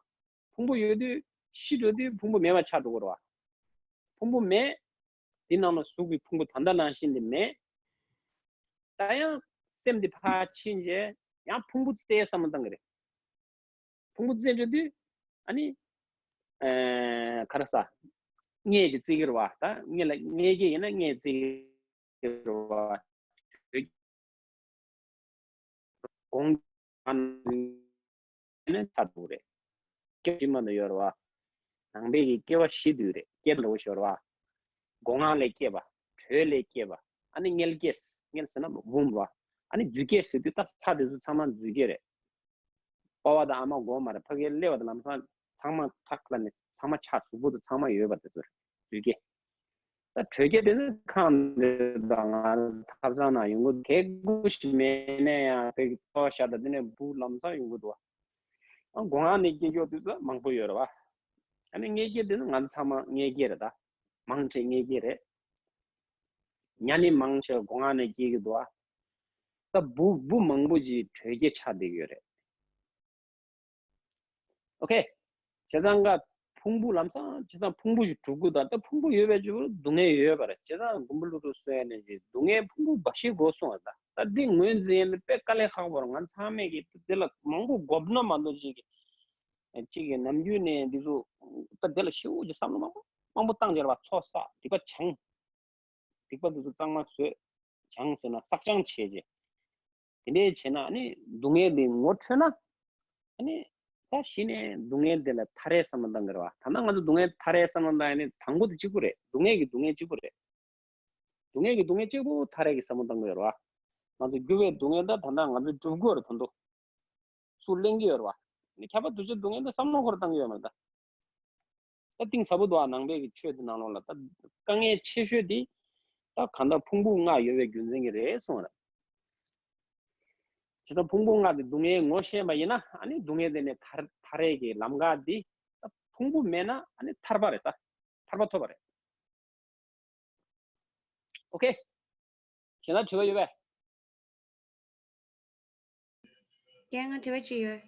ཕུང་པོ་ཡོད་དུས་ཤི་འགྲོ་དུས་ཕུང་པོ་མེད་པ་ཆགས་འགྲོ་གི་རེད་བ། ཕུང་པོ་མེད། འདི་ནང་ལ་གཟུགས་ཀྱི་ཕུང་པོ་ད་ལྟ་ནང་བཞིན་དེ་མེད། ད་ཡང་སེམས་འདི་ཕར་ཕྱིན་རྗེས་ཡང་ཕུང་པོ་རྩེ་བསམ་བློ་བཏང་གི་རེད། ཕུང་པོ་རྩེ་འགྲོ་དུས་ཨ་ནི་ཨ་ག་རེ་ཟ། མངལ་གྱི་རྩེ་གི་རེད་བ། ད་མངལ་ལ་མངལ་སྐྱེས་ཡིན་ན་མངལ་རྩེ་གི་རེད་བ། གོང་ནས་ཆགས་འདུག་རེད། སྐྱེ་བཞི་མ་གཏོགས་ཡོད་རེད་བ། ནང་པའི་གི་སྐྱེ་བ་བཞི་འདུས་རེད། སྐྱེ་འགྲོ་ཞོར་བ། སྒོ་ང་ལས་སྐྱེས་པ། དྲོད་ལས་སྐྱེས་པ། ཨ་ནི་མངལ་སྐྱེས། མངལ་ཟེར་ན་བུམ་བ། ཨ་ནི་རྫུས་སྐྱེས་ཟེར་དུས་ད་ལྷ་དེ་ཚོ་ཚང་མ་རྫུས་སྐྱེས་རེད། པ་ཕ་དང་ཨ་མ་དགོས་མ་རེད། ཕ་གིར་སླེབས་པ་དང་ལམ་སང་ཚང་མ་ཐག་ལ་ནི་ཚང་མ་ཆགས། གཟུགས་པོ་དང་ཚང་མ་ཡོད་པ་དེ་ཚོ་རེད། རྫུས་སྐྱེས། ད་དྲོད་སྐྱེས་དེ་ནི་ཁམས་འདི་དང་ང་ཐབ་ཚང་ན་ཡོང་གི་འདུག་གལ་ཁུ་ཞིག་མེད་ན་ཡང་ཕ་གི་ཐོ་ཤ་དང་དེ་ནས་བུ་ལམ་སང་ཡོང་གི་འདུག་བ། ཨ་སྒོ་ང་ནས་སྐྱེ་མཁན་དེ་ཚོ་མང་པོ་ཡོད་རེད་བ། ཨ་ནི་མངལ་སྐྱེས་དེ་ནི་ང་ཚོ་ཚང་མ་མངལ་སྐྱེས་རེད། ད་མང་ཆེ་མངལ་སྐྱེས་རེད། ཉ་ནི་མང་ཆེ་སྒོ་ང་ནས་སྐྱེ་གི་འདུག་བ། ད་བུ་བུ་མང་པོ་ཅིག་དྲོད་སྐྱེས་ཆགས་བསྡད་ཀྱི་ཡོད་རེད། ཨོ་ཁེ། བྱས་ཙང་ཀ་ཕུང་པོ་ལམ་སང་བྱས་ཙང་ཕུང་པོ་ཞིག་གྲུབ་དགོས། ད་ལྟ་ཕུང་པོ་ཡོད་པའི་རྒྱུ་སྡུག་བསྔལ་ཡོད་པ་རེད། བྱས་ཙང་མགོན་པོ་ཀླུ་སྒྲུབ་གསུངས་ཡ་ནས་ཀྱི་སྡུག་བསྔལ་ཕུང་པོ་འབའ་ཞིག་དགོས་གསུངས་པ། ད་ད་འདི་ངོས་འཛིན་ཡ་ནི་དཔེ་དཀའ་ལས་ཁག་པོ་རེད། ང་ཚང་མས་ཀྱི་དེ་ལ་མང་པོ་དགོངས་ན་མ་གཏོགས་ཅིག་གི་ཅིག་གི་ནམ་རྒྱུན་ནས་འདི་ཚོ་ད་དེ་ལ་ཤེའུ་ཅིག་བསམ་བློ་མང་པོ་མང་པོ་བཏང་བྱས་པ། ཚོགས་བསགས་སྡིག་པ་སྦྱང་། སྡིག་པ་འདི་ཚོ་གཙང་མ་བཟོས། སྦྱངས་ཟེར་ན་བསགས་སྦྱང་བྱས་རྗེས། དེ་འདྲས་བྱས་ན་ཨ་ནི་སྡུག་བསྔལ་འདི་ངོ་འཕྲོད་ན། ཨ་ནི་ད་གཞི་ནས་སྡུག་བསྔལ་འདི་ལ་ཐར་ཡའི་བསམ་བློ་བཏང་གི་རེད་བ། ད་ལྟ་ང་ཚོ་སྡུག་བསྔལ་ཐར་ཡའི་བསམ་བློ་བཏང་ཡ་ནི་དང་པོ་དེ་གཅིག་པུ་རེད། སྡུག་བསྔལ་གྱི་སྡུག་བསྔལ་གཅིག་པུ་རེད། སྡུག་བསྔལ་གྱི་སྡུག་བསྔལ་གཅིག་པུ་ཐར་ཡ་གི་བསམ་བློ་བཏང་གི་ཡོད་རེད་བ། ང་ཚོ་འགྱུར་བའི་སྡུག་བསྔལ་ད་ད་ལྟ་ང་ཚོ་སྒྲུབ་དགོས་རེད་ད་དུང་། སུ་གླེང་གི་ཡོད་རེད་བ། ནི་ཁྱབ་པ་འདུ་བྱེད་སྡུག་བསྔལ་འདི་བསམ་བློ་འཁོར་བཏང་གི་ཡོད་མ་རེད་ད། ད་གཏིང་ཟབ་པོ་འདུག་ཨ། ནང་པའི་གི་ཆོས་འདི་ནང་ལོགས་ལ་ད་དཀའ་ངལ་ཆེ་ཤོས་འདི་ད་གང་ལྟར་ཕུང་པོ་ལྔ་ཡོད་པའི་རྒྱུ་མཚན་གྱིས་རེད་གསུངས་རེད། བྱས་ཙང་ཕུང་པོ་ལྔ་འདི་སྡུག་བསྔལ་ངོ་ཤེས་པ་ཡིན་ན་ཨ་ནི་སྡུག་བསྔལ་དེ་ནས་ཐར་ཐར་ཡས་ཀྱི་ལམ་ཁ་འདི་ད་ཕུང་པོ་མེད་ན་ཨ་ནི་ཐར་པ་རེད། ད་ཐར་པ་ཐོབ་པ་རེད། ཨོ་ཁེ། གཞན་དག་དྲི་བ་ཡོད་པས། རྒན་ང་དྲི་བ་གཅིག་ཡོད།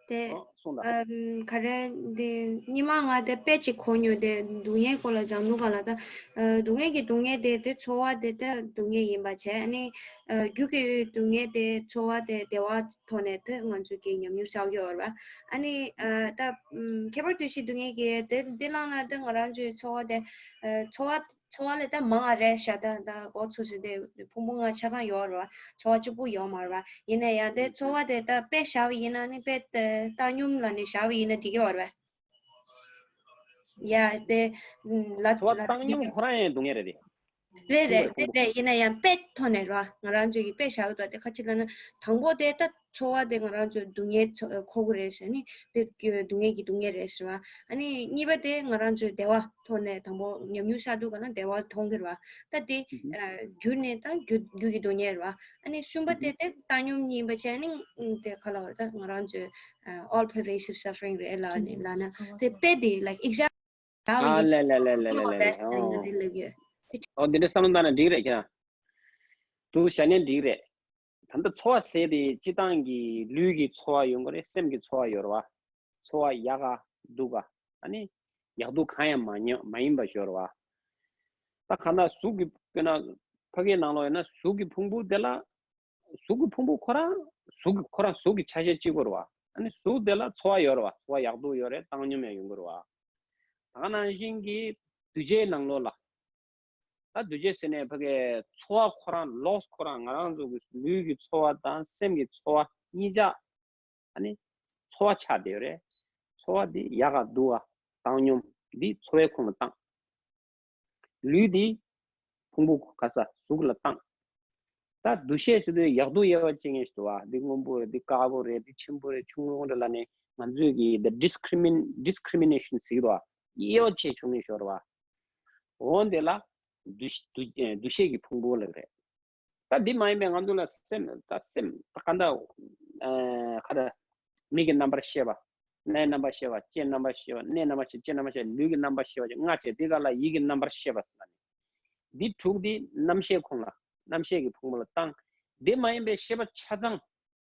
དེ་ཨོ་གསུངས་དང་། ཨམ་ག་རེ་འདི་ཉི་མ་ང་དེ་དཔེ་གཅིག་གོ་མྱོང་། དེ་སྡུག་བསྔལ་སྐོར་ལ་སྦྱང་ནུ་ག་ལ་ད་ཨ་སྡུག་བསྔལ་གྱི་སྡུག་བསྔལ་དེ་དེ་ཚོར་བ་དེ་ད་སྡུག་བསྔལ་ཡིན་པ་བྱས། ཨ་ནི་ཨ་རྒྱུ་གི་སྡུག་བསྔལ་དེ་ཚོར་བ་དེ་བདེ་བ་ཐོག་ནས་དེ་ང་ཚོ་གི་ཉམས་མྱོང་བསགས་ཡོད་རེད་བ། ཨ་ནི་ཨ་ད་ཨམ་ཁྱད་པར་དུ་ཞིག་སྡུག་བསྔལ་གྱི་དེ་འདི་ལང་ན་དེ་ང་རང་ཚོའི་ཚོར་བ་དེ་ཨ་ཚོར་བ་ཚོར་བ་ལས་ད་མང་བ་རེད་ཤག་ད་ད་འོ་ཚོ་ཟེར་དེ་ཕུང་པོ་ལྔ་ཆ་ཚང་ཡོད་རེད་བ། ཚོར་བ་གཅིག་པུ་ཡོད་མ་རེད་བ། ཡིན་ན་ཡང་དེ་ཚོར་བ་དེ་ད་དཔེ་བཞག་པ་ཡིན་ན་ནི་དཔེ་ད་བཏང་སྙོམས་ལ་ནི་བཞག་པ་ཡིན་ན་འགྲིག་གི་ཡོད་རེད་བ། ཡ་དེ་ལ་ཚོར་བ་བཏང་སྙོམས་ཁོ་རང་ཡང་སྡུག་བསྔལ་རེད་དེ། རེད་རེད་རེད་རེད། ཡིན་ན་ཡང་དཔེ་ཐོག་ནས་རེད་བ། ང་རང་ཚོ་གི་དཔེ་བཞག་ཡོད་ད་དེ་ཁ་ཅིག་ལ་ན་དང་པོ་དེ་ད་ཚོར་བ་དེ་ང་རང་ཚོ་སྡུག་བསྔལ་ཚོ་འཁོར་གི་རེད་ཟེར་ནི་དེ་སྡུག་བསྔལ་གྱི་སྡུག་བསྔལ་རེད་ཟེར་བ། ཨ་ནི་གཉིས་པ་དེ་ང་རང་ཚོའི་བདེ་བ་ཐོག་ནས་དང་པོ་ཉམས་མྱོང་བསགས་དུས་ག་ན་བདེ་བ་མཐོང་གི་རེད་བ། ད་དེ་ཨ་རྒྱུ་ནས་ད་རྒྱུ་རྒྱུ་གི་སྡུག་བསྔལ་རེད་བ། ཨ་ནི་གསུམ་པ་དེ་དེ་བཏང་སྙོམས་གཉིས་པ་བྱས་ནི་དེ་ག་ལ་བར་ད་ང་རང་ཚོའི་ཨ་all pervasive suffering རེད་ལ་ནི་ལ་ན་དེ་དཔེ་དེ་like example ཨ་ལེ་ལེ་ལེ་ལེ་ལེ་ལེ། ཨོ་འདི་འདྲ་བསམ་བློ་བཏང་ན་འགྲིག་རེད་ཁྱེད་རང་། དུ་བྱ་ནས་འགྲིག་རེད། ད་ལྟ་ཚོར་བ་ཟེར་དེ་སྤྱི་བཏང་གི་ལུས་ཀྱི་ཚོར་བ་ཡོང་གི་རེད། སེམས་ཀྱི་ཚོར་བ་ཡོད་རེད་བ། ཚོར་བ་ཡག་ག་སྡུག་ག་ཨ་ནི་ཡག་སྡུག་གང་ཡང་མ་ཉོ་མ་ཡིན་པ་ཡོད་རེད་བ། ད་གང་ལྟར་གཟུགས་ཀྱི་དཔེར་ན་ཕ་གིའི་ནང་ལོགས་ཡིན་ན་གཟུགས་ཀྱི་ཕུང་པོ་དེ་ལ་གཟུགས་ཀྱི་ཕུང་པོ་ཁོ་རང་གཟུགས་ཀྱི་ཁོ་རང་གཟུགས་ཀྱི་ཆ་ཤས་གཅིག་པ་རེད་བ། ཨ་ནི་གཟུགས་དེ་ལ་ཚོར་བ་ཡོད་རེད་བ། ཚོར་བ་ཡག་སྡུག་ཡོད་རེད། བཏང་སྙོམས་ཡང་ཡོང་གི་རེད་བ། ད་ག་ནང་བཞིན་གྱི་འདུ་བྱེད་ནང་ལོགས་ལ། ད་འདུ་བྱེད་ཟེར་ནས་ཕ་གིའི་ཚོར་བ་ཁོ་རང་ལོགས་ཁོ་རང་ང་རང་ཚོ་གི་ལུས་ཀྱི་ཚོར་བ་དང་སེམས་ཀྱི་ཚོར་བ་གཉིས་ཆ་ཨ་ནི་ཚོར་བ་ཆགས་བསྡད་ཡོད་རེད། ཚོར་བ་འདི་ཡག་ག་སྡུག་ག་བཏང་སྙོམས་འདི་ཚོར་བའི་ཁོངས་ལ་བཏང་། ལུས་འདི་ ཕུང་པོ་ག་ས་གཟུགས་ལ་བཏང་། ད་འདུ་ཤེས་ཟེར་དུས་ཡག་སྡུག་དབྱེ་བ་ཕྱེ་མཁན་ཞིག་འདུག་བ། འདི་སྔོན་པོ་རེད། འདི་དཀར་པོ་རེད། འདི་ཆེན་པོ་རེད། ཆུང་ངུ་རེད་ལབ་ནས་ང་ཚོས་ཀྱི་the discrimin discrimination ཟེར་གྱི་འདུག་བ། དབྱེ་བ་ཕྱེ་ཆོག་མཁན་ཞིག་ཡོད་རེད་བ། འོ་འདི་ལ་འདུ་ཤེས་འདུ་འདུ་ཤེས་ཀྱི་ཕུང་པོ་ལབ་རེད། ད་འདི་མ་ཡིན་པའི་ང་ཚོ་ལ་སེམས་ད་སེམས་ད་ག་འདྲ་ཨ་ག་འདྲ་མིག་གི་རྣམ་པར་ཤེས་པ། སྣའི་རྣམ་པར་ཤེས་པ། ལྕེའི་རྣམ་པར་ཤེས་པ། སྣའི་རྣམ་པར་ཤེས། ལྕེའི་རྣམ་པར་ཤེས། ལུས་ཀྱི་རྣམ་པར་ཤེས་པ་ལྔ་བྱས། འདི་ག་ལ་ཡིད་ཀྱི་རྣམ་པར་ཤེས་པ་ཟེར་ལ་ནི། འདི་དྲུག་འདི་རྣམ་ཤེས་ཁོང་ལ་རྣམ་ཤེས་ཀྱི་ཕུང་པོ་ལ་བཏང་། འདི་མ་ཡིན་པའི་ཤེས་པ་ཆ་ཚང་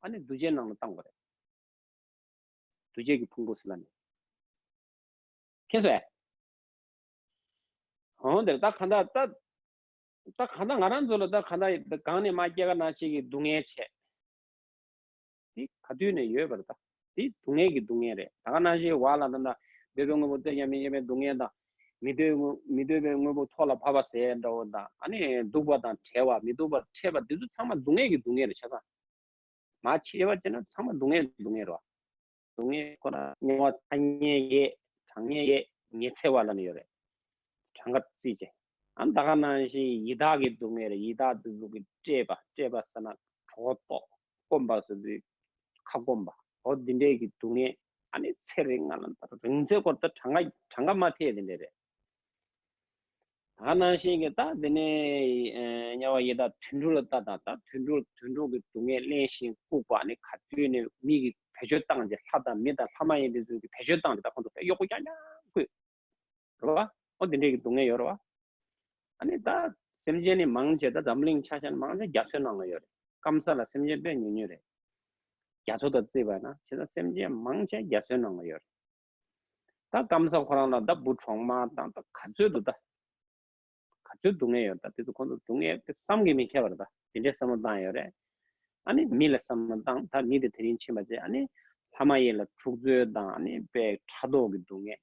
ཨ་ནི་འདུ་བྱེད་ནང་ལ་བཏང་དགོས་རེད། འདུ་བྱེད་ཀྱི་ཕུང་པོ་ཟེར་ལ་ནི། མཁྱེན་སོང་ངས། འོ་འདིར་ད་གང་ལྟར་ད་ད་གང་ལྟར་ང་རང་ཚོ་ལ་ད་གང་ལྟར་གང་ནས་མ་སྐྱེ་ག་ནང་བཞིན་གྱི་སྡུག་བསྔལ་བྱས། འདི་ག་དུས་ནས་ཡོད་པ་རེད་ད། འདི་སྡུག་བསྔལ་གྱི་སྡུག་བསྔལ་རེད། ད་ག་ནང་བཞིན་བ་ལ་ད་ལྟ་འདོད་པའི་དངོས་པོ་བཙལ་ཀྱང་མི་འབྱུང་བའི་སྡུག་བསྔལ་དང་། མི་འདོད་མི་འདོད་པའི་དངོས་པོ་ཐོག་ལ་བབས་པ་ཟེར་འདྲ་བོ་དང་། ཨ་ནི་སྡུག་པ་དང་བྲལ་བ། མི་སྡུག་པར་འཕྲད་པ། འདི་ཚོ་ཚང་མ་སྡུག་བསྔལ་གྱི་སྡུག་བསྔལ་རེད་ཆ་ཚང་། མ་ཕྱེ་བ་བྱས་ན་ཚང་མ་སྡུག་བསྔལ་སྡུག་བསྔལ་རེད་བ། སྡུག་བསྔལ་ཁོ་ན་དམྱལ་བ་ཐ་སྙད་བརྒྱད། གྲངས་ངེས་བརྒྱད། ཉི་ཚེ་བ་ལབ་ནས་ཡོད་རེད། གྲངས་ཀ་བརྩིས་བྱས། ཨ་ད་ག་ནང་བཞིན་ཡི་དྭགས་ཀྱི་སྡུག་བསྔལ་རེད། ཡི་དྭགས་དེ་ཚོ་གི་བཀྲེས་པ། བཀྲེས་པ་ཟེར་ན་གྲོད་ཁོག་ལྟོགས། སྐོམ་པ་ཟེར་དུས་ཁ་སྐོམ་པ། འོ་འདི་འདྲའི་གི་སྡུག་བསྔལ། ཨ་ནི་ཚེ་རིང་ང་ལ་ད་རིང་ཚེ་སྐོར་ད་གྲངས་ཀ་གྲངས་ཀ་མ་ཐེ་འདི་འདྲ་རེད། ད་ནང་བཞིན་གྱི་ད་འདི་ནས་དམྱལ་བ་ཡི་དྭགས་དུད་འགྲོ་ལ་ལྟ་དང་། ད་དུད་འགྲོ་དུད་འགྲོ་གི་སྡུག་བསྔལ་གླེང་བཞིན་ལྐུགས་པ་ནི་ག་དུས་ནས་མི་གི་བེད་སྤྱོད་བཏང་རྗེས། ལྷ་དང་མི་དང་ལྷ་མ་ཡིན་དེ་ཚོ་གི་བེད་སྤྱོད་བཏང་རྗེས་ད་ཁོང་ཚོ་དཔེ་གཡོག་པོ་རྐྱང་རྐྱང་བཀོལ། རེད་བ། ཨོ་འདི་འདྲའི་གི་སྡུག་བསྔལ་ཡོད་རེད་བ། ཨ་ནི་ད་སེམས་ཅན་ནི་མང་ཆེ་ད་འཛམ་གླིང་ཆ་བཞག་ན་མང་ཆེ་རྒྱ་མཚོའི་ནང་ལ་ཡོད་རེད། སྐམ་ས་ལ་སེམས་ཅན་དཔེ་ཉུང་ཉུང་རེད། རྒྱ་མཚོ་དང་བརྩིས་པ་ན་བྱས་ཙང་སེམས་ཅན་མང་ཆེ་རྒྱ་མཚོའི་ནང་ལ་ཡོད་རེད། ད་སྐམ་ས་ཁོ་རང་ལ་ད་བུ་གྲོག་མ་དང་ད་ག་ཚོད་འདུག་ད། ག་ཚོད་སྡུག་བསྔལ་ཡོད་ད། དེ་ཚོ་ཁོང་ཚོ་སྡུག་བསྔལ་དེ་བསམ་གྱིས་མི་ཁྱབ་པ་རེད་ད། དེ་འདྲའི་བསམ་བློ་བཏང་ཡོད་རེད། ཨ་ནི་མི་ལ་བསམ་བློ་བཏང་། ད་མི་དེ་དེ་རིང་ཕྱིན་པ་བྱས། ཨ་ནི་ལྷ་མ་ཡིན་ལ་འཁྲུག་རྩོད་དང་། ཨ་ནི་དཔེ་ཕྲག་དོག་གི་སྡུག་བསྔལ།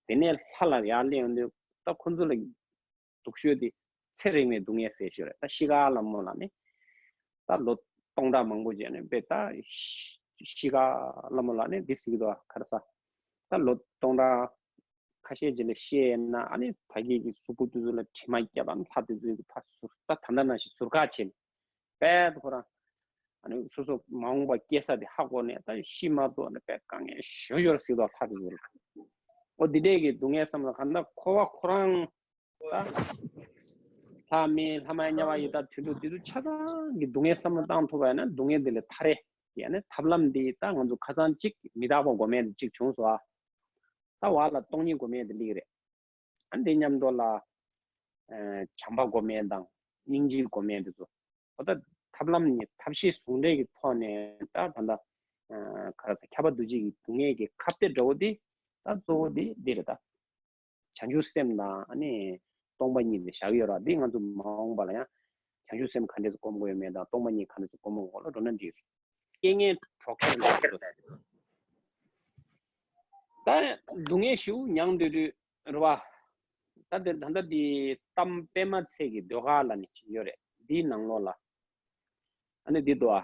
དེ་ནས་ལྷ་ལ་ཡར་སླེབས་ཡོང་དུས་ད་ཁོང་ཚོ་ལ་སྡུག་ཤོས་དེ་ཚེ་རིང་བའི་སྡུག་བསྔལ་ཟེར་ཤོས་རེད། ད་ཤི་ཁ་ལ་མོ་ལ་ནི་ད་ལོ་སྟོང་ཕྲག་མང་པོ་བྱས་ནས་དཔེ་ད་ཤི་ཤི་ཁ་ལ་མོ་ལ་ནི་འདི་ཟེར་གྱི་འདུག་ག་ག་རེ་ཟ། ད་ལོ་སྟོང་ཕྲག་ཁ་ཤས་ཅིག་ལ་ཤི་ཡས་ན། ཨ་ནི་ཕ་གི་གི་གཟུགས་པོ་དེ་ཚོ་ལ་དྲི་མ་བརྒྱབ་པ་ནི་ལྷ་དེ་ཚོ་གི་ཕར་ཟུར་ད་ད་ལྟ་ནང་བཞིན་ཟུར་བཀག་བྱས་ནས་དཔེ་ཁོ་རང་ཨ་ནི་སོ་སོ་མ་འོངས་པ་སྐྱེ་ས་དེ་ཧ་གོ་ནས་ད་ཤི་མ་ཐུབ་ནས་དཔེ་དཀའ་ངལ་ཞེ་པོ་ཞིག་ཟེར་དུས་ལྷ་དེ་ཚོ་ལ། ཨོ་འདི་འདྲས་ཀྱི་སྡུག་བསྔལ་བསམ་ན་ག་ད་འཁོར་བ་ཁོ་རང་ད་ལྷ་མི་ལྷ་མ་ཡིན་དམྱལ་བ་ཡི་དྭགས་དུད་འགྲོ་དེ་ཚོ་ཆ་ཚང་གི་སྡུག་བསྔལ་བསམ་བློ་བཏང་ཐུབ་པ་ཡིན་ན་སྡུག་བསྔལ་འདི་ལས་ཐར་ཡས་ཀྱི་ཨ་ནི་ཐབས་ལམ་འདི་ད་ང་ཚོ་ཁ་སང་གཅིག་མི་རྟག་པ་སྒོམ་ཡས་འདི་གཅིག་བྱུང་སོང་ཨ། ད་བར་ལ་སྟོང་ཉིད་སྒོམ་ཡས་འདི་སླེབས་ཀྱི་རེད། ཨ་འདི་མཉམ་དུ་ལ་ཨ་བྱམས་པ་སྒོམ་ཡས་དང་སྙིང་རྗེ་སྒོམ་ཡས་འདི་ཚོ། འོ་ད་ཐབས་ལམ་གཉིས་ཐབས་ཤེས་ཟུང་འབྲེལ་གྱི་ཐོག་ནས་ད་ད་ལྟ་ཨ་ག་རེ་ཟེར་ཁྱབ་པ་འདུ་བྱེད་ཀྱི་སྡུག་བསྔལ་གྱི་ཁ་གཏད་འདྲ་བོ་འདི་ད་གཙོ་བོ་འདི་འདི་རེད་ད། བྱང་ཆུབ་སེམས་དང་ཨ་ནི་སྟོང་པ་ཉིད་ལ་བཞག་ཡོད་ར། འདི་ང་ཚོ་མ་འོངས་པ་ལ་ཡང་བྱང་ཆུབ་སེམས་ག་འདྲས་སེ་སྒོམ་དགོས་ཡོད་མེད་དང་སྟོང་པ་ཉིད་ག་འདྲས་སེ་སྒོམ་དགོས་ལ་འགྲོ་ན་འགྲིག་རེད། རྐྱེན་ངན་གྲོགས་ཁྱེར་འགྲོ་དགོས་རེད། ད་སྡུག་བསྔལ་ཞེ་པོ་མྱངས་སྡོད་དུས་རེད་བ། ད་དེ་ད་ལྟ་འདི་གཏམ་པདྨ་ཚལ་གྱི་ཟློས་གར་ལབ་ནས་ཅིག་ཡོད་རེད། འདིའི་ནང་ལོགས་ལ། ཨ་ནི་འདི་འདུག་ཨ།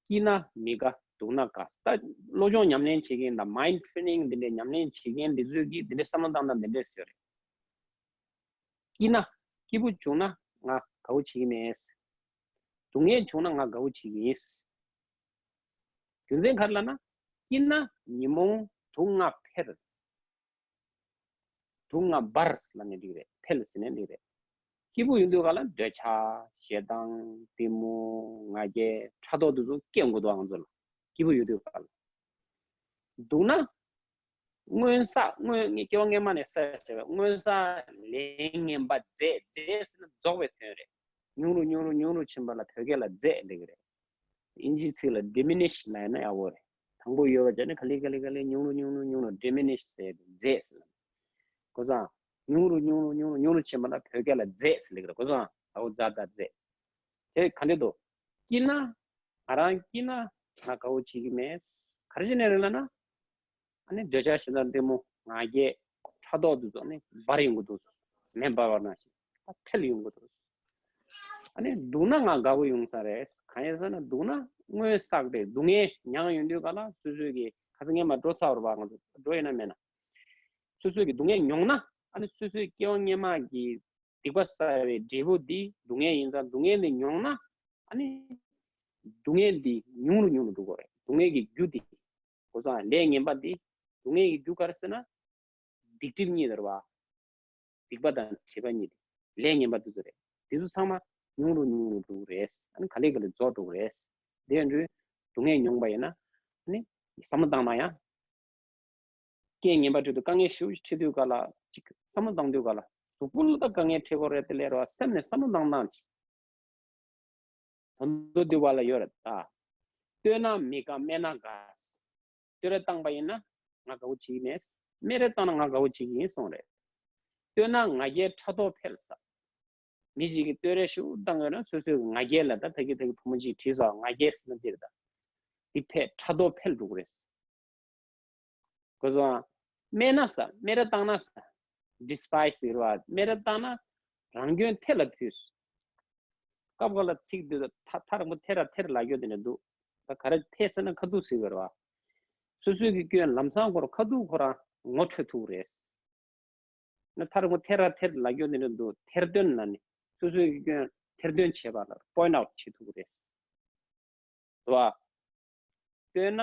སྐྱིད་ན་མི་དགའ། སྡུག་ན་དགའ། ད་བློ་སྦྱོང་ཉམས་ལེན་བྱེད་མཁན་དང་mind training འདི་འདྲའི་ཉམས་ལེན་བྱེད་མཁན་འདི་ཚོས་ཀྱིས་འདི་འདྲའི་བསམ་བློ་བཏང་སྟངས་འདི་འདྲས་ཡོད་རེད། སྐྱིད་ན། སྐྱིད་པོ་བྱུང་ན་ང་དགའ་པོ་བྱེད་ཀྱི་མེད། སྡུག་བསྔལ་བྱུང་ན་ང་དགའ་པོ་བྱེད་ཀྱི་ཡིན། རྒྱུ་མཚན་ག་རེ་ལབ་ན། སྐྱིད་ན་ཉོན་མོངས་དུག་ལྔ་འཕེལ། དུག་ལྔ་འབར་ལབ་ནས་འགྲིག་རེད། འཕེལ་ཟེར་ནས་འགྲིག་རེད། སྐྱིད་པོ་ཡོང་དུས་ག་ལ་འདོད་ཆགས། ཞེ་སྡང་། གཏི་མུག་ང་རྒྱལ། ཕྲག་དོག་དེ་ཚོ་སྐྱེ་འགྲོ་འདུག་ང་ཚོ་ལ། སྐྱིད་པོ་ཡོང་དུས་ག་ལ། སྡུག་ན། སྔོན་བསགས། སྔོན་སྐྱེ་བ་སྔོན་མ་ནས་བསགས་བྱས་པའི་སྔོན་བསགས་ལས་ངན་པ་རྫས། རྫས་ཟེར་ན་རྫོགས་པའི་དོན་རེད། ཉུང་རུ་ཉུང་རུ་ཉུང་རུ་ཕྱིན་པ་ལ་བོད་སྐད་ལ་རྫས་ལབ་ཀྱི་རེད། དབྱིན་ཇིའི་ཚིག་ལ་diminish ལབ་ན་ཡག་པོ་རེད། དང་པོ་ཡོད་པ་བྱས་ནས་ག་ལེ་ག་ལེ་ག་ལེ་ཉུང་རུ་ཉུང་རུ་ཉུང་རུ་diminish ཟེར་ཏེ་རྫས་ཟེར་ལབ། གོ་སོང་། ཉུང་རུ་ཉུང་རུ་ཉུང་རུ་ཉུང་རུ་ཕྱིན་པ་ལ་བོད་སྐད་ལ་རྫས་ཟེར་ལབ་ཀྱི་རེད། གོ་སོང་། ཨའོ་ཛ་ད་རྫས། དེ་ག་འདྲ་འདུག་སྐྱིད་ན། ང་རང་སྐྱིད་ན་ང་དགའ་པོ་བྱེད་ཀྱི་མེད། ག་རེ་བྱས་ནས་རེད་ལབ་ན། ཨ་ནི་འདོད་ཆགས་ཞེ་སྡང་གཏི་མུག་ང་རྒྱལ་ཕྲག་དོག་དེ་ཚོ་ནི་འབར་ཡོང་གི་འདུག་མེ་འབར་བ་ནང་བཞིན་ད་འཕེལ་ཡོང་གི་འདུག་ཨ་ནི་སྡུག་ན་ང་དགའ་པོ་ཡོང་ས་རེད། གང་ཡིན་ཟེར་ན་སྡུག་ན་སྔོན་བསགས་པའི་སྡུག་བསྔལ་མྱངས་ཡོང་དུས་ག་ལ་སོ་སོའི་གི་ཁ་སང་སྔས་མ་འགྲོ་ཚར་བ་རེད་པ། ང་ཚོ་འགྲོ་ཡིན་ན་མེད་ན། སོ་སོའི་གི་སྡུག་བསྔལ་མྱོང་ན་ཨ་ནི་སོ་སོའི་སྐྱེ་བ་སྔས་མ་གི་ སྡིག་པ་བསགས་པའི་འབྲས་བུ་འདི་སྡུག་བསྔལ་ཡིན་ཙང་སྡུག་བསྔལ་འདི་མྱོང་ན་ཨ་ནི་སྡུག་བསྔལ་འདི་ཉུང་རུ་ཉུང་རུ་འགྲོ་གི་རེད། སྡུག་བསྔལ་གྱི་རྒྱུ་འདི་གོ་སོང་། ལས་ངན་པ་འདི་སྡུག་བསྔལ་གྱི་རྒྱུ་ག་རེ་ཟེར་ན་སྡིག་སྒྲིབ་གཉིས་དེ་རེད་བ། སྡིག་པ་དང་སྒྲིབ་པ་གཉིས་དེ་ལས་ངན་པ་འདི་ཚོ་རེད། འདི་ཚོ་ཚང་མ་ཉུང་རུ་ཉུང་རུ་འགྲོ་གི་རེད། ཨ་ནི་ག་ལེ་ག་ལེ་རྫོགས་འགྲོ་གི་རེད། དེ་ཡང་དུས་སྡུག་བསྔལ་མྱོང་པ་ཡིན་ན་ཨ་ནི་བསམ་བློ་བཏང་ན་ཡང་། རྐྱེན་ངན་པ་འཕྲད་དུས་དཀའ་ངལ་ཞེ་པོ་ཞིག་འཕྲད་དུས་ག་ལ་ཅིག་བསམ་བློ་བཏང་དུས་ག་ལ་གཟུགས་པོ་ལ་ད་དཀའ་ངལ་འཕྲད་ཀྱི་རེད་དེ་ལས་རོ་སེམས་ནས་བསམ་བློ་བཏང་སྟངས་ཅིག་དོན་དུ་འདུལ་བ་ལ་ཡོད་རེད་ད། བསྟོད་ན་མི་དགའ་སྨད་ན་དགའ། བསྟོད་ར་བཏང་པ་ཡིན་ན་ང་དགའ་བོ་བྱེད་ཀྱི་མེད། སྨད་ར་བཏང་ན་ང་དགའ་བོ་བྱེད་ཀྱི་ཡིན་གསུངས་རེད། བསྟོད་ན་ང་རྒྱལ་ཕྲག་དོག་འཕེལ་ས། མི་ཞིག་གིས་བསྟོད་ར་ཞེ་པོ་བཏང་ཡོད་ན་སོ་སོའི་ང་རྒྱལ་ལ་ད་ད་གི་ད་གི་བུ་མོ་ཅིག་བྲིས་སོང་ང་རྒྱལ་ཟེར་ན་འདིར་ད། འདི་ཕལ་ཕྲག་དོག་འཕེལ་འགྲོ་གི་རེད། གོ་སོང་། སྨད་ན་ས། སྨད་ར་བཏང་ན་ས། ཌི་སི་པའི་སི་ཟེར་བ། སྨད་ར་བཏང་ན་རང་སྐྱོན་ཐེར་ལ་ཕུད། སྐབས་འགའ་ལ་ཚིག་འདི་ད་ཐ་རིང་པོ་ཐེར་ར་ཐེར་ལ་ཡོད་དེ་ནས་འདུག་ད་ག་རེ་ཐེར་ཟེར་ན་ཁ་ཐུག་ཟེར་བ་རེད་བ། སོ་སོའི་གི་སྐྱོན་ལམ་སང་ཁོ་རང་ཁ་ཐུག་ཁོ་རང་ངོ་འཕྲོད་ཐུབ་རེད། ན་ཐ་རིང་པོ་ཐེར་ར་ཐེར་ལ་ཡོད་དེ་ནས་འདུག་ཐེར་འདོན་ལ་ནི་སོ་སོའི་གི་སྐྱོན་ཐེར་འདོན་བྱེད་པ་ལ་པོའིན་ཊི་ཨའུ་ཊི་བྱེད་ཐུབ་རེད། རེད་བ། བསྟོད་ན་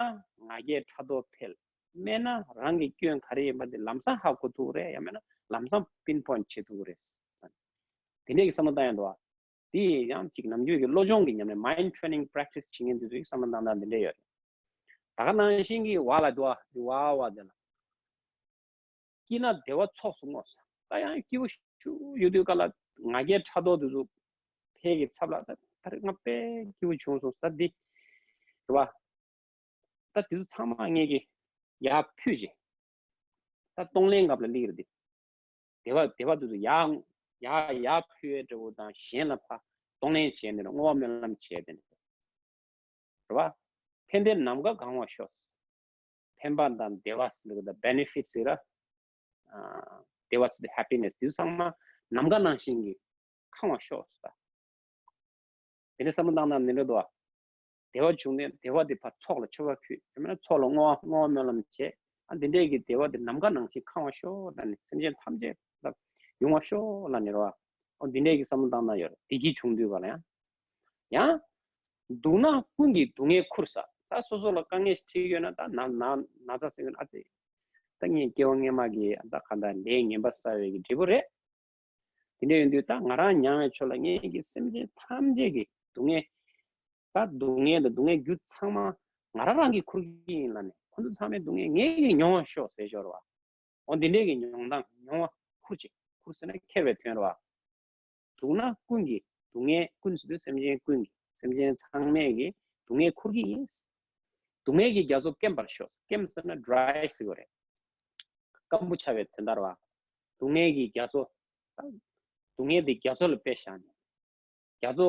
ང་རྒྱལ་ཕྲག་དོག་འཕེལ། སྨད་ན་རང་གི་སྐྱོན་ག་རེ་ཡིན་པ་དེ་ལམ་སང་ཧ་གོ་ཐུབ་རེད། ཡང་མིན་ན་ལམ་སང་པིན་པོའིན་ཊི་བྱེད་ཐུབ་རེད། དེ་འདྲས་ཀྱི་བསམ་བློ་བཏང་ཡང་འདུག་བ། དེ་ཡང་ཅིག་ནམ་རྒྱུན་གྱི་བློ་སྦྱོང་གི་ཉམས་ལེན་མའིན་ཌི་ཊི་རེ་ནིང་པེ་རེག་ཊི་སི་བྱེད་མཁན་དེ་ཚོའི་བསམ་བློ་བཏང་སྟངས་དེ་འདྲས་ཡོད་རེད། ད་ག་ནང་བཞིན་གྱི་བ་ལ་འདུག་བ། དེ་བ་བ་དེ་ལ། སྐྱིད་ན་བདེ་བ་ཚོགས་སུ་བསྔོ། ད་ཡང་སྐྱིད་པོ་ཞུ་ཡོད་དུས་ག་ལ་ང་རྒྱལ་ཕྲག་དོག་དེ་ཚོ་ཕལ་གྱི་ཚབ་ལ་ད་ད་རེས་ང་དཔེ་སྐྱིད་པོ་བྱུང་སོང་ཟེར་འདི་རེད་བ། ད་དེ་ཚོ་ཚང་མ་ངས་ཀྱི་ཡར་ཕུད་ཅིག་ད་གཏོང་ལེན་སྐབས་ལ་སླེབས་རེད་འདི། བདེ་བ་བདེ་བ་དེ་ཚོ་ཡར་ཡར་ཡར་ཕུད་ཡས་འདྲ་བོ་དང་གཞན་ལ་ཕར་གཏོང་ལེན་བྱས་ནས་བསྔོ་བ་སྨོན་ལམ་བྱས་ཏེ་ནས། རེད་བ། ཕན་བདེ་ནམ་མཁའ་གང་བར་ཤོག་ཕན་པ་དང་བདེ་བ་ཟེར་ལ་གི་ད་བེ་ནེ་ཕིཊ་ཟེར་ར། བདེ་བ་ཟེར་ཏེ་ཧེ་པི་ནེ་སི་དེ་ཚང་མ་ནམ་མཁའ་ནང་བཞིན་གྱི་ཁང་བར་ཤོག་ཟེར། དེ་ནས་བསམ་བློ་བཏང་ན་ནི་འདྲ་འདུག་བ། བདེ་བ་བྱུང་ནས་བདེ་བ་དེ་ཕར་ཚོགས་ལ་མཆོད་པ་ཕུལ། ཡང་མིན་ན་ཚོགས་ལ་བསྔོ་བ་བསྔོ་བ་སྨོན་ལམ་བྱས། ཨ་འདི་འདྲས་ཀྱི་བདེ་བ་དེ་ནམ་མཁའ་ནང་བཞིན་ཁང་བར་ཤོག་ལ་ནི་སེམས་ཅན་ཐམས་ཅད་ལ་ཡོང་བར་ཤོག་ལ་ནི་རེད་བ། ཨོ་འདི་འདྲས་ཀྱི་བསམ་བློ་བཏང་ན་ཡོད་རེད། བདེ་སྐྱིད་བྱུང་དུས་ག་ལ་ཡང་། ཡང་། སྡུག་ན་ཀུན་གྱི་སྡུག་བསྔལ་ཁུར་ས། ད་སོ་སོ་ལ་དཀའ་ངལ་ཞིག་འཕྲད་ཡོད་ན་ད་ན་ན་ན་ཚ་ཟེར་གྱི་ན་ཨ་ཙི། ད་ངས་སྐྱེ་བ་སྔོན་མ་གི་ད་ག་འདྲ་ལས་ངན་པ་བསགས་པའི་གི་འབྲས་བུ་རེད། དེ་འདྲ་ཡིན་དུས་ད་ང་རང་མྱང་བའི་ཆོས་ལ་ངེད་ཀྱི་སེམས་ཅན་ཐམས་ཅད་ཀྱི་སྡུག་བསྔལ། ད་སྡུག་བསྔལ་དང་སྡུག་བསྔལ་རྒྱུ་ཚང་མ་ང་རང་རང་གིས་ཁུར་གྱི་ཡིན་ལ་ནི་ཁོ་ཚོ་ཚང་མའི་སྡུག་བསྔལ་ངེད་ཀྱིས་མྱོང་བར་ཤོག་ཟེར་ཞོར་བ། འོ་འདི་འདྲས་ཀྱི་མྱོང་སྟངས་མྱོང་བ་ཁུར་ཅིག་ཁུར་ཟེར་ན་ཁྱེར་བའི་དོན་རེད་བ། སྡུག་ན་ཀུན་གྱི་སྡུག་བསྔལ་ཀུན་ཟེར་དུས་སེམས་ཅན་ཀུན་གྱི་སེམས་ཅན་ཚང་མས་ཀྱི་སྡུག་བསྔལ་ཁུར་གྱི་ཡིན། སྡུག་བསྔལ་གྱི་རྒྱ་མཚོ་སྐེམ་པར་ཤོག་སྐེམ་ཟེར་ན་ཌི་རའི་ཟེར་བ་རེད། སྐམ་པོ་ཆགས་པའི་དོན་དག་རེད་བ། སྡུག་བསྔལ་གྱི་རྒྱ་མཚོ། སྡུག་བསྔལ་དེ་རྒྱ་མཚོ་ལ་དཔེ་བཞག་ནས། རྒྱ་མཚོ་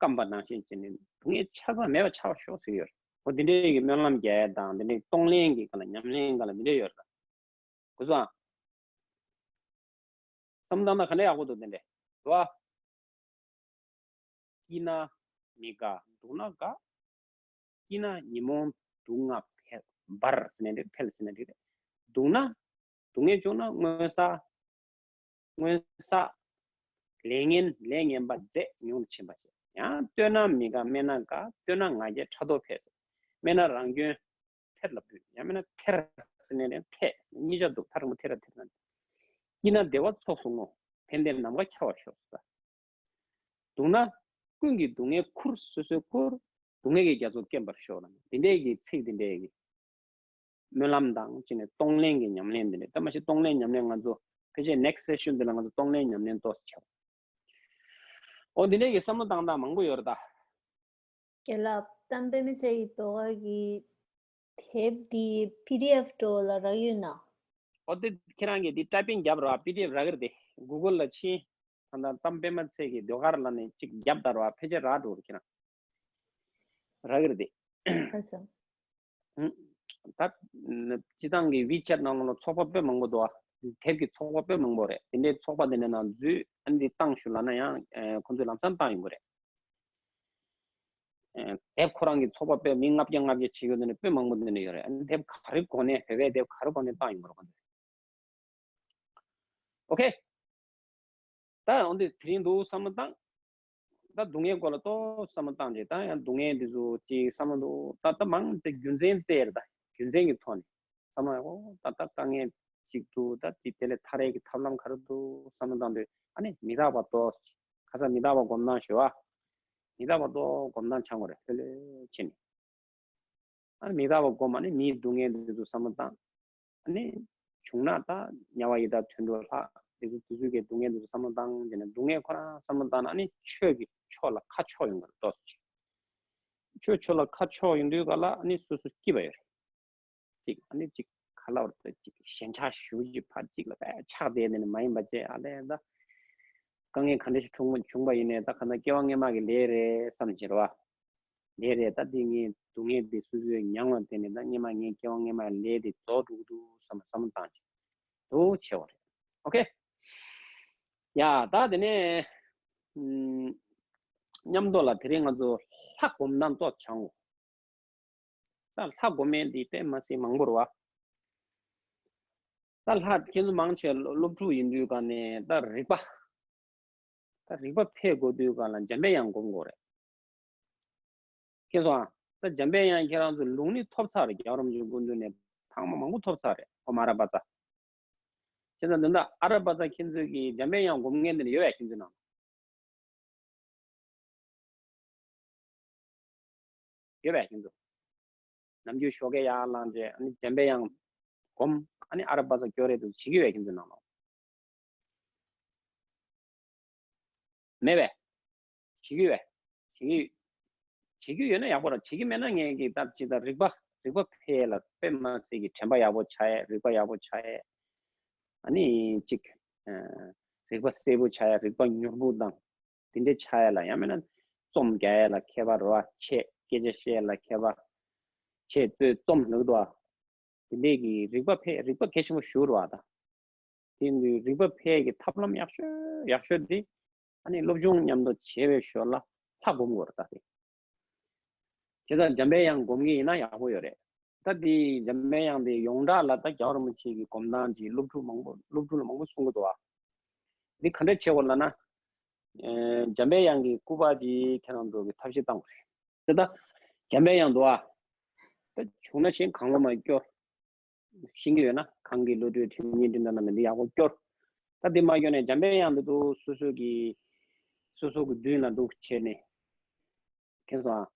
སྐམ་པ་ནང་བཞིན་བྱས་ནས་སྡུག་བསྔལ་ཆ་ཚང་མེད་པ་ཆགས་པར་ཤོག་ཟེར་ཡོད་རེད། འོ་འདི་འདྲའི་གི་སྨོན་ལམ་རྒྱག་ཡ་དང་འདི་འདྲའི་གཏོང་ལེན་གྱི་སྒང་ལ་ཉམས་ལེན་སྒང་ལ་འདི་འདྲ་ཡོད་རེད། གོ་སོང་ཨ། བསམ་བཏང་ན་ག་འདྲ་ཡག་པོ་འདུག་དེ་འདྲ་རེད་བ། སྐྱིད་ན་མི་དགའ་སྡུག་ན་དགའ། སྐྱིད་ན་ཉོན་མོངས་དུག་ལྔ་འཕེལ་འབར་ཟེར་ནའི་འགྲིག་འཕེལ་ཟེར་ནའི་འགྲིག་རེད། སྡུག་ན་སྡུག་བསྔལ་བྱུང་ན་སྔོན་བསགས། སྔོན་བསགས། ལས་ངན་ལས་ངན་པ་རྫས་ཉུང་དུ་ཕྱིན་པ་བྱས། ཡང་བསྟོད་ན་མི་དགའ་སྨད་ན་དགའ། བསྟོད་ན་ང་རྒྱལ་ཕྲག་དོག་འཕེལ། སྨད་ན་རང་སྐྱོན་ཐེར་ལ་ཕུད། ཡང་མིན་ན་ཐེར་ཟེར་ནའི་ལན་ཐེ་གཉིས་ཆ་འདུག་ཐ་རིང་པོ་ཐེར་ཐེར་ན། སྐྱིད་ན་བདེ་བ་ཚོགས་སུ་བསྔོ། ཕན་བདེ་ནམ་མཁའ་ཁྱབ་པར་ཤོག་ཟེར། སྡུག་ན་ཀུན་གྱི་སྡུག་བསྔལ་ཁུར་སོ་སོས་ཁུར། སྡུག་བསྔལ་གྱི་རྒྱ་མཚོ་སྐེམ་པར་ཤོག་ལ་འདི་འདྲས་ཀྱི་ཚིག་འདི་འདྲས་ཀྱི་སྨོན་ལམ་དང་བཅས་ནས་གཏོང་ལེན་གྱི་ཉམས་ལེན་འདི་འདྲས། ད་མ་གཞི་གཏོང་ལེན་ཉམས་ལེན་ང་ཚོ་ཕལ་ཆེར་ནེག་སི་སེ་ཤན་འདི་ལ་ང་ཚོ་གཏོང་ལེན་ཉམས་ལེན་ཏོག་ཙམ་བྱ། འོ་འདི་འདྲས་ཀྱི་བསམ་བློ་བཏང་སྟངས་མང་པོ་ཡོད་རེད་ད། རྒན་ལགས་གཏམ་དཔེ་མི་ཚེ་ཡི་ཟློས་གར་གྱི་དེབ་འདི་པི་ཌི་ཨེཕ་འདྲ་བོ་ལ་རག་ཡོད་ན། འོ་དེ་ཁྱེད་རང་གིས་འདི་ཊའི་པིང་རྒྱབ་རོགས། པི་ཌི་ཨེཕ་རག་གི་རེད་དེ། གུ་གལ་ལ་ཕྱིན། ད་ལྟ་གཏམ་དཔེ་མི་ཚེ་གི་ཟློས་གར་ལ་ནས་གཅིག་རྒྱབ་ད་རོགས། ཕལ་ཆེར་རག་འགྲོ་རེད་ཁྱེད་རང་། རག་གི་རེད་དེ། ལགས་སོ། ཧུམ། ད་སྤྱི་བཏང་གི་ཝི་ཆེ་ཊི་ནང་ལོགས་ཚོགས་པ་དཔེ་མང་པོ་འདུག་ཨ། དེབ་ཀྱི་ཚོགས་པ་དཔེ་མང་པོ་རེད། དེ་འདྲའི་ཚོགས་པ་དེ་འདྲ་ནང་འཛུལ་ཨ་ནི་འདི་བཏང་ཞུ་ལབ་ན་ཡང་ཁོང་ཚོས་ལམ་སང་བཏང་ཡོང་གི་རེད། དེབ་ཁོ་རང་གི་ཚོགས་པ་དཔེ་མི་ལྔ་བརྒྱ་ལྔ་བརྒྱ་བྱེད་ཡོད་དེ་ནི་དཔེ་མང་པོ་དེ་འདྲ་ཡོད་རེད། ཨ་ནི་དེབ་ག་རེ་གོ་ནས་བོད་པའི་དེབ་ག་རེ་གོ་ནས་བཏང་ཡོང་གི་རེད་ཁོང་ཚོས། ཨོ་ཁེ། ད་ ད་འོན་ཏེ་དེ་རིང་འདུག་བསམ་བློ་བཏང་། ད་སྡུག་བསྔལ་སྐོར་ལ་ཏོག་བསམ་བློ་བཏང་རྗེས་ད་ཡང་སྡུག་བསྔལ་འདི་ཚོ་ཅིག་བསམ་བློ་འདུག་ད་ད་མང་དེ་རྒྱུ་མཚན་བཙལ་རེད། ད་རྒྱུ་མཚན་གྱི་ཐོག་ནས་བསམ་བློ་ཡག་པོ་ད་ད་དཀའ་ངལ་ཅིག་འདུག་ད་དེ་དེ་ལས་ཐར་ཡས་ཀྱི་ཐབས་ལམ་ག་རེ་འདུག་བསམ་བློ་བཏང་དུས་ཨ་ནི་མི་རྟག་པ་ཏོག་ཁ་སང་མི་རྟག་པ་སྒོམ་སྟངས་ཞུ་བ། མི་རྟག་པ་ཏོག་སྒོམ་སྟངས་ཆགས་དགོས་རེད། ལྷོད་ལྷོད་བྱས་ནས། ཨ་ནི་མི་རྟག་པ་སྒོམ། ཨ་ནི་མིའི་སྡུག་བསྔལ་འདི་ཚོ་བསམ་བློ་བཏང་། ཨ་ནི་བྱུང་ན་ད་དམྱལ་བ་ཡི་དྭགས་དུད་འགྲོ་ལྷ་འདི་ཚོ་དེ་ཚོ་གི་སྡུག་བསྔལ་འདི་ཚོ་བསམ་བློ་བཏང་བྱས་ནས་སྡུག་བསྔལ་ཁོ་རང་བསམ་བློ་བཏང་ན་ཨ་ནི་ཆོས་ཀྱི་ཕྱོགས་ལ་ཁ་ཕྱོགས་ཡོང་གི་རེད་ཏོག་ཙམ་ཅིག་ཆོས་ཕྱོགས་ལ་ཁ་ཕྱོགས་ཡོང་དུས་ག་ལ་ཨ་ནི་སོ་སོ་སྐྱིད་པ་ཡོད་རེད། ཅིག་ཨ་ནི་ཅིག་ག་ལ་བར་དུ་ཅིག་ཞེན་ཆགས་ཞེ་པོ་ཅིག་ཕར་ཅིག་ལ་བས་ཆགས་བསྡད་ནས་མ་ཡིན་པ་བྱས་ཨ་ལས་ད་དཀའ་ངལ་ག་འདྲ་ཞིག་བྱུང་བྱུང་པ་ཡིན་ནའི་ད་ག་ན་སྐྱེ་བ་སྔོན་མ་གི་ལས་རེད་བསམ་བྱེད་རོགས། ལས་རེད། ད་འདི་ངས་སྡུག་བསྔལ་འདི་སོ་སོས་མྱངས་པ་དེ་ནི་ད་སྔོན་མ་ངས་སྐྱེ་བ་སྔོན་མ་ལས་དེ་རྫོགས་འགྲོ་གི་འདུག་བསམ་བསམ་བློ་བཏང་ཅིག་འདུག་བྱེད་པ་རེད། ཨོ་ཁེ། ཡ་ད་དེ་ནས་ཨམ། མཉམ་དུ་ལ་དེ་རིང་ང་ཚོ་ལྷ་སྒོམ་སྟངས་ཏོག་ཙམ་སྦྱང་དགོས། ད་ལྷ་སྒོམ་མཁན་འདི་དཔེ་མ་སྲིད་མང་པོ་རེད་བ། ད་ལྷ་ཁྱེད་ཚོ་མང་ཆེ་སློབ་སློབ་ཕྲུག་ཡིན་དུས་ག་ནས་ད་རིག་པ། ད་རིག་པ་འཕེལ་དགོས་དུས་ག་ལ་འཇམ་པའི་དབྱངས་སྒོམ་དགོས་རེད། ཁྱེད་ཚོ་ཨ། ད་འཇམ་པའི་དབྱངས་ཁྱེད་རང་ཚོ་ལུང་ནི་ཐོབ་ཚར་རེད། རྒྱལ་བ་རིན་པོ་ཆེའི་སྐུ་མདུན་ནས་ཐེངས་མ་མང་པོ་ཐོབ་ཚར་རེད། ཨོཾ་ཨ་ར་པ་ཙ། ཁྱེད་ཚོ་འདི་འདྲ་ཨ་ར་པ་ཙ་ཁྱེད་ཚོས་ཀྱི་འཇམ་པའི་དབྱངས་སྒོམ་མཁན་འདི་འདྲ་ཡོད་པས་ཁྱེད་ཚོའི་ནང་། ཡོད་པས་ཁྱེད་ཚོ། ནམ་རྒྱུན་ཞོགས་ཀས་ཡར་ལངས་རྗེས་ཨ་ནི་འཇམ་པའི་དབྱངས་སྒོམ། ཨ་ནི་ཨ་ར་པ་ཙ་སྐྱོར་རེས་དུ་བྱེད་ཀྱི་ཡོད་པས་ཁྱེད་ཚོའི་ནང་ལ། མེད་པས། བྱེད་ཀྱི་ཡོད་པས། བྱེད་ཀྱི་བྱེད་ཀྱི་ཡོད་ན་ཡག་པོ་རེད། བྱེད་ཀྱི་མེད་ན་ངས་ཀྱི་སྟབས་ཅིག་ད་རིག་པ་རིག་པ་འཕེལ་ལ་དཔེ་མ་སྲིད་ཀྱི་དྲན་པ་ཡག་པོ་ཆགས་ཡས། རིག་པ་ཡག་པོ་ཆགས་ཡས། ཨ་ནི་གཅིག་ཨ། རིག་པ་གསལ་པོ་ཆགས་ཡས། རིག་པ་མྱུར་པོ་དང་། དེ་འདྲའི་ཆགས་ཡས་ལ་ཡང་མིན་ན་རྩོམ་རྒྱག་ཡས་ལ་མཁས་པ་རེད་བ། ཆེད་སྐད་ཆ་བཤད་ཡས་ལ་མཁས་པ། ཆེད་རྩོད་རྩོམ་ལབ་འདུག་བ། དེ་འདྲའི་གི་རིག་པ་འཕེལ་རིག་པ་གལ་ཆེན་པོ་ཞིག་རེད་བ་ད། དེ་འདྲའི་རིག་པ་འཕེལ་གྱི་ཐབས་ལམ་ཡག་ཤོས་ཡག་ཤོས་དེ་ཨ་ནི་སློབ་སྦྱོང་མཉམ་དུ་བྱས་པའི་ཞོར་ལ་ལྷ་སྒོམ་དགོས་རེད་ད་དེ། བྱས་ཙང་འཇམ་པའི་དབྱངས་སྒོམ་གྱི་ཡིན་ན་ཡག་པོ་ཡོད་རེད། ད་འདི་འཇམ་པའི་དབྱངས་འདི་ཡོངས་གྲགས་ལ་ད་རྒྱལ་བ་རིན་པོ་ཆེ་གི་སྒོམ་སྟངས་ཀྱི་སློབ་ཕྲུག་མང་པོ་སློབ་ཕྲུག་ལ་མང་པོ་གསུང་གི་འདུག་བ། འདི་ག་འདྲ་བྱེད་དགོས་ལབ་ན། ཨེ། འཇམ་པའི་དབྱངས་ཀྱི་སྐུ་པར་ཅིག་ཁྱེད་རང་ཚོ་གི་ཐབས་ཤེས་བཏང་དགོས་རེད། དེ་ད་འཇམ་པའི་དབྱངས་འདུག་ཨ། ད་བྱུང་ན་གཞན་གང་བློ་མ་སྐྱོར། ཤེས་ཀྱི་ཡོད་ན་གང་གི་བློ་གྲོས་དྲན་གཉིས་འདྲི་འདྲ་ན་མི་འདི་ཡག་པོ་སྐྱོར། ད་འདི་མ་སྐྱོར་ནས་འཇམ་པའི་དབྱངས་འདི་འདུག་སོ་སོ་གི་སོ་སོ་གི་མདུན་ལ་འདུག་བྱས་ནས། མཁྱེན་སོང་ཨ།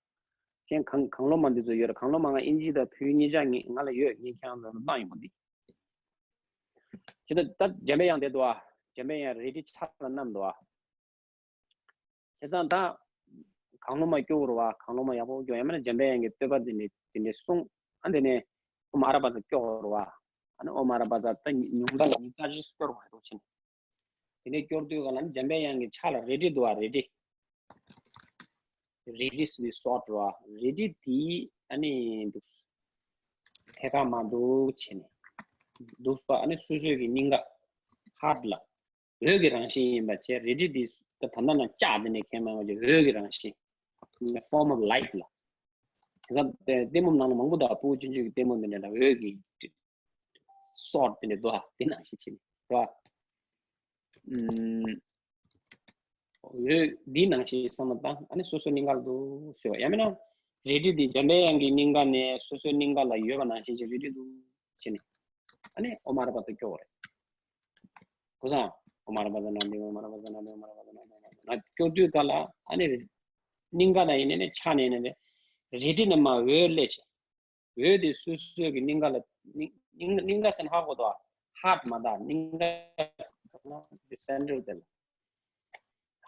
གཞན་གང་གང་བློ་མ་འདི་ཚོ་ཡོད་རེད། གང་བློ་མ་ང་ཨིན་ཇི་དང་བོད་ཡིག་གཉིས་ཆ་ངས་ང་ལ་ཡོད། ངས་ཁྱེད་རང་ཚོ་ལ་བཏང་ཡོང་པ་འདི། ཇི་ལྟར་ད་འཇམ་པའི་དབྱངས་དེ་འདུག་ཨ། འཇམ་པའི་དབྱངས་རལ་གྲི་ཕྱག་ལ་བསྣམས་འདུག་ཨ། བྱས་ཙང་ད་གང་བློ་མ་སྐྱོ་བོ་རུ་བ། གང་བློ་མ་ཡག་པོ་སྐྱོ་ཡང་མིན་ན་འཇམ་པའི་དབྱངས་ཀྱི་བསྟོད་པ་དེ་འདྲ་དེ་འདྲ་གསུངས། ཨ་འདི་ནས་ཨོཾ་ཨ་ར་པ་ཙ་སྐྱོ་བོ་རུ་བ། ཨ་ནི་ཨོཾ་ཨ་ར་པ་ཙ་ད་ཉུང་མཐའ་ལ་ཉི་ཤུ་རྩ་བཞི་སྐྱོར་བ་རུ་ཕྱིན། དེ་ནས་སྐྱོར་དུས་ག་ལ་འཇམ་པའི་དབྱངས་ཀྱི་ཕྱག་ལ་རལ་གྲི་འདུག་བ། རལ་གྲི། རལ་གྲི་ཟེར་དུས་སོརཌ་རེད་བ། རལ་གྲི་དེ་ཨ་ནི་འདུག་ཐད་ཀར་མ་འདུག་བྱས་ནས་འདུག་པ། ཨ་ནི་སོ་སོའི་གི་སྙིང་ག་ཧཱརཊ་ལ་འོད་ཀྱི་རང་བཞིན་ཡིན་པ་བྱས། རལ་གྲི་འདི་ད་ད་ལྟ་ན་ལྕགས་འདི་ནས་ཁྱེར་མ་བ་བྱས་འོད་ཀྱི་རང་བཞིན། In the form of light ལ། དེང་སང་ལྟད་མོ་ནང་ལ་མང་པོ་འདུག་ཕྲུ་གུ་ཆུང་ཆུང་གི་ལྟད་མོ་འདི་འདྲ་དང་འོད་ཀྱི་སོརཌ་འདི་འདྲ་འདུག་དེ་ནང་བཞིན་བྱས་ནས་རེད་བ། ཨུམ། འོད་འདི་ནང་བཞིན་བསམ་བློ་བཏང་། ཨ་ནི་སོ་སོའི་སྙིང་གར་འདུག་ཟེར་བ། ཡང་མིན་ན་རལ་གྲི་འདི་འཇམ་པའི་དབྱངས་ཀྱི་སྙིང་ག་ནས་སོ་སོའི་སྙིང་ག་ལ་ཡོད་པ་ནང་བཞིན་བྱས་རལ་གྲི་འདུག་བྱས་ནས་ཨ་ནི་ཨོཾ་ཨ་ར་པ་ཙ་སྐྱོར་བ་རེད། གོ་སོང་། ཨོཾ་ཨ་ར་པ་ཙ་ན་དྷཱུ་ཨོཾ་ཨ་ར་པ་ཙ་ན་དྷཱུ་ཨོཾ་ཨ་ར་པ་ཙ་ན་དྷཱུ་ཨོཾ་ཨ་ར་པ་ཙ་ན་དྷཱུ། སྐྱོར་དུས་ག་ལ་ཨ་ནི་སྙིང་ག་ན་ཡིན་ནའི་ཕྱག་ན་ཡིན་ནའི་རལ་གྲི་ནས་མར་འོད་སླེབས་བྱས། འོད་དེ་སོ་སོའི་གི་སྙིང་ག་ལ་སྙིང་སྙིང་སྙིང་ག་ཟེར་ན་ཧ་གོ་འདུག་ཨ། ཧཱརཊ་མ་གཏོགས་སྙིང་ག་ཟེར་ན་སེན་ཊར་དེ་ལ་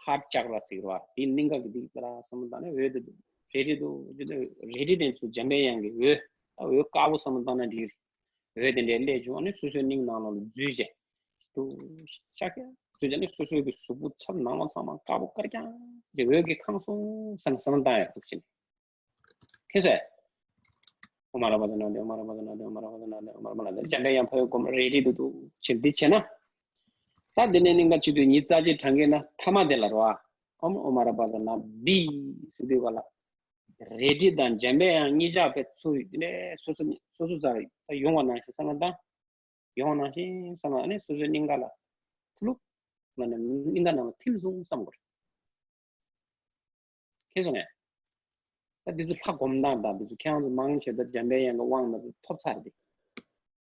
ཧཱརཊ་ཅཀ་ར་ཟེར་བ་དེ་སྙིང་ག་གི་འདི་ལ་བསམ་བློ་བཏང་ནས་འོད་དེ་འདུག་རལ་གྲི་འདུག་ཅེས་དེ་རལ་གྲི་དེ་ཚོ་འཇམ་པའི་དབྱངས་ཀྱི་འོད། ད་འོད་དཀར་པོ་བསམ་བློ་བཏང་ན་འགྲིག་འོད་དེ་འདྲའི་སླེབས་བྱུང་། ཨ་ནི་སོ་སོའི་སྙིང་ནང་ལོགས་ལ་འཛུལ་བྱས། དུ་ཤ་ཀྱ་འཛུལ་བྱས་ནས་སོ་སོའི་གི་གཟུགས་པོ་ཚབ་ནང་ལོགས་ཚང་མ་དཀར་པོ་དཀར་རྐྱང་གི་འོད་ཀྱིས་ཁེངས་སོང་བསམ་བསམ་བློ་བཏང་ཡག་འདུག་ཕྱིན། ཁེ་སེ། ཨོཾ་ཨ་ར་པ་ཙ་ན་དྷཱུ་ཨོཾ་ཨ་ར་པ་ཙ་ན་དྷཱུ་ཨོཾ་ཨ་ར་པ་ཙ་ན་དྷཱུ་ཨོཾ་ཨ་ར་པ་ཙ་ན་དྷཱུ། འཇམ་པའི་དབྱངས་ཕ་ཡུལ་སྒོམ་རལ་གྲི་འདུག་འདུག་ཕྱིན་འདི་བྱས་ན། ད་འདི་ནས་སྙིང་ག་བྱེད་དུས་ཉི་ཤུ་རྩ་གཅིག་བགྲང་གིན་ན་ཐ་མ་དེ་ལ་རོ། ཨ། ཨོཾ་ཨོཾ་ཨ་ར་པ་ཙ་ན་བྷཱུ་ཟེར་དུས་ག་ལ། རལ་གྲི་དང་འཇམ་པའི་དབྱངས་གཉིས་ཆ་བས་ཚུར་ནས་སོ་སོ་སོ་སོ་ཙམ་ཡོང་བ་ནང་བཞིན་བསམ་བློ་བཏང་། ཡོང་བ་ནང་བཞིན་བསམ་བློ། ཨ་ནི་སོ་སོའི་སྙིང་ག་ལ་ཐུ་ལུག་ང་ནི་སྙིང་ག་ནང་ལ་ཐིམ་སོང་བསམ་དགོས་རེད། མཁྱེན་སོང་ངས། ད་འདི་ཚོ་ལྷ་སྒོམ་སྟངས་དང་འདི་ཚོ་ཁྱེད་རང་ཚོ་མང་ཆེ་ད་འཇམ་པའི་དབྱངས་ཀྱི་དབང་ད་ཐོབ་ཚར་ཏེ།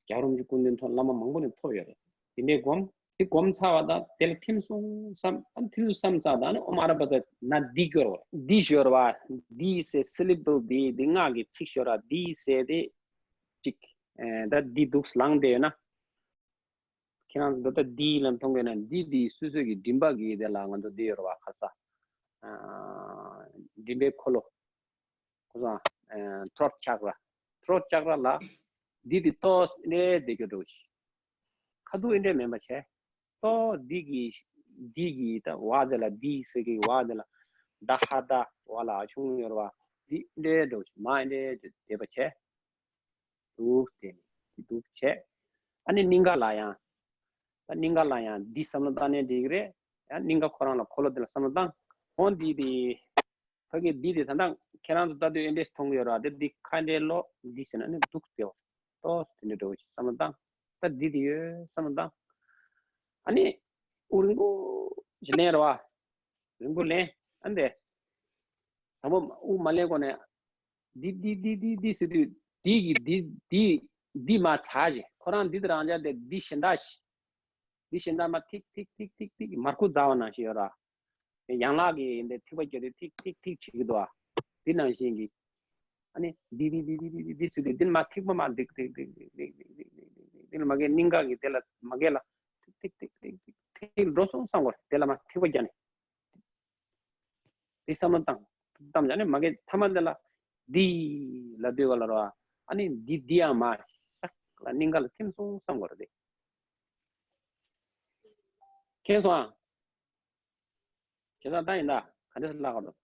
རྒྱལ་བ་རིན་པོ་ཆེ་སྐུ་མདུན་ཐོག་བླ་མ་མང་པོ་ནས་ཐོབ་ཡོད་རེད། དེ་འདྲའི་སྒོམ། དེ་སྒོམ་ཚར་བ་དང་དེ་ལ་ཐིམ་སོང་བསམ། ཨ་ནི་ཐིམ་སོང་བསམ་ཚར་དང་ཨ་ནི་ཨོཾ་ཨ་ར་པ་ཙ་ན་འདི་སྐྱོར་བ། འདི་ཤོར་བ། འདི་ཟེར་སི་ལི་བལ་འདི་འདི་སྔགས་ཀྱི་ཚིག་ཤོར་བ་འདི་ཟེར་དེ་གཅིག་ཨེ་ད་འདི་འདུག་ལངས་བསྡད་ཡོད་ན། ཁྱེད་རང་ཚོ་ད་ལྟ་འདིའི་ལམ་མཐོང་གི་ན་འདི་འདི་སོ་སོ་གི་མགྲིན་པ་གི་དེ་ལ་ང་ཚོ་འདི་ཡོད་རེད་བ། ཁ་ས། ཨ། མགྲིན་པའི་འཁོར་ལོ། ཁོ་ས། ཨ། ཐྲོཊ་ཅཀ་ར། ཐྲོཊ་ཅཀ་ར་ལ། འདི་འདི་ཏོག་ཙམ་འདྲེ་བསྡད་རྒྱུ་འགྲོ་ཞིག་ཁ་ཐུག་འདྲེ་མེད་པ་བྱས། ཏོག་འདི་གི། འདི་གི་ད་བ་དེ་ལ་འདི་ཟེར་གི་བ་དེ་ལ། ད་ཧ་ད་བ་ལ་ཨ་ཆུང་ཡོད་རེད་བ། འདི་འདྲེ་འགྲོ་ཞིག་མ་འདྲེ་བསྡད་པ་བྱས། འདུག་སྟེ་འདུག་བྱས། ཨ་ནི་སྙིང་ག་ལ་ཡང་། ད་སྙིང་ག་ལ་ཡང་འདི་བསམ་བློ་བཏང་ནས་འགྲིག་གི་རེད། ཡང་སྙིང་ག་ཁོ་རང་ལ་འཁོར་ལོ་དེ་ལ་བསམ་བློ་བཏང་། འོ་འདི་དེ། ཕ་གི་འདི་དེ་ད་ལྟ་ཁྱེད་རང་ཚོ་ལྟ་དུས་ཨེ་འདྲས་མཐོང་གི་ཡོད་ར། དེ་འདི་ཁ་འདྲས་ལོ་འདི་ཟེར་ན་ནི་འདུག་སྟེ་བ། ཏོག་དེ་འདྲས་འགྲོ་བཞིན་བསམ་བློ་བཏང་། ད་འདི་དེ་ཡོད་བསམ་བློ་བཏང་། ཨ་ནི་དབུགས་རིང་པོ་ཞིག་ལེན་ར་བ། རིང་པོ་ལེན། ཨ་འདི། དང་པོ་དབུགས་མ་ལེན་གོང་ནས། འདི་འདི་འདི་འདི་འདི་ཟེར་དུས་འདི་གི་འདི་འདི་འདི་མ་ཚར་ཞེ། ཁོ་རང་འདི་དེ་རང་འཇགས་དེ་འདི་གཞན་དག་ཞེ། འདི་གཞན་དག་མ་ཐིག་ཐིག་ཐིག་ཐིག་ཐིག་མར་ཁུ་བཙའ་བ་ནང་བཞིན་ཡོད་ར། ཡན་ལག་གི་འདི་ཐིགས་པ་བརྒྱབ་དུས་ཐིག་ཐིག་ཐིག་བྱེད་ཀྱི་འདུག་ཨ། འདི་ནང་བཞིན་གྱི། ཨ་ནི་འདི་འདི་འདི་འདི་འདི་འདི་ཟེར་དུས་འདི་མ་ཐིག་མ་མ་ཐིག་ཐིག་ཐིག་ཐིག་ཐིག་འདི་ལ་མ་གས་སྙིང་ག་གི་དེ་ལ་མ་གས་ལ་ཐིག་ཐིག་ཐིག་ཐིག་ཐིག་འགྲོ་སོང་བསམ་དགོས། དེ་ལ་མ་ཐིགས་པ་བརྒྱབ་ནས། དེ་བསམ་བློ་བཏང་། བཏང་བྱས་ནས་མ་གི་ཐ་མ་འདི་ལ་འདི་ལ་ལྟོས་པ་ལ་རོ། ཨ་ནི་འདི་འདི་ཡང་མ་ཤག་ལ་སྙིང་ག་ལ་ཐིམ་སོང་བསམ་དགོས་རེད་དེ། མཁྱེན་སོང་ཨ། བྱས་ཙང་ད་ཡིན་ད་ག་འདྲ་སེ་ལབ་དགོས་རེད།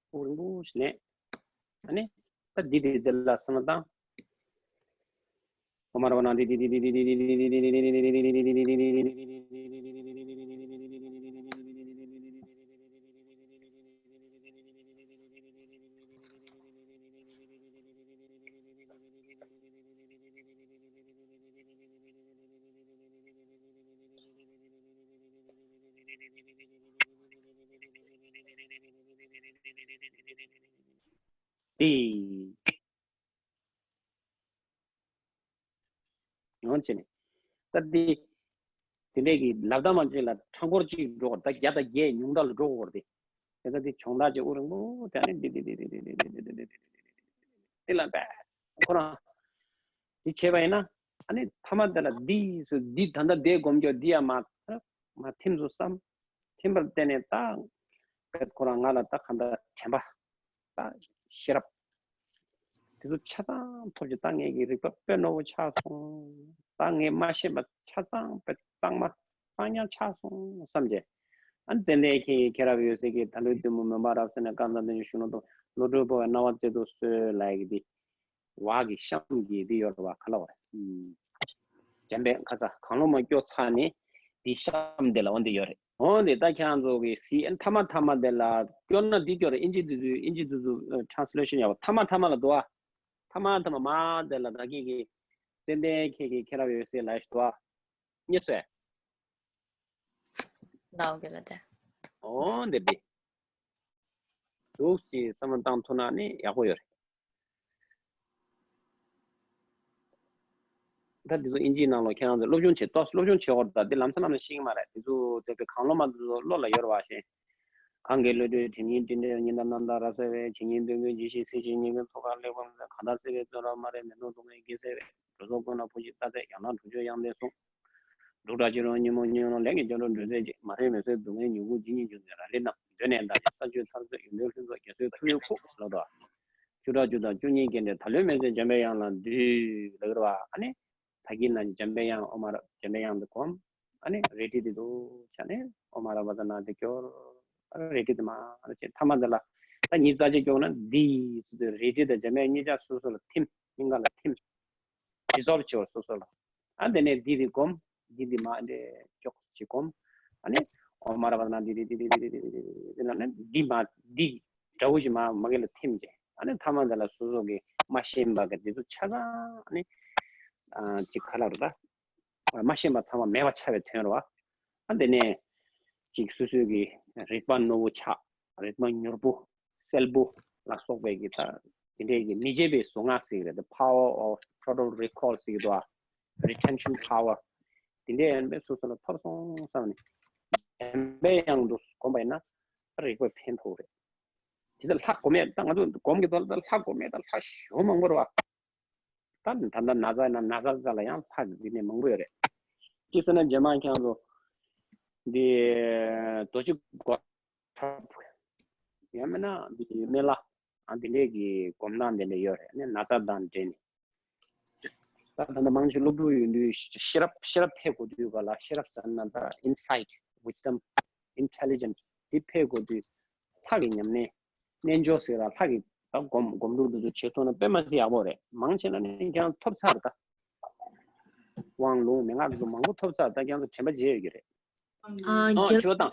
དབུགས་རིང་པོ་ཞིག་ལེན། ཨ་ནི། ད་འདི་དེ་དེ་ལ་བསམ་བློ་བཏང་། ཨོཾ་ཨ་ར་པ་ན་འདི་འདི་འདི་འདི་འདི་འདི་འདི་འདི་འདི་འདི་འདི་འདི་འདི་འདི་འདི་འདི། ཡོང་བྱས་ནས། ད་འདི། དེ་འདྲས་ཀྱི་ལབ་སྟངས་མ་བྱས་ལ་ཕྲེང་སྐོར་གཅིག་འགྲོ་བར་ད་བརྒྱ་དང་བརྒྱད་ཉུང་མཐའ་ལ་འགྲོ་དགོས་རེད་དེ། དེ་ལྟ་དེ་གྱོང་ཐག་ཅིག་དབུགས་རིང་པོ་དེ་ནི་འདི་འདི་འདི་འདི་འདི་འདི་འདི་འདི་འདི་འདི་འདི་འདི་འདི་འདི་འདི་འདི་ལ་བས། ཁོ་རང་། འདི་བྱས་པ་ཡིན་ན། ཨ་ནི་ཐ་མ་དེ་ལ་འདི་སུ་འདི་ད་ལྟ་དེ་སྒོམ་རྒྱུ་འདི་ཡང་མ། མ་ཐིམ་སོང་བསམ། ཐིམ་པར་བརྟེན་ནས་ད། ཁོ་རང་ང་ལ་ད་གང་ལྟར་དྲན་པ། ད་ཤེས་རབ། དེ་ཚོ་ཆ་ཚང་ཐོབ་ཀྱི་ད་ངེད་ཀྱི་རིག་པ་དཔེ་རྣོ་བོ་ཆགས་སོང་། ད་ངས་མ་ཤེས་པ་ཆ་ཚང་དཔེ་གཙང་མ་གཙང་རྐྱང་ཆགས་སོང་བསམ་བྱས། ཨ་ནི་ཙན་དན་ཁྱེད་ཀྱིས་མཁྱེན་རབ་འོད་གསལ་གྱིས་ད་ལོའི་བདུད་མོ་མོན་པ་རབ་གསལ་ནས་བཀའ་མཛངས་དོན་གྱི་གཞུང་ལུགས་དང་བློ་གྲོས་འཕོ་བའི་སྣང་བ་བསྩལ་དུ་གསོལ་ལབ་ཀྱི་འདི། བ་གི་གཤམ་གྱི་འདི་ཡོད་རེད་བ། ག་ལ་བ་རེད། འཇམ་པའི་ཁ་ས་གང་བློ་མ་སྐྱོ་ཚ་ནི་འདི་གཤམ་དེ་ལ་འོ་འདི་ཡོད་རེད། འོ་འདི་ད་ཁྱེད་རང་ཚོ་གི་སི་ཨེན་ཐ་མ་ཐ་མ་དེ་ལ་སྐྱོར་ན་འདི་སྐྱོར་རེད། ཨིན་ཇི་འདི་ཚོའི་ཨིན་ཇི་འདི་ཚོ་ཊ་རན་སི་ལེ་ཤན་ཡག་པོ་ཐ་མ་ཐ་མ་ལ་འདུག་ཨ། ཐ་མ་ཐ་མ་མ་དེ་ལ་ད་གིན་གི་ཙན་དན་ཁྱེད་ཀྱིས་མཁྱེན་རབ་འོད་གསལ་ལབ་ཞིག་འདུག་ཨ། རྙེད་སོང་། ལའོ་གི་ལ་དེ། འོ་འདི་འདི། འདུག་ཅེས་བསམ་བློ་བཏང་ཐུབ་ན་ནི་ཡག་པོ་ཡོད་རེད། ད་འདི་ཚོ་ཨིན་ཇིའི་ནང་ལོགས་ཁྱེད་རང་ཚོ་སློབ་སྦྱོང་བྱེད་ཏོག་སློབ་སྦྱོང་བྱེད་དགོས་རེད། ད་འདི་ལམ་སང་ལམ་སང་ཤེས་ཀྱི་མ་རེད། འདི་ཚོ་དེ་བས་གང་བློ་མ་འདི་ཚོ་བློ་ལ་ཡོད་རེད་བ་ཞེས། གང་གི་བློ་གྲོས་དྲན་ཉིན་སྤྲིན་བྲལ་ཉི་ཟླ་རྣམ་དག་རབ་གསལ་བའི་བྱེད་ཉིན་སྟོན་ཀུན་ཇི་བཞིན་གསལ་ཞིང་ཉེ་ཀུན་ཚོགས་ཁ་ལེགས་པར་མཛད། གང་ལྟར་གསལ་བའི་བཙོན་རར་སྨ་རེ་མེ་ཏོག་རྡུང་བའི་དགེ་གསལ་བས། གྲོས་ཚོགས་ཀུན་ལ་ཕུགས་ཀྱི་རྟགས་མཚན། ཡང་ན་གྲུབ་ཆོས་དབྱངས་ལྡན་གསུང་། འབྲུག་སྒྲ་ཅི་རུང་ཉིན་མོ་ཉིན་ལོང་ལས་ཀྱི་སྐྱབས་འགྲོ་འགྲོས་ཚད་ཅིག་མ་རེད་མེད་ཚོད་སྡུག་བསྔལ་མྱུ་གུ་ཇི་སྙེད་འབྱུང་ཚེ་ར་ལི་ནང་སྡོད་ནས་འདའ་ཞིང་ས་ཆུ་ཚར་ཚོད་ཡོན་ཏན་ལྷུན་རྫོགས་རྒྱ་མཚོའི་ཁུག་ལོ་ཏོ། བཅུ་ཕྲག་བཅུ་དང་བཅུ་གཉིས་སྐྱེ་འདྲའི་ད་ལོའི་མེ་ཚོད་འཇམ་པའི་དབྱངས་ལ་འདུད་ལ་གིར་བ། ཨ་ནི་ད་གིན་ན་འཇམ་པའི་དབྱངས་ཨོ་མ་ར་འཇམ་པའི་དབྱངས་འདི་གོམས། ཨ་ནི་རེ་ཏི་འདི་འདུག་ཆ་ནས་ཨོ་མ་ར་བ་ད་ན་འདི་སྐྱོར། ཨ་རེ་ཏི་འདི་མ་ར་ཅེ་ཐ་མ་འདི་ལ་ད་ཉིས་རྩ་ཅེ་སྐྱོར་ན་འདི་སུ་དུ་རེ་ཏི་དང་འཇམ་པའི་གཉིས་ཆ་སོ་སོ་ལ་ཐིམ་སྙིང་ག་ལ་ཐིམ། ཌི་སོལ་བྱེད་པ་སོ་སོ་ལ། ཨ་འདི་ནས་འདི་འདི་སྒོམ། འདི་འདི་མ་འདི་ཅོག་ཅིག་སྒོམ། ཨ་ནི་ཨོ་མ་ར་པ་ན་འདི་འདི་འདི་ལ་ནི་འདི་མ་འདི་འདྲ་བོ་ཞིག་མ་མ་གི་ལ་ཐིམ་བྱས། ཨ་ནི་ཐ་མ་འདི་ལ་སོ་སོ་གི་མ་ཤེས་པ་གི་འདི་ཚོ་ཆ་ཚང་ཨ་ནི་ཅིག་ག་ལ་རུ་ད་མ་ཤེས་པ་ཚང་མ་མེད་པ་ཆ་བའི་དོན་རུ་བ། ཨ་དེ་ནས་ཅིག་སོ་སོའི་གི་རེག་པ་རྣོ་བོ་ཆགས། རེག་པ་མྱུར་པོ། གསལ་པོ་ལ་སོགས་པའི་གི་ད་དེ་འདྲའི་གི་མི་བརྗེད་པའི་གཟུངས་སྔགས་ཟེར་གི་རེད། The power of total recall ཟེར་གི་འདུག་ཨ། Retention power དེ་འདྲའི་ཡང་པའི་སོ་སོ་ལ་ཐོབ་སོང་བསམ་ནས་འཇམ་པའི་དབྱངས་དུ་སྒོམ་པ་ཡིན་ན་རེག་པ་ཕན་ཐོགས་རེད། དེ་ལྟར་ལྷ་སྒོམ་ཡས་ད་ང་ཚོ་སྒོམ་གི་ཐོག་ལ་ད་ལྷ་སྒོམ་ཡས་ད་ལྷ་ཞོ་མང་པོ་རེད་བ། ད་ད་ལྟ་ན་ཚ་ན་ན་ཚ་ཚ་ལ་ཡང་ལྷ་གི་རིག་གནས་མང་པོ་ཡོད་རེད། ཅི་ཟེར་ན་རྗེས་མ་ཁྱེད་རང་ཚོ་འདི་རྡོ་རྗེ་སྒོ་ཁྲབ་ཡང་མིན་ན་འདི་སྨན་བླ་ཨ་འདི་འདྲས་ཀྱི་སྒོམ་སྟངས་འདི་འདྲས་ཡོད་རེད། ཨ་ནི་ན་ཚ་དང་འབྲེལ་ནས་ད་ད་ལྟ་མང་ཆེ་སློབ་ཕྲུག་ཡོད་དུས་ཤེས་རབ་ཤེས་རབ་འཕེལ་དགོས་དུས་ག་ལ་ཤེས་རབ་ཟེར་ན་ད་insight, wisdom, intelligence འདི་འཕེལ་དགོས་དུས་ལྷ་གི་ཉམས་ལེན་རྣལ་འབྱོར་ཟེར་ལ་ལྷ་གི་ད་སྒོམ་སྒོམ་སྒྲུབ་འདི་ཚོ་བྱེད་ཐུབ་ན་དཔེ་མ་སྲིད་ཡག་པོ་རེད། མང་ཆེ་ན་ནི་ཁྱེད་རང་ཐོབ་ཚར་ད། དབང་ལུང་མན་ངག་འདི་ཚོ་མང་པོ་ཐོབ་ཚར་ད་ཁྱེད་རང་ཚོ་དྲན་པ་བརྗེད་ཡོད་ཀྱི་རེད། ཨ། ཨ་རྒན། དྲི་བ་བཏང་།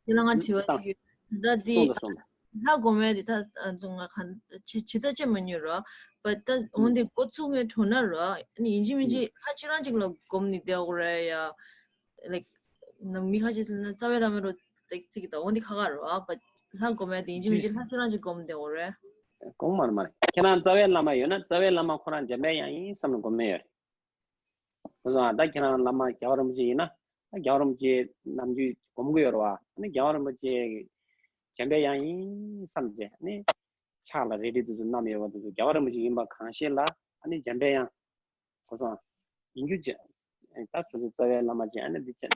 རྒན་ལགས་ང་དྲི་བ་ཞིག་ཡོད། ད་འདི་གསུངས་དང་གསུངས་དང་། ལྷ་སྒོམ་ཡས་འདི་ད་ང་གང་ཇི་ལྟར་ཅི་མ་ཉོས་རོ། བ་ད་འོན་ཏེ་འགོ་བཙུགས་ངས་གྲོ་ན་རོ། ཨ་ནི་ཡིན་གཅིག་མིན་གཅིག་ལྷ་ཁྱེད་རང་གཅིག་ལ་སྒོམ་ནི་བསྡད་འོ་རེད་ཡ། ལའིཀ་ན་མི་ཁ་ཤས་ལ་ན་རྩ་བའི་བླ་མ་རོ་ཏེག་ཙིག་ད་འོན་ཏེ་ཁ་ཁ་རོ་ཨ། བ་ལྷ་སྒོམ་ཡས་འདི་ཡིན་གཅིག་མིན་གཅིག་ལྷ་ཁྱེད་རང་གཅིག་སྒོམ་བསྡད་འོ་རེད། སྒོམ་མ་རེད་མ་རེད། ཁྱེད་རང་རྩ་བའི་བླ་མ་ཡོད་ན་རྩ་བའི་བླ་མ་ཁོ་རང་འཇམ་པའི་དབྱངས་ཡིན་བསམ་ནས་སྒོམ་ཡས་ཡོད་རེད། ཁོ་ཚོ་ད་ཁྱེད་རང་བླ་མ་རྒྱལ་བ་རིན་པོ་ཆེ་ཡིན་ན་ད་རྒྱལ་བ་རིན་པོ་ཆེ་ནམ་རྒྱུན་སྒོམ་གི་ཡོད་རེད་བ། ཨ་ནི་རྒྱལ་བ་རིན་པོ་ཆེ་འཇམ་པའི་དབྱངས་ཡིན་བསམ་བྱས་ཨ་ནི་ཕྱག་ལ་རལ་གྲི་དེ་ཚོ་བསྣམས་ཡོད་པ་དེ་ཚོ་རྒྱལ་བ་རིན་པོ་ཆེ་ཡིན་པ་གང་ཤེས་ལ་ཨ་ནི་འཇམ་པའི་དབྱངས་ཁོ་ཚོ་ཡིན་རྒྱུ་ཅན་ད་སོ་སོའི་རྩ་བའི་བླ་མ་ཅན་ཨ་ནི་འདི་ཅན་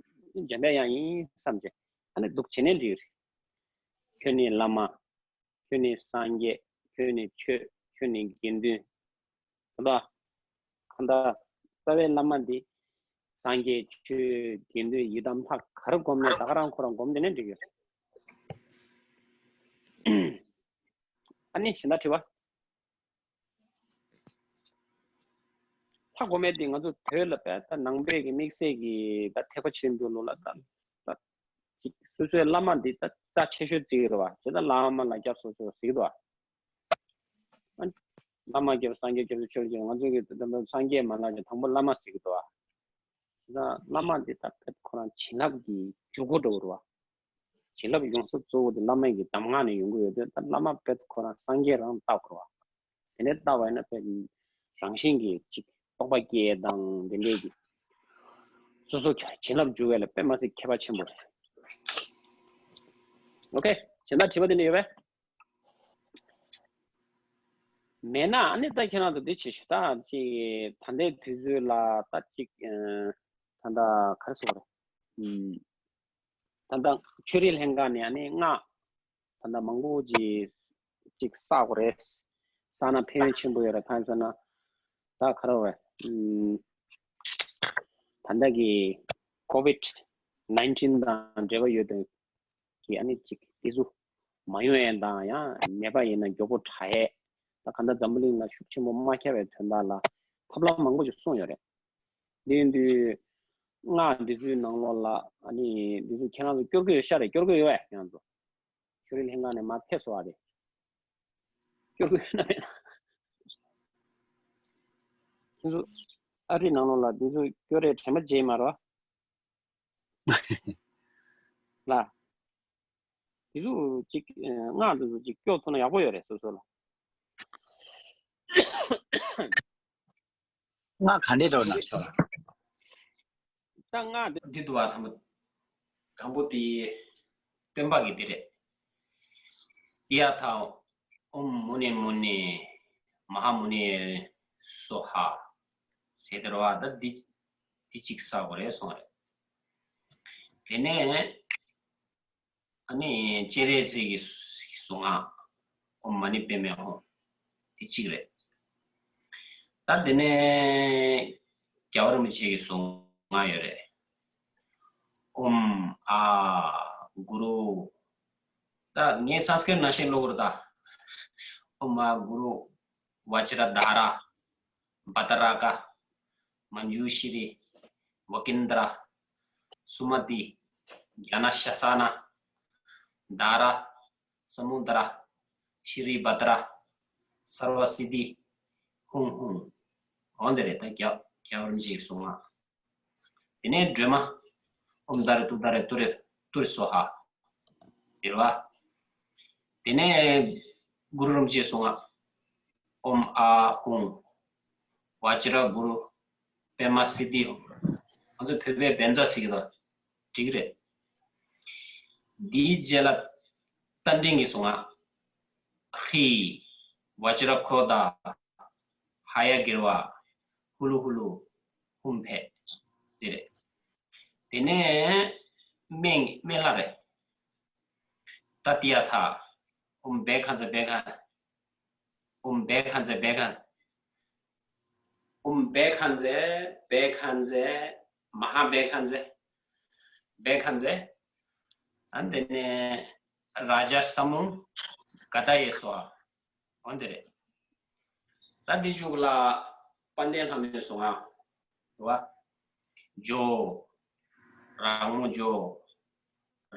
འཇམ་པའི་དབྱངས་ཡིན་བསམ་བྱས་ཨ་ནི་འདུག་བྱས་ནས་འདྲི་ཡོད་རེད། ཁྱོད་ནི་བླ་མ། ཁྱོད་ནི་སངས་རྒྱས། ཁྱོད་ནི་ཆོས། ཁྱོད་ནི་དགེ་འདུན། ད་གང་ལྟར་རྩ་བའི་བླ་མ་འདི་སངས་རྒྱས་ཆོས་དགེ་འདུན་ཡི་དམ་ལྷ་ག་རེ་བསྒོམས་ནས་ད་ག་རང་ཁོ་རང་བསྒོམས་དེ་ནས་འགྲིག་ཡོད། ཨ་ནི་གཞན་དག་དྲི་བ། ལྷ་སྒོམ་ཡས་འདི་ང་ཚོ་བོད་ལ་བས་ད་ནང་པའི་གི་དམིགས་བསལ་གྱི་ད་ཐེག་པ་ཆེན་པོའི་ལུགས་ལ་ད་ད་ཅིག་སོ་སོའི་བླ་མ་འདི་ད་རྩ་ཆེ་ཤོས་བརྩི་གི་རེད་བ། ཇི་ལྟར་བླ་མ་ལ་སྐྱབས་སུ་མཆིའོ་ཟེར་གི་འདུག་བ། ཨ་ནི་བླ་མ་སྐྱབས་སངས་རྒྱས་སྐྱབས་སུ་མཆིའོ་ཟེར་ང་ཚོ་གི་ད་ད་སངས་རྒྱས་མ་ལ་ཅིག་དང་པོ་བླ་མ་ཟེར་གི་འདུག་བ། ད་བླ་མ་འདི་ད་བས་ཁོ་རང་བྱིན་རླབས་ཀྱི་འཇུག་སྒོ་འདྲ་བོ་རེད་བ། བྱིན་རླབས་ཡོངས་སུ་རྫོགས་པ་དེ་བླ་མ་ཡི་གདམས་ངག་ནས་ཡོང་གི་ཡོད་དུས་ད་བླ་མ་དཔེ་ཁོ་རང་སངས་རྒྱས་རང་ལྟ་དགོས་རེད་བ། དེ་ནས་ལྟ་བ་ཡིན་ན་དཔེ་རང་བཞིན་གྱིས་ཅིག་རྟོགས་པ་སྐྱེ་དང་དེ་འདྲས་ཀྱི་སོ་སོ་བྱིན་རླབས་འཇུག་པ་ལ་དཔེ་མ་སྲིད་ཁྱད་པར་ཆེན་པོ་རེད། ཨོ་ཁེ། གཞན་དག་དྲི་བ་དེ་འདྲ་ཡོད་པས། མེད་ན་ཨ་ནི་ད་ཁྱེད་རང་ཚོ་འདི་བྱེད་ཤོག་ད་ཅིག་ད་ལྟའི་དུས་ཚོད་ལ་ད་ཅིག་ད་ལྟ་ག་རེ་ཟེར་དགོས་རེད། ད་ལྟ་ཆོས་རིག་ལྷན་ཁང་ནས་ཨ་ནི་སྔགས་ད་ལྟ་མང་པོ་ཅིག་ཅིག་བསགས་དགོས་རེད། བསགས་ན་ཕན་ཡོན་ཆེན་པོ་ཡོད་རེད། གང་ཟེར་ན་ད་ག་རེ་རེད། ད་ལྟ་གི་ཀོ་ཝིད་ནའིན་ཊིན་དང་འབྲེལ་བ་ཡོད་དོན་གྱི་ཨ་ནི་ཅིག་དེ་ཚོ་མ་ཡོང་ཡས་དང་ཡང་ནད་པ་ཡིན་ན་མགྱོགས་པོ་དྲག་ཡས། ད་ག་ད་འཛམ་བུ་གླིང་ལ་ཤུགས་ཆེན་པོ་མ་ཁྱབ་པའི་དོན་དག་ལ་ཐབས་ལམ་མང་པོ་ཞིག་གསུངས་ཡོད་རེད། འདི་ཡིན་དུས་སྔགས་འདི་ཚོའི་ནང་ལོགས་ལ་ཨ་ནི་འདི་ཚོ་ཁྱེད་རང་ཚོ་སྐྱོར་གི་ཡོད་ཤག་རེད། སྐྱོར་གི་ཡོད་པས་ཁྱེད་རང་ཚོ། ཆོས་རིག་ལྷན་ཁང་ནས་མར་ཕེབས་སོང་བ་རེད། སྐྱོར་གི་ཡོད་ན་མེད་ན། ཁྱེད་ཚོ་ཨ་རིའི་ནང་ལོགས་ལ་འདི་ཚོ་སྐྱོར་རེ་དྲན་པ་བརྗེད་མ་རོ། ལ། དེ་ཚོ་ཅིག་སྔགས་དེ་ཚོ་ཅིག་སྐྱོར་ཐུབ་ན་ཡག་པོ་ཡོད་རེད་སོ་སོ་ལ། སྔགས་ག་འདྲས་འགྲོ་ན་ཆོག་ད་སྔགས་དེ་འདི་འདུག་བ། དང་པོ་དང་པོ་དེ་སྟོན་པ་གི་དེ་རེད། ཡ་ཐ་ཨོཾ་མུ་ནེ་མུ་ནེ་མ་ཧཱ་མུ་ནེ་སྭཱ་ཧཱ་ཟེར་དེ་རེད་བ། ད་འདི་འདི་གཅིག་བསགས་དགོས་རེད་གསུངས་རེད། དེ་ནས་ཨ་ནི་སྤྱན་རས་གཟིགས་ཀྱི་གཟུངས་སྔགས་ཨོཾ་མ་ཎི་པདྨེ་ཧཱུྃ་དེ་གཅིག་རེད། ད་དེ་ནས་རྒྱལ་བ་རིན་པོ་ཆེ་གི་གཟུངས་སྔགས་ཡོད་རེད། ཨོཾ་ཨཱ་གུ་རུ། ད་ངས་སཾ་སྐྲྀཏ་ནང་བཞིན་ཀློག་གི་རེད་ད། ཨོཾ་ཨཱ་གུ་རུ་བཛྲ་དྷཱ་ར་བྷ་དྲ་ཀ་མཉྫུ་ཤྲཱི་ཝ་ཀིནྡྲ་སུ་མ་ཏི་ཛྙཱ་ན་ཤཱ་ས་ན་དྷཱ་ར་ས་མུ་དྲ་ཤྲཱི་བྷ་དྲ་སརྦ་སིདྡྷི་ཧཱུྃ་ཧཱུྃ། འོ་འདི་རེད། ད་རྒྱ་རྒྱལ་བ་རིན་པོ་ཆེའི་གཟུངས་སྔགས། དེ་ནས་སྒྲོལ་མ། ཨོཾ་ཏཱ་རེ་ཏུཏྟཱ་རེ་ཏུ་རེ་ཏུ་རེ་སྭཱ་ཧཱ། དེ་རེད་བ། དེ་ནས་གུ་རུ་རིན་པོ་ཆེས་གསུངས་ང་། ཨོཾ་ཨཱཿཧཱུྃ། བཛྲ་གུ་རུ་པདྨ་སིདྡྷི་ཧཱུྃ། ང་ཚོ་བོད་པའི་བཛྲ་ཟེར་གྱི་འདུག་འགྲིག་གི་རེད། འདིའི་རྗེས་ལ་རྟ་མགྲིན་གྱིས་གསུངས་ང་། ཧྲཱིཿ། བཛྲ་ཀྲོ་དྷ། ཧ་ཡ་གྲཱི་བ། ཧུ་ལུ་ཧུ་ལུ། ཧཱུྃ་ཕཊ། དེ་རེད། དེ་ནས་སྨན་སྨན་བླ་རེད། ཏདྱ་ཐཱ། ཨོཾ་བྷཻ་ཥ་ཛྱ་བྷཻ་ཥ། ཨོཾ་བྷཻ་ཥ་ཛྱ་བྷཻ་ཥ། ཨོཾ་བྷཻ་ཥ་ཛྱ་བྷཻ་ཥ་ཛྱ། མ་ཧཱ་བྷཻ་ཥ་ཛྱ་བྷཻ་ཥ་ཛྱ། ཨ་དེ་ནས་རཱ་ཛ་ས་མུ་ག་ཏ་ཡེ་སྭཱ་ཧཱ། འོ་འདི་རེད། ད་འདི་གཞུག་ལ་དཔལ་ལྡན་ལྷ་མོས་གསུངས་ང་། རེད་བ། ཇོ། རག་མོ་ཇོ།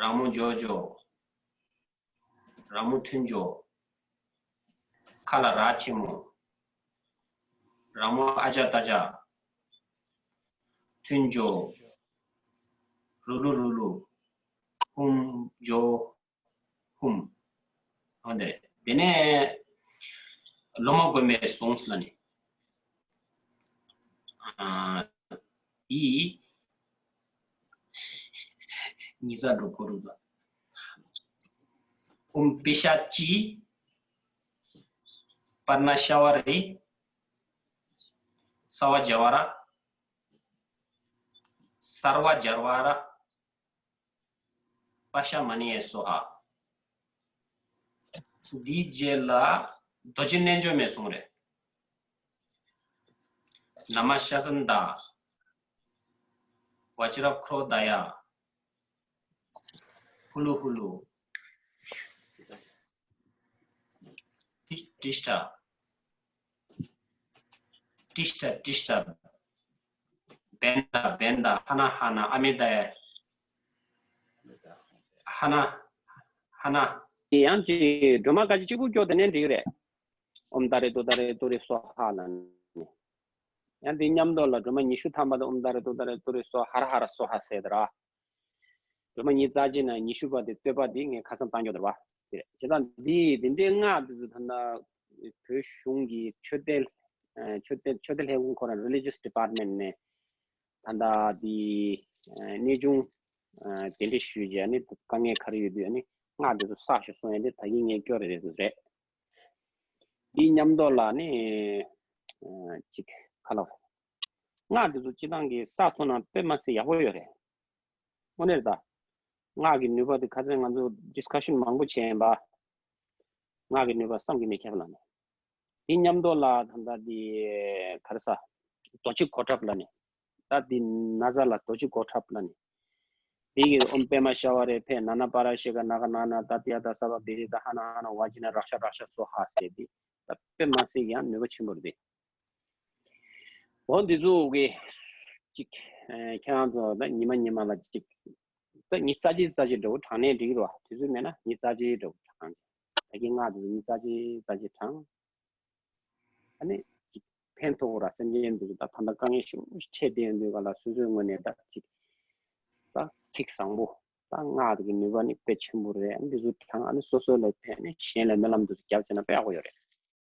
རག་མོ་ཇོ་ཇོ། རག་མོ་ཐུན་ཇོ། ཁ་ལ་ར་ཆེན་མོ། རག་མོ་ཨ་ཅ་ཏ་ཅ། ཐུན་ཇོ། རུ་ལུ་རུ་ལུ། ཧཱུྃ་ཇོ། ཧཱུྃ། འོ་དེ་རེད། དེ་ནས་སློབ་མ་དགོན་པའི་གཟུངས་ལ་ནི། ཨ། ཡི། ཉི་ཟ་འགྲོ་ཁོ་རུ་ལ། ཨོཾ་པི་ཤ་ཅི། པར་ན་ཤ་བ་རི། ས་བ་ཇ་བ་ར། སར་བ་ཇར་བ་ར། པ་ཤ་མ་ཎི་ཡེ་སྭཱ་ཧཱ། འདིའི་རྗེས་ལ་རྡོ་རྗེ་རྣལ་འབྱོར་མའི་གཟུངས་རེད། ན་མ་ཤ་ཙནྡ། བཛྲ་ཀྲོ་དྷ་ཡ། ཧུ་ལུ་ཧུ་ལུ། ཏྲི་ཏྲིཥྛ། ཏྲིཥྛ་ཏྲིཥྛ། བྷནྡྷ་བྷནྡྷ། ཧ་ན་ཧ་ན། ཨ་མི་དྷ་ཡ། ཧ་ན་ཧ་ན། ཡང་ཅིག་སྒྲོལ་མ་ཁ་ཅིག་གཅིག་པུ་སྐྱོར་དེ་ནས་འགྲིག་རེད། ཨོཾ་ཏཱ་རེ་ཏུཏྟཱ་རེ་ཏུ་རེ་སྭཱ་ཧཱ་ལབ་ནས། ཡང་འདི་མཉམ་དུ་ལ་སྒྲོལ་མ་ཉི་ཤུ་ཐམ་པ་དང་ཨོཾ་ཏཱ་རེ་ཏུཏྟཱ་རེ་ཏུ་རེ་སྭཱ་ཧ་ར་ཧ་ར་སྭཱ་ཧཱ་ཟེར་དེ་ར། སྒྲོལ་མ་ཉིས་རྩ་གཅིག་ན་ཉི་ཤུ་པ་དེ་བསྟོད་པ་དེ་ངས་ཁ་སང་བཏང་ཡོད་རེད་བ། དེ་རེད། བྱས་ཙང་འདི་དེ་འདྲའི་སྔགས་དེ་ཚོ་ད་ལྟ་བོད་གཞུང་གི་ཆོས་དད། ཨ། ཆོས་དད་ཆོས་དད་ལས་ཁུངས་ཁོ་རང་། Religious Department ནས་ད་ལྟ་དེ་ཨ་གནས་ཆུང་ཨ་གདན་འདྲེན་ཞུས་རྗེས་ནི་དཀའ་ངལ་ག་རེ་ཡོད་དུས་ནི་སྔགས་དེ་ཚོ་བསགས་ཤོག་གསུང་ཡ་དེ་ད་གིན་ངས་སྐྱོར་རེ་རེད་རེད། འདི་མཉམ་དུ་ལ་ནི་ཨ་ཅིག་ག་ལ་བ། སྔགས་འདི་ཚོ་སྤྱི་བཏང་གི་བསགས་ཐུབ་ན་དཔེ་མ་སྲིད་ཡག་པོ་ཡོད་རེད། དངོས་གནས་རེད་ད། སྔགས་ཀྱི་ནུས་པ་དེ་ཁ་སང་ང་ཚོ་ཌིས་ཀ་ཤན་མང་པོ་བྱས་ཡིན་པ། སྔགས་ཀྱི་ནུས་པ་བསམ་གྱིས་མི་ཁྱབ་ལ་ནི། དེ་མཉམ་དུ་ལ་ད་ལྟ་དེ་ག་རེ་ཟ། རྡོ་རྗེ་གོ་ཁྲབ་ལ་ནི། ད་དེ་ན་བཟའ་ལ་རྡོ་རྗེ་གོ་ཁྲབ་ལ་ནི། དེ་གི་ཨོཾ་པདྨ་ཤ་བ་རི་ཕཊ་ན་ན་པཱ་ར་ཤི་ཀ་ན་ག་ན་ན་ཏདྱ་ཐཱ་སརྦ་བི་རི་ཏ་ཧ་ན་ཧ་ན་ཝ་ཇི་ན་རཀྵ་རཀྵ་སྭཱ་ཧཱ་ཟེར་དེ། ད་དཔེ་མ་སྲིད་ཀྱང་ནུས་པ་ཆེན་པོ་རེད་དེ། འོ་འདི་ཚོ་གི་ཅིག་ཨ་ཁྱེད་རང་ཚོ་ད་ཉི་མ་ཉི་མ་ལ་ཅིག་ད་ཉི་རྩ་གཅིག་རྩ་གཅིག་འདྲ་བོ་བགྲངས་ནས་འགྲིག་གི་རེད་བ། དུས་ཚོད་མེད་ན་ཉི་རྩ་གཅིག་འདྲ་བོ་བགྲངས། ད་གིན་སྔགས་དེ་ཚོ་ཉི་རྩ་གཅིག་རྩ་གཅིག་བགྲངས། ཨ་ནི་ཅིག་ཕན་ཐོགས་ར། སེམས་ཅན་འདི་ཚོ་ད་ད་ལྟ་དཀའ་ངལ་ཞེ་པོ་འཕྲད་བསྡད་ཡོད་དུས་ག་ལ་སོ་སོའི་ངོས་ནས་ད་ཅིག་ད་ཚིག་བཟང་པོ། ད་སྔགས་དེ་གི་ནུས་པ་ནི་དཔེ་ཆེན་པོ་རེད། ཨ་ནི་འདི་ཚོ་བགྲངས། ཨ་ནི་སོ་སོ་ལ་ཕན་ནས་གཞན་ལ་སྨོན་ལམ་འདི་ཚོ་རྒྱབ་བྱས་ན་དཔེ་ཡག་པོ་ཡོད་རེད།